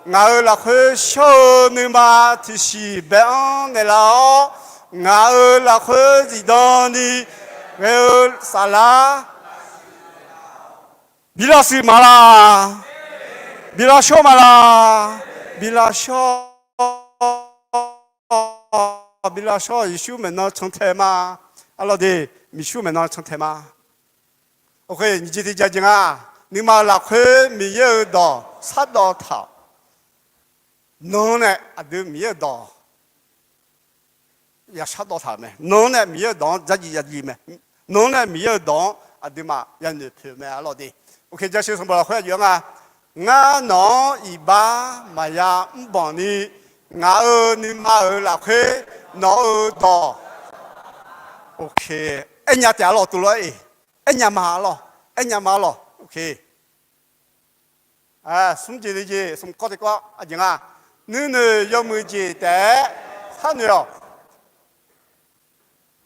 ngaq-euq lafkhoer shawr-eu nuima tiqsiq bae-anr naeqlaf-awr, ngaq-euq lafkhoer zifdan ni ghae-eu saflar bi lavshuif maqlaq? Bi lavshawr maqlaq? Bi lavshawr. Bi lavshawr. Yeqsur maeqnan cantae ma. Arlawq de, Yeqsur maeqnan cantae ma. Oe, nyiq jeq tiq jeq nga. Nuima-euq lafkhoer Miqyaer-euq dawq shardawv taq-awq. Nan-anr nae aqdui Miqyaer-euq dawq ya shardawv taq-euq mae. Nan-anr nae Miqyaer-euq dawq-anr dzardziv yadzif mae. Nan-anr nae Miqyaer-euq dawq-anr aqduimaf yanoeq poeq mae. Arlawq de, oe, jaceuq sanqbof lafkhoer aqjox-aer nga. Ngar nawq-anr iqbax maqya mrbanq ni, ngaq-euq nuima-euq lafkhoer nawq-euq dawq. Oe, aernya taef arlawq, tuvlof-aer aernya ma arlawq. Aernya ma arlawq. Oe, smr jeq le jeq smq kawv tiq kawv aqjeq nga. Nuinoeq yawmuiq jeq taef-aer sharnoeq-awq.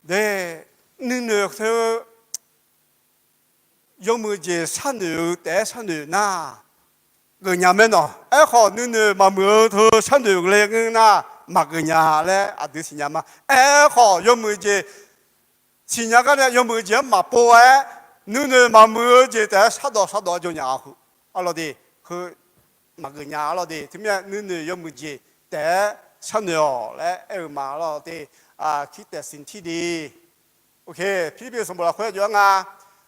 De, nuinoeq teu yawmuiq jeq sharnoeq-eu taef-aer sharnoeq nar, geufnya mae nawq. Aerkhawf nuinoeq maqmuiq-eu teu sharnoeq le ngeur nar, maqgeuf nya laer aqdui siqnya ma. Aerkhawf yawmuiq jeq siqnya gar nae yawmuiq jeq-anr maqpov-aer, nuinoeq maqmuiq-eu jeq taef-aer shardawq shardawq-aer jawr nya-a. Arlawq de, heu maqgeuf nya. Arlawq de, teumirnae nuinoeq yawmuiq jeq taef-aer sharnoeq-awq laer aer-eu ma. Arlawq de, Kirtaef siqtir de. Oe, Pirlirpiv sanqbof lafkhoer aqjox-aer nga.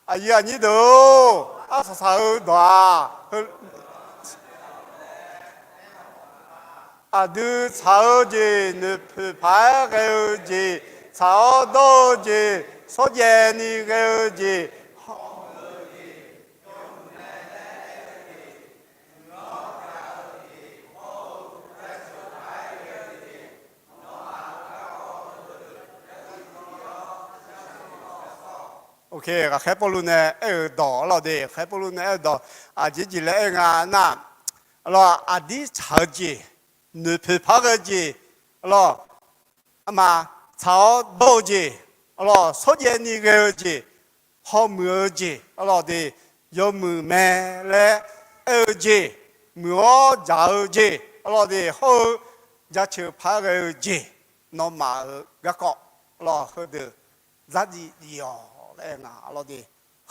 Aqyuif aqnyir deuq-or, arsaq saq-eu dawq-aq, aqdui tsaq-eu jeq, noeqpoeq paq-aer ghae-eu jeq, tsaq-awr dawr-eu jeq, shawrjaev ni ghae-eu jeq, Oe, ghaqkhaer Pawrluv nae aer-euq dawq arlawq de, ghaqkhaer Pawrluv nae aer-eu dawq aqjeq jeq laer aer nga nar, arlawq, aqdir tsaq-eu jeq, noeqpoeq paq-aer ghae-eu jeq, arlawq, arma, tsaq-awr dawr-eu jeq, arlawq, shawrjaev ni ghae-eu jeq, hawmuiq-eu jeq, arlawq de, yawmuiq mae laer aer-eu jeq, muiq-awr dzaq-eu jeq, arlawq de, hawr-eu jaceuq paq-aer ghae-eu jeq, nawmaf-euq garkawv, arlawq, heudeuq dzardziv dziv-awq laer aer nga. Arlawq de,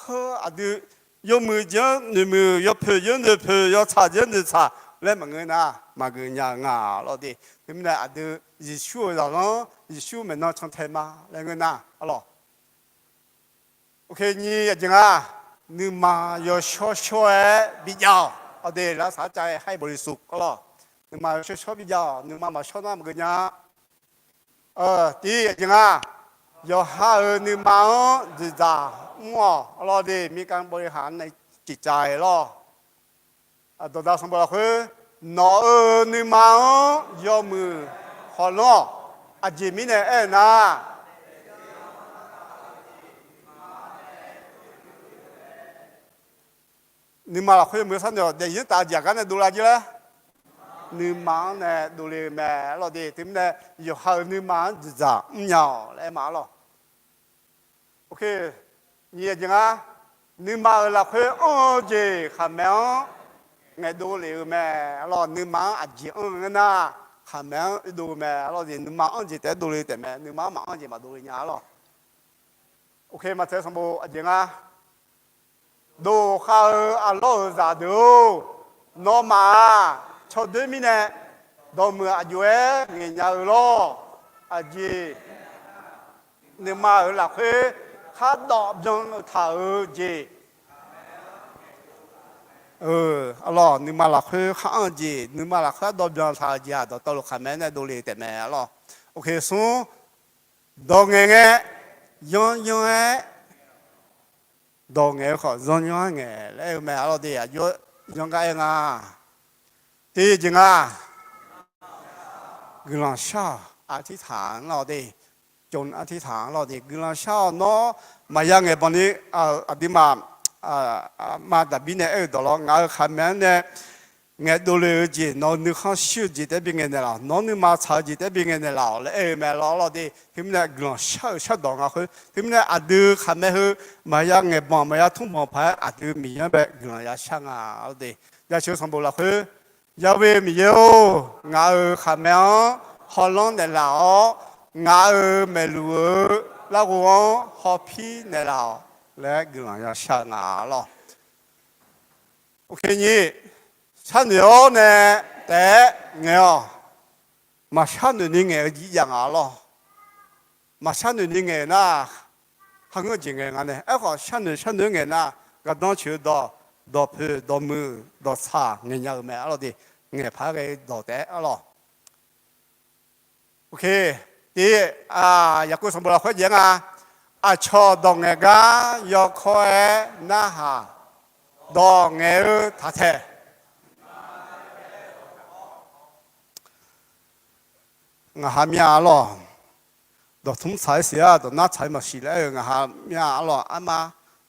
heu aqdui yawmuiq jeq-anr noeqmuiq, yawpoeq jeq-anr noeqpoeq, yawtsaq jeq-anr noeqtsaq laer maqngeur nar, maqgeuf nya-eu nga. Arlawq de, teumirnae aqdui Yeqsur-euq zaqlanr, Yeqsur maeqnan cantae ma laer ngeur nar, arlawq. Oe, nyiq aqjeq nga, nuima yawshawr shawr-aer bijav-awq. Arlawq de, lavsaq-aer cav-aer haibawq lesu arlawq. Nuima yawshawr shawr bijav-awq. Nuima maqshawr nar maqgeuf nya. Tiq aqjeq nga, yawqha-euq nuima-anr dzoeqdzaq mr-awq. Arlawq de, มีการบริหารในจิตใจ lawr. Dawqdaq sanqbof lafkhoer, nawq-euq nuima-anr yawmuiq hawlanr-awq. Aqjeq mirnae aer-eu nar, nuima lafkhoer yawmuiq-anr sharnoeq-awq. Daefzir taf-eu jeq aqgar nae dovlar jir laer, nuima-anr nae dovle-eu mae. Arlawq de, teumirnae yawqha-euq nuima-anr dzoeqdzaq mrnya-awq laer aer ma. Arlawq, oe, nyiq aqjeq nga, nuima-euq lafkhoer anr-eu jeq khaqmae-anr ngaeqdov lef-eu mae. Arlawq, nuima-anr aqjeq anr-eu ngeur nar, khaqmae-anr oedov-eu mae. Arlawq de, nuima anr-eu jeq taef-aer dovle taef mae. Nuima-anr maqanr-eu jeq maqdov le nya. Arlawq, oe, Maqtaeq sanqbof aqjeq nga, dov khav-eu arlawr-euq zaqdeuq-or, nawmaf-aq, cawdoer mirnae dawqmuiq aqjox-aer ngaeqnya-eu lawr. Aqjeq, nuima-euq lafkhoer khar dawv byan taq-euq jeq, arlawr, nuima lafkhoer khar anr-eu jeq, nuima lafkhoer khar dawv byan taq-euq jeq-aq, dawqtawvluf khaqmae-anr nae dovle-eu taefmae, arlawr. Oke, smr, dawq ngaeq ngae, yanr yanr-aer, dawq ngaeq-eu khawf zanr yanr-aer ngaeq laer aer-eu mae, arlawr de. Aqjox-aer yanr gar aer nga. Tiqjeq nga, guiqlanq shar-awq, artirtaq-anr lawr de, cov artirtaq-anr lawr de, guiqlanq shar-awq. Nawr maqya ngaeq banq ni, aqduimaf, ma Daqbir nae aer-eu dawq lawr, ngaq-euq khaqmae-anr nae ngaeq dovle-eu jeq, nawq-eu nuikhanr shir-eu jeq taef-aer bi ngaeq naeqlaf-awq. Nawr nuima tsaq-eu jeq taef-aer bi ngaeq naeqlaf-awq laer aer-eu mae, arlawr de. Teumirnae guiqlanq shar-euq shardawq nga khoer, teumirnae aqdui khaqmae heu maqya ngaeq banq maqya tmr banq paq-aer aqdui Miqyaer-anr bae guiqlanq ya shar nga, arlawr de. Jaceuq sanqbof lafkhoer, Yahweh Miqyaer-or, ngaq-euq khaqmae-anr hawlanr naeqlaf-awr, ngaq-euq maeqluq-eu larghov-anr hawpir naeqlaf-awq laer guiqlanq ya shar-eu nga, arlawr. Oke, nyiq, sharnoeq-awr nae taef-aer ngaeq-awq. Maqshar noeq ni ngaeq-eu jeq jav nga, arlawr. Maqshar noeq ni ngaeq-euq nar, kharngeur-eu jeq ngaeq nga nae. Aerkhawf, sharnoeq sharnoeq-aer ngaeq nar, gardanr coeq-eu dawq, dawqpoeq dawqmuiq dawqtsaq ngaeq nya-eu mae, arlawr de. Ngaeq paq-aer ghae-eu dawq taef-aer, arlawr. Oke, tiq, Yaqkov sanqbof lafkhoer jaev-aer nga. Aqcawq dawq ngaeq gar yawkawr-aer narhaq, dawq ngaeq-eu taq taeq. Ngaq ha myav, arlawr. Dawqtmr tsaq-aer siq-a, dawqnar tsaq-aer maqsiq laer aer-eu ngaq ha myav, arlawr. Arma,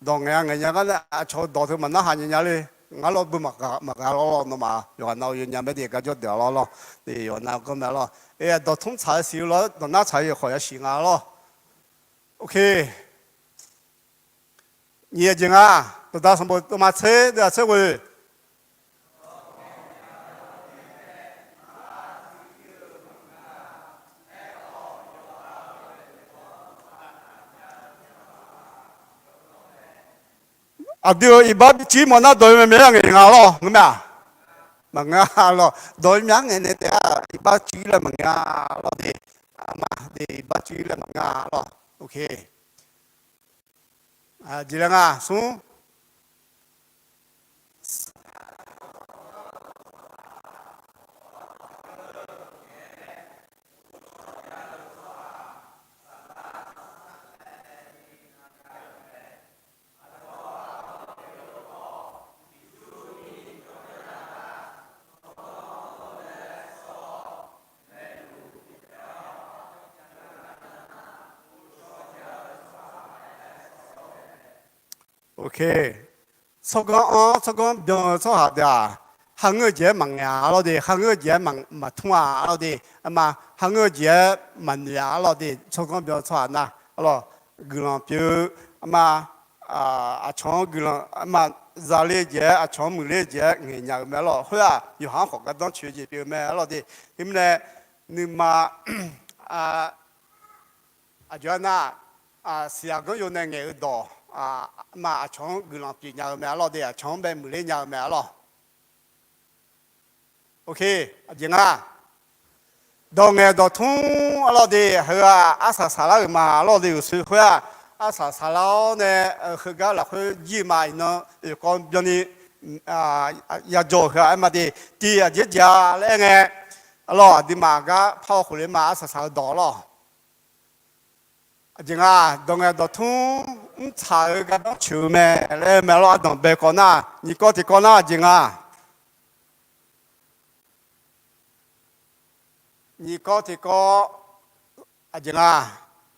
dawq ngaeq-a ngaeq nya gar nae aqcawq-eu dawq teu maqnarhaq nya nya le. Ngar lawr beu maqgaq lawr, nawmaf yawqghaq nav-eu yawnya mae de, garjawr deuq-a lawr, arlawr. Yawqghaq nav-eu ganr mae, arlawr. Dawqtmr tsaq-aer siq-eu lawr, dawqnar tsaq-aer yawkawq yasiq nga, arlawr. Oke. Nyiq, aqjeq nga. Dawqdaq sanqbof dawqma tser deuv-aq tser ghoe. Aqdui-euq iqbax bi cuiv mawf nar dawq-eu maeqnaeq nga, arlawr, ngeurmae-aq. Maqngeur, arlawr. Dawq-eu myav ngaeq naeq taef-a, iqbax cuiv laer maqngeur, arlawr de. Arma de, iqbax cuiv laer maqngeur, arlawr. Oke. Jeq laer nga, smr. Oke. Tsawrganr anr-awr tsawrganr byan-eu tsawrhaq deuq-aq, kharngeur-eu jeq-aer maqngaeq-a, arlawr de. Kharngeur-eu jeq-aer maqtmr-a, arlawr de. Arma, kharngeur-eu jeq-aer maqnoeq-a, arlawr de. Tsawrganr byan-eu tsawrhaq nar, arlawr, guiqlanq pyeuf-eu, arma, aqcawq-anr guiqlanq, arma, zale jeq-aer, aqcawq-anr muiqler jeq-aer ngaeqnya-eu mae, arlawr. Khoer-aq, yawqha-anr khawf gardanr coeq-eu jeq pyeuf-eu mae, arlawr de. Teumirnae, nuima, aqjox-aer nar, siqyaq ganr yo nae ngaeq-eu dawq, arma, aqcawq-anr guiqlanq pyeufnya-eu mae, arlawr de. Aqcawq-anr bae muiqler nya-eu mae, arlawr. Oke, aqjeq nga. Dawq ngaeq dawqtmr, arlawr de, heu-aq arsaq saqlar-euq ma, arlawr de. Uqshoe khoer-aq, arsaq saqlar-awr nae, heugar lafkhoer jir-eu ma. Iqnan oeqkawv byanni yadzaw-euq heu-aq aer ma de, tiq aqjeq jeq-a laer aer ngae, arlawr, aqduimaf gar par-awr khofle ma, arsaq saq-eu dawq, arlawr. Aqjeq nga, dawq ngaeq dawqtmr mrtsaq-eu gardanr coeq-eu mae laer aer-eu mae, arlawr. Ardanq bae kawv nar, nyiq kawv tiq kawv nar aqjeq nga. Nyiq kawv tiq kawv, aqjeq nga,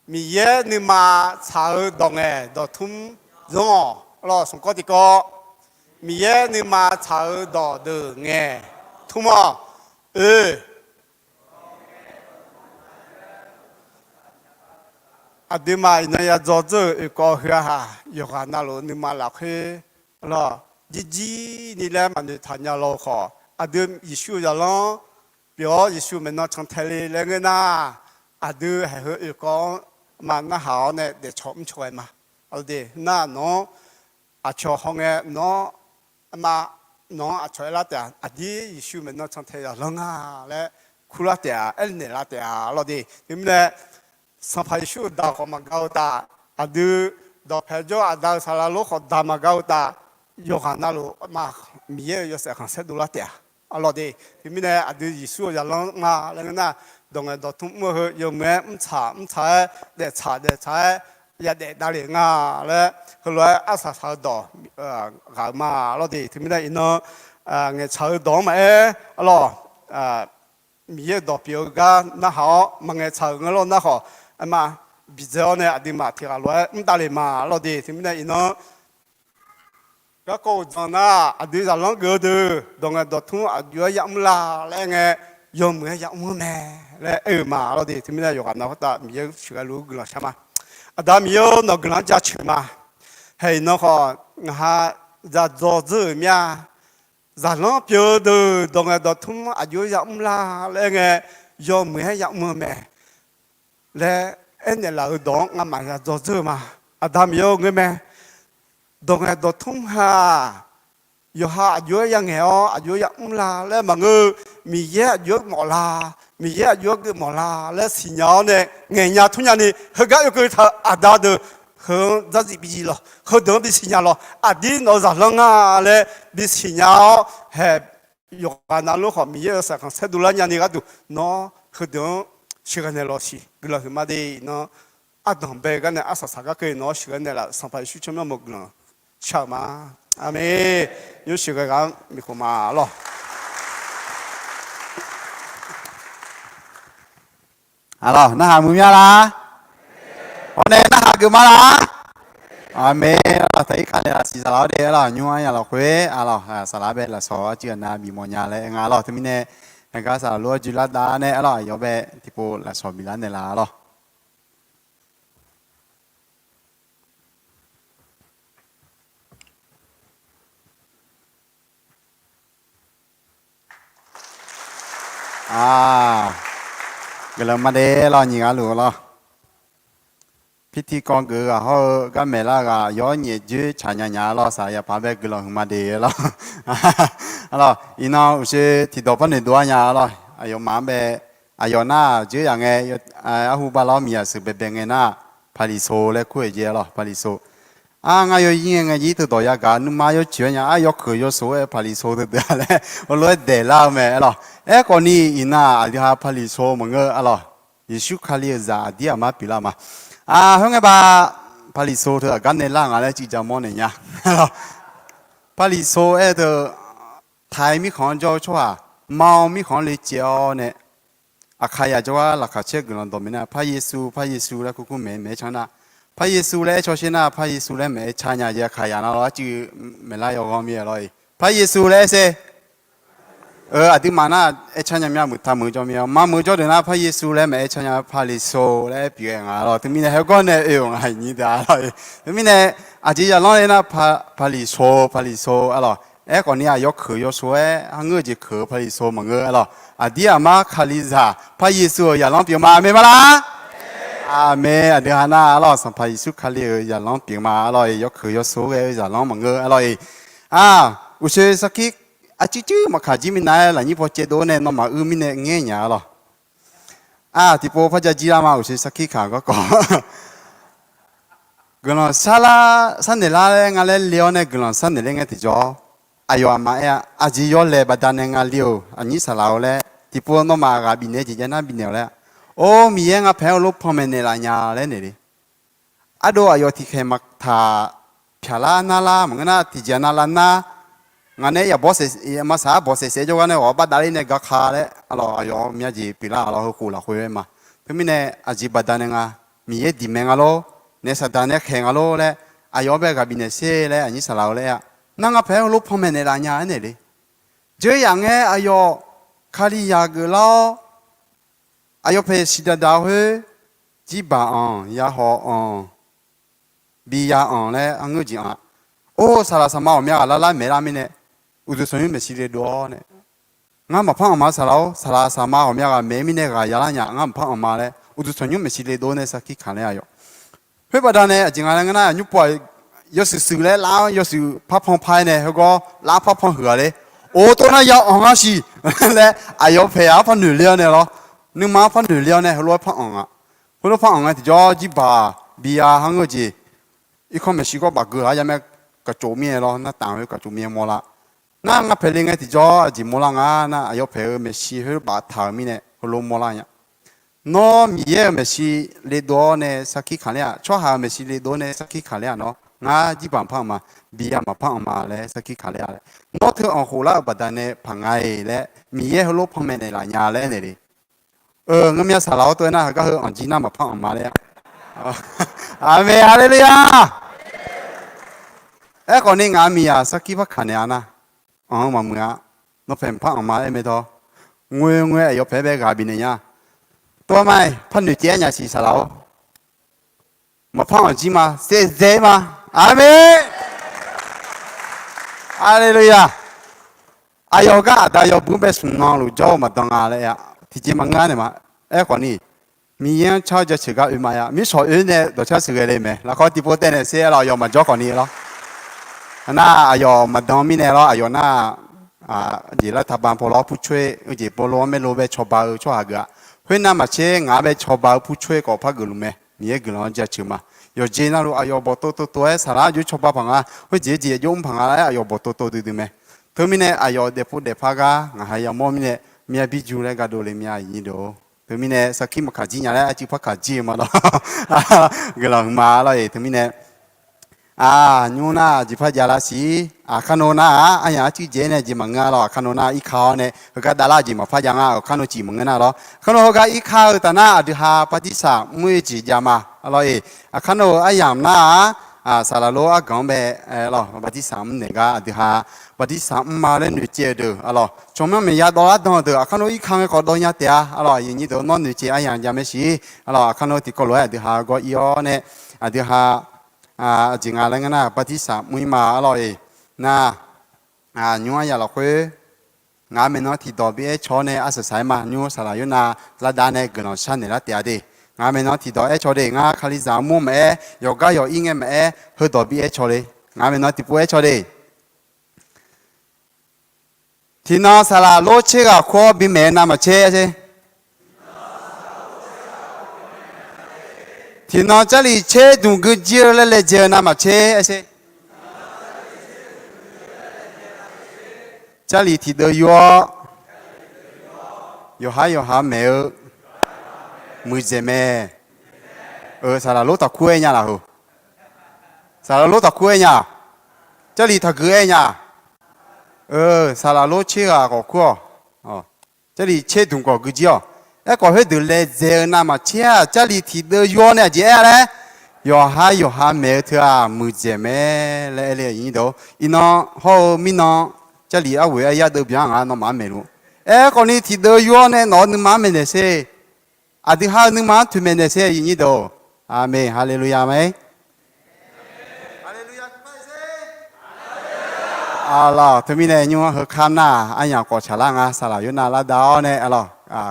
Miqyaer nuima tsaq-eu dawq ngaeq dawqtmr zanr-awq, arlawr. Smq kawv tiq kawv, Miqyaer nuima tsaq-eu dawqdeuq ngaeq tmr-awq. Oe, aqduimaf iqnan yadzaw dzeur-euq oeqkawv heu-aq, yawqghaq navluf nuima lafkhoer, arlawr, jirjir ni laer maqnoeq taq nya law khawf, aqdui Yeqsur-eu zaqlanr pyeuf-awr Yeqsur maeqnan cantae le laer ngeur nar, aqdui haiq heu oeqkawv-anr ma narhaq-awr nae daefcawq mrcawq ghae ma. Aqdui nar nawq-anr aqcawq hawngae nawq-anr, arma, nawq-anr aqcawq aerlar taef-a, aqdir Yeqsur maeqnan cantae zaqlanr nga laer kurlar taef-a, aernaeq lar taef-a, arlawr de. Teumirnae, Sanqpaq Yeqsur-euq daq khawf maqgaq-eu taf, aqdui dawqpae jawr aqda-euq saqlaq lor khawf daq maqgar-eu uqtaf, yawqghaq navluf ma, Miqyaer-euq yawshaef khanqsaer dovlar taef-a. Arlawr de, teumirnae aqdui Yeqsur-euq zaqlanr nga laer ngeur nar, dawq ngaeq dawqtmr mr-eu heu yawmuiq-aer mrtsaq mrtsaq-aer, daeftsaq daeftsaq-aer, yadaef davle nga laer, heulof-aer arsaq saq-eu dawq ghaq-eu ma. Arlawr de, teumirnae iqnan ngaeqtsaq-eu dawq-anr maqaer, arlawr, Miqyaer-euq dawq pyeuf-eu gar narhaq-awr maqngaeqtsaq-euq ngeur lawr nar khawf, aerma, bidzae-awr nae aqduimaf tiq ghaq lof-aer mr davle ma. Arlawr de, teumirnae iqnan garkawv uqdzan nar, aqdui zaqlanr geuf-eu deuq dawq ngaeq dawqtmr aqjox-aer yamr la laer aer ngae, yawmuiq-aer yamr-eu mae laer aer-eu ma. Arlawr de, teumirnae yawqghaq nav khoertav Miqyaer sheuqghae luf-eu guiqlanq shar ma. Aqda Miqyaer-or, nawq guiqlanq-anr jaceuq ma. Haeq nan khawf ngaq ha ya dzaw dzeur-euq mir-a. Zaqlanr pyeuf-eu deuq dawq ngaeq dawqtmr aqjox-aer yamr la laer aer ngae, yawmuiq-aer yamr-eu mae laer aernaeq laf-euq dawq-anr ngamaf ya dzaw dzeur-eu ma. Aqda Miqyaer-or, ngeur mae. Dawq ngaeq dawqtmr ha-aq, yawqha aqjox-aer ya ngaeq-awr aqjox-aer yamr la laer maqngeur-eu, Miqyaer aqjox-aer mawf la, Miqyaer aqjox-aer geufmawf la laer siqnya-awr nae ngaeqnya tmrnya ni, heugar oekeuv taq-eu aqda deuq heu-anr dzardziv bi lawq, heudeuq-anr bisiqnya lawq. Aqdir nawq-eu zaqlanr nga laer bisiqnya-awr, haeq yawqghaq navluf khawf Miqyaer-euq yawshaef khanqsaer dovlar nyani gharduq nawr heudeuq-anr sheuqghae naeq lawq siq. Guiqlanq huiqma de. Iqnan ardanq bae gar nae arsaq saq gar keuv nawq-anr sheuqghae naeqlaf Sanqpaq Yeqsur tsawrmyanr mawf guiqlanq shar-euq ma. Aqmeq. Nymr sheuqghae ghaq-anr miqkhof ma lawq. Aqlawq, narhaq muiq mya la? Hawr nae narhaq geufma la? Aqmeq. Aqlawq, taqir kaq naeqlaf siq saqlaq-awr de. Aqlawq, nymr-anr ya lafkhoer aqlawq, saqlaq bae lafsawq arcuiv aqnav bif mawf nya laer aer nga lawq. Teumirnae, heugar saqlaq lof-aer joelar dav nae aqlawq, aqyawf bae tiqpov lafsawq biflar naeqlaf lawq. Guiqlanq ma de lawq, nyiq ghaq luf lawq. Pirtirkawv geuf-eu ghaq hawr-eu gar maeqlar ghaq yawr nyaef dzoer tsaq nya nya lawq, saqlaq yapaq bae guiqlanq huiqma de lawq. Aqlawq, iqnan uqshoe tiqdawq par noeqdov-ar nya lawq. Aqyawfmaf-anr bae, aqyawf nar-aq dzoer yaq ngae, arhu bala-awr miqyaq sheuq baebae ngae nar, Paqliqso laer kur-euq jeq lawq, Paqliqso. Ar, ngar yaw ir ngae ngae jir teudawq yagaq nuima yawcoeq-aer nya, ar, yawkeuq yawsheuq-aer Paqliqso teudeuq-a laer heulof-aer daeqlar-eu mae lawq. Aerkhawf ni iqnan-aq aqdui ha Paqliqso maqngeur-a lawq. Yeqsur Kali-euq zaq aqdir aqmar pyeuflar ma. Ar, khoerngae ba Paqliqso teu aqgar naeqlar nga laer ciqja mawr naeq nya. Paqliqso aer-eu teu, Taiq mirkhanq-anr jawr-eu tsawrhaq, ma-eu mirkhanq-anr le caev-awr nae, Aqkaqyaq jawrgar laqkhaq caer guiqlanq dawq maeq nar, Par Yeqsur, Par Yeqsur laer kurkur maeq-aer maeq-aer can nar, Par Yeqsur laer aer caw sher nar, Par Yeqsur laer maeq-aer car nya jeq Aqkaqyaq nar lawr arcuiv maeqlar yawghanr mir-aer lawr-iq. Par Yeqsur laer aer sher. Aqduimaf nar aer car nya mir-a, meuq taq meuq jawr mir-a, ma meuq jawr deuq nar Par Yeqsur laer maeq-aer car nya, Paqliqso laer aer pyeuf-aer nga lawr. Teumirnae heugar nae oe-euq nga nyir deuq-a lawr. Teumirnae aqjeq zaqlanr le nar, Paqliqso, Paqliqso-a lawq. Aerkhawf ni aq yawkeuq yawsheuq-aer har ngeur-eu jeq keuq-eu Paqliqso maqngeur-a lawq. Aqdir aqmar Kalizaq Par Yeqsur-euq zaqlanr pyeuf ma, aqmeq ma laq? Aqmeq. Aqdui ha nar-a lawq, Sanqpaq Yeqsur Kali-euq zaqlanr pyeuf ma lawq-iq, yawkeuq yawsheuq-aer ghae-eu zaqlanr maqngeur-a lawq-iq. Aq, uqshoe sarkir aqcuiv cuiv maqkaq jir minav-aer lafnyir paw caevdov-awr nae nawmaf uir mirnae ngaer nya-a lawq. Aq, tiqpov par ja jir lar ma, uqshoe sarkir kaq garkawv guiqlanq sharlar, sharnaeq lar laer nga laer le-awr nae guiqlanq sharnaeq ler ngae tiqjawr, aqyawf aqma aer-a, aqjeq yawlaeq baqdanae nga le-euq aqnyir saqlaq-eu laer, tiqpov nawmaf ghaq bifnaeq jeq jav nar bifnaeq-awq laer, or, Miqyaer nga paeq-aer heulof panmaeq naeqlaf nya laer naeq le. Ardov aqyawf tiqkhaeq maqtaq pyaqlar narlar maqngeur nar, tiqjeq nav lar nar, ngaq nae yabawr saef, maqsaq arbawr saef saef jawrgar nae ghawq baqdavler nae gaka laer, aqlawq aqyawf myav jeq pyeuflar-a lawq, heukhof lafkhoer aer ma. Teumirnae aqjeq baqdanae nga, Miqyaer diq mae nga lor, naef saqdaq nae khaeq nga lor laer, aqyawf-anr bae ghaq bifnaeq sher laer aqnyir saqlaq-eu laer aer-a. Nar nga paeq-aer heulof panmaeq naeqlaf nya aernaeq le. Dzeur yaq ngae aqyawf Kalizaq geuflar-awr, aqyawf paeq siqdaq daq-eu khoer, jirbaq anq, yahaw anq, biya anq laer arngeur jeq anq-a. Or, saqlaq saqma ghawqmya ghaq larlar maeqlar mirnae, uqduq tanqnymr maeqshi le dov-awr nae, ngar maqpar anq ma saqlaq-or, saqlaq saqma ghawqmya ghaq maeq-eu mirnae ghaq yalar nya, ngar maqpar anq ma laer uqduq tanqnymr maeqshi le dov nae sarkir kaq laer aqyawf. Khoer baqdanae aqjeq nga laer ngeur nar, nymr pov-aq, yawshuif shuif laer lar-anr yawshuif parpan par-aer nae heugar lar parpan huiq-aq le. Or, tov nar ya anq ngar siq laer aqyawf paeq-aq par noeq ler-awr nae lawr, nuima-anr par noeq ler-awr nae heulof-aer par anq-a. Heulof par anq ngae tiqjawr jirbaq biya har ngeur-eu jeq irkanr maeqshi gawr baf geu-aq ya mae, kaqcof mirnae lawr, nar taf-eu kaqcof mirnae mawrlar. Nar ngar paeq le ngae tiqjawr aqjeq mawrlar nga nar, aqyawf paeq-eu maeqshi khoer baftaq-euq mirnae heulof mawrlar nya. Nawr Miqyaer-euq maeqshi le dov-awr nae sarkir kaq ler-aq, tsawrhaq-euq maeqshi le dov-awr nae sarkir kaq ler-aq, nawr ngar jirbaq maqpar anq ma, bi ya maqpar anq ma laer sarkir kaq ler-a laer. Nawr teu anq khof lar-euq baqdanae paq nga-iq laer Miqyaer heulof panmaeq naeqlaf nya laer aernaeq le. Eu, ngeurmya saqlaq-awr tov-aer nar, heugar heu anq jir nar maqpar anq ma laer-a. Aqmeq, haleluya. Aerkhawf ni ngaq miqyaq sarkir par kaq naeq-a nar, anq-eu maqmuiq-a. Nawr paeq maqpar anq ma aer mae tawr, ngoe ngoe aqyawf paeq-aer bae ghaq bifnaeq nya. Tov ma-iq par noeqcaev-aer nya siq saqlaq-or. Maqpar anq jir ma, saevdzae-ir ma. Aqmeq, haleluya. Aqyawf gar aqda yawbui-anr bae smq nan luf jawr-eu maqdan nga laer-a, tiqjeq maqngeur-a naeq ma. Aerkhawf ni, Miqyaer-anr car-eu jaceuq gar oe ma ya. Mirshawq oe nae dawqcar sheuqghae le mae. Lafkhawr tiqpov taev naeq sher-a lawr, aqyawf maqjawr khawf ni lawr. Nar aqyawf maqdan mirnae lawr, aqyawf nar jeq lar taqba paw lawr purcoer-eu jeq pov lo-anr maerlo bae cawba-eu tsawrhaq geuf-a. Khoernav maqtser ngaq-anr bae cawba-eu purcoer khawf par geufluf mae. Miqyaer guiqlanq-anr jaceuq ma. Yawqjeq navluf aqyawf bawqtov tov tov-aer saqlar aqjox cawba paq nga, khoerjeq jeq aqjox mr paq nga laer aqyawf bawqtov tov duidui mae. Teumirnae aqyawf daefpov daefpar gar ngaq ha yamawr mirnae, myav birju laer ga dovle mya iqnyir deuq-or. Teumirnae sarkir maqkaq jir nya laer arcuiv par kaq jir-eu ma lawr. Guiqlanq huiqma lawr-iq teumirnae Aq, nymr nar jeqpar jav lar siq. Aqkar nor nar-aq, aryamq arcuiv jaev-aer nae jeq maqngeur-a lawr. Aqkar nor nar irkar-awr nae heugar davlar jeq maqpar jav nga. Aqkar nor ciq maqngeur nar lawr. Aqkar nor heugar irkar-eu taf nar aqdui ha bartirsaq mr-eu jeq jav ma lawr-iq. Aqkar nor-eu aryamq nar-aq, saqlaq lor arganq-anr bae lawr, bartirsaq mr naeq gar aqdui ha bartirsaq mr ma laer noeqcaev-eu deuq a lawr, tsawrmyanr maeqya dawv lar dan-eu deuq aqkar nor irkar ngae khawf dawv nya taef-a a lawr. Aqyuif nyir deuq nawr noeqcaev aryamq jav mae siq a lawr. Aqkar nor tiqkawv lof-aer aqdui ha gawr ir-awr nae aqdui ha aqjeq nga laer ngeur nar bartirsaq mr-ir ma a lawr-iq. Nar, nymr aryamq lafkhoer ngaq maeqnan tiqdawq bi aer caw-awr nae arsaq saq-aer ma. Nymr saqlaq Yornav lavdav nae guiqlanq sharnaeq lar taef-a de. Ngaq maeqnan tiqdawq aer caw de. Ngar Kalizaq armur maqaer, yawqgar yawq ir ngae maqaer, heudawq bi aer caw le. Ngaq maeqnan tiqpov aer caw de. Tiqnan saqlaq lor tser ghaq kur-awr bimaeq-eu navmaqtser sher. Tiqnan Jarlif tser dmq gui jir-eu laer laejae-eu navmaqtser sher. Jarlif tiqdeuv yur-awr, yawqhar yawqha maeq-eu muiqdzaeq mae. Eu, saqlaq lor taqkur-aer nya laf heu. Saqlaq lor taqkur-aer nya. Jarlif taqgeu-aer nya. Eu, saqlaq lor tser ghaq khawf kur-awq. Jarlif tser dmq khawf gui jir-awq. Aerkhawf khoerdeuq laejae-eu navmaqtser-aq, Jarlif tiqdeuv yur-awr nae aqjeq aer-a laer, yawqhar yawqha maeq-eu teu-aq muiqdzaeq mae laer aer le. Iqnan hawr-eu mirnan Jarlif arghoeq aryar deuv byan nga nawmaf-anr maeqluf. Aerkhawf ni tiqdeuv yur-awr nae nawq-euq nuima-anr maeqnaeq sher. Aqdui ha-eu nuima-anr toeqmaeq naeq sher iqnyir deuq. Aqmeq, haleluya mae. Aqlawq, teumirnae nymr-anr heukar nar-aq, aryamq khawf tsaqlar nga. Saqlaq Yornav lavdav-awr nae aqlawq,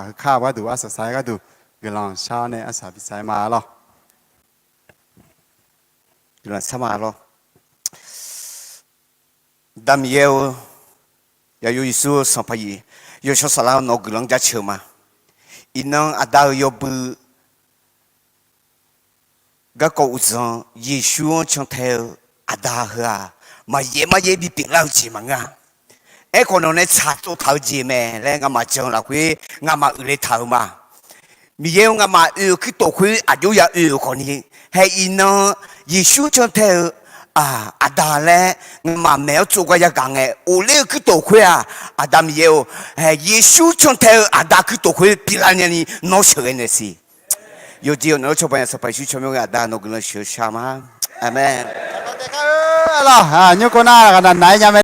heukar gharduq arsaq saq-aer gharduq guiqlanq shar-awr nae arsaq bi saq-aer ma lawr. Guiqlanq shar ma lawr. Aqda Miqyaer-or, Yaqyo Yeqsur-eu Sanqpaq Yeqsur, yawshawr saflar nawq-eu guiqlanq-anr jaceuq ma. Iqnan Aqda-euq yawbui garkawv uqdzan Yeqsur-anr cantae-eu Aqda heu-aq, maqyaef maryaef bipyeuf lar-eu jeq maqngeur-a. Aerkhawf nawq nae tsaqtsov taq-eu jeq mae laer ngamaf jan lafkhoer ngamaf uiqle taq-euq ma. Miqyaer-or, ngamaf oe-euq kuirtof khoer aqjox ya oe-euq khawfni, hae iqnan Yeqsur cantae-eu Aqda laer ngamaf maeq-awr tsov gar yagaq ngae, ofler-eu kuirtof khoer-aq, Aqda Miqyaer-or, hae Yeqsur cantae-eu Aqda kuirtof khoer pyeuflar nyani nawr sheuqghae naeq siq. Yawqjeq-awq nawq-anr cawba nya Sanqpaq Yeqsur tsawrmyanr ghae Aqda nawq-eu guiqlanq sheuq-eu shar ma. Aqmeq. Nymr kov nar ghaqnaq naq-aer nya mae.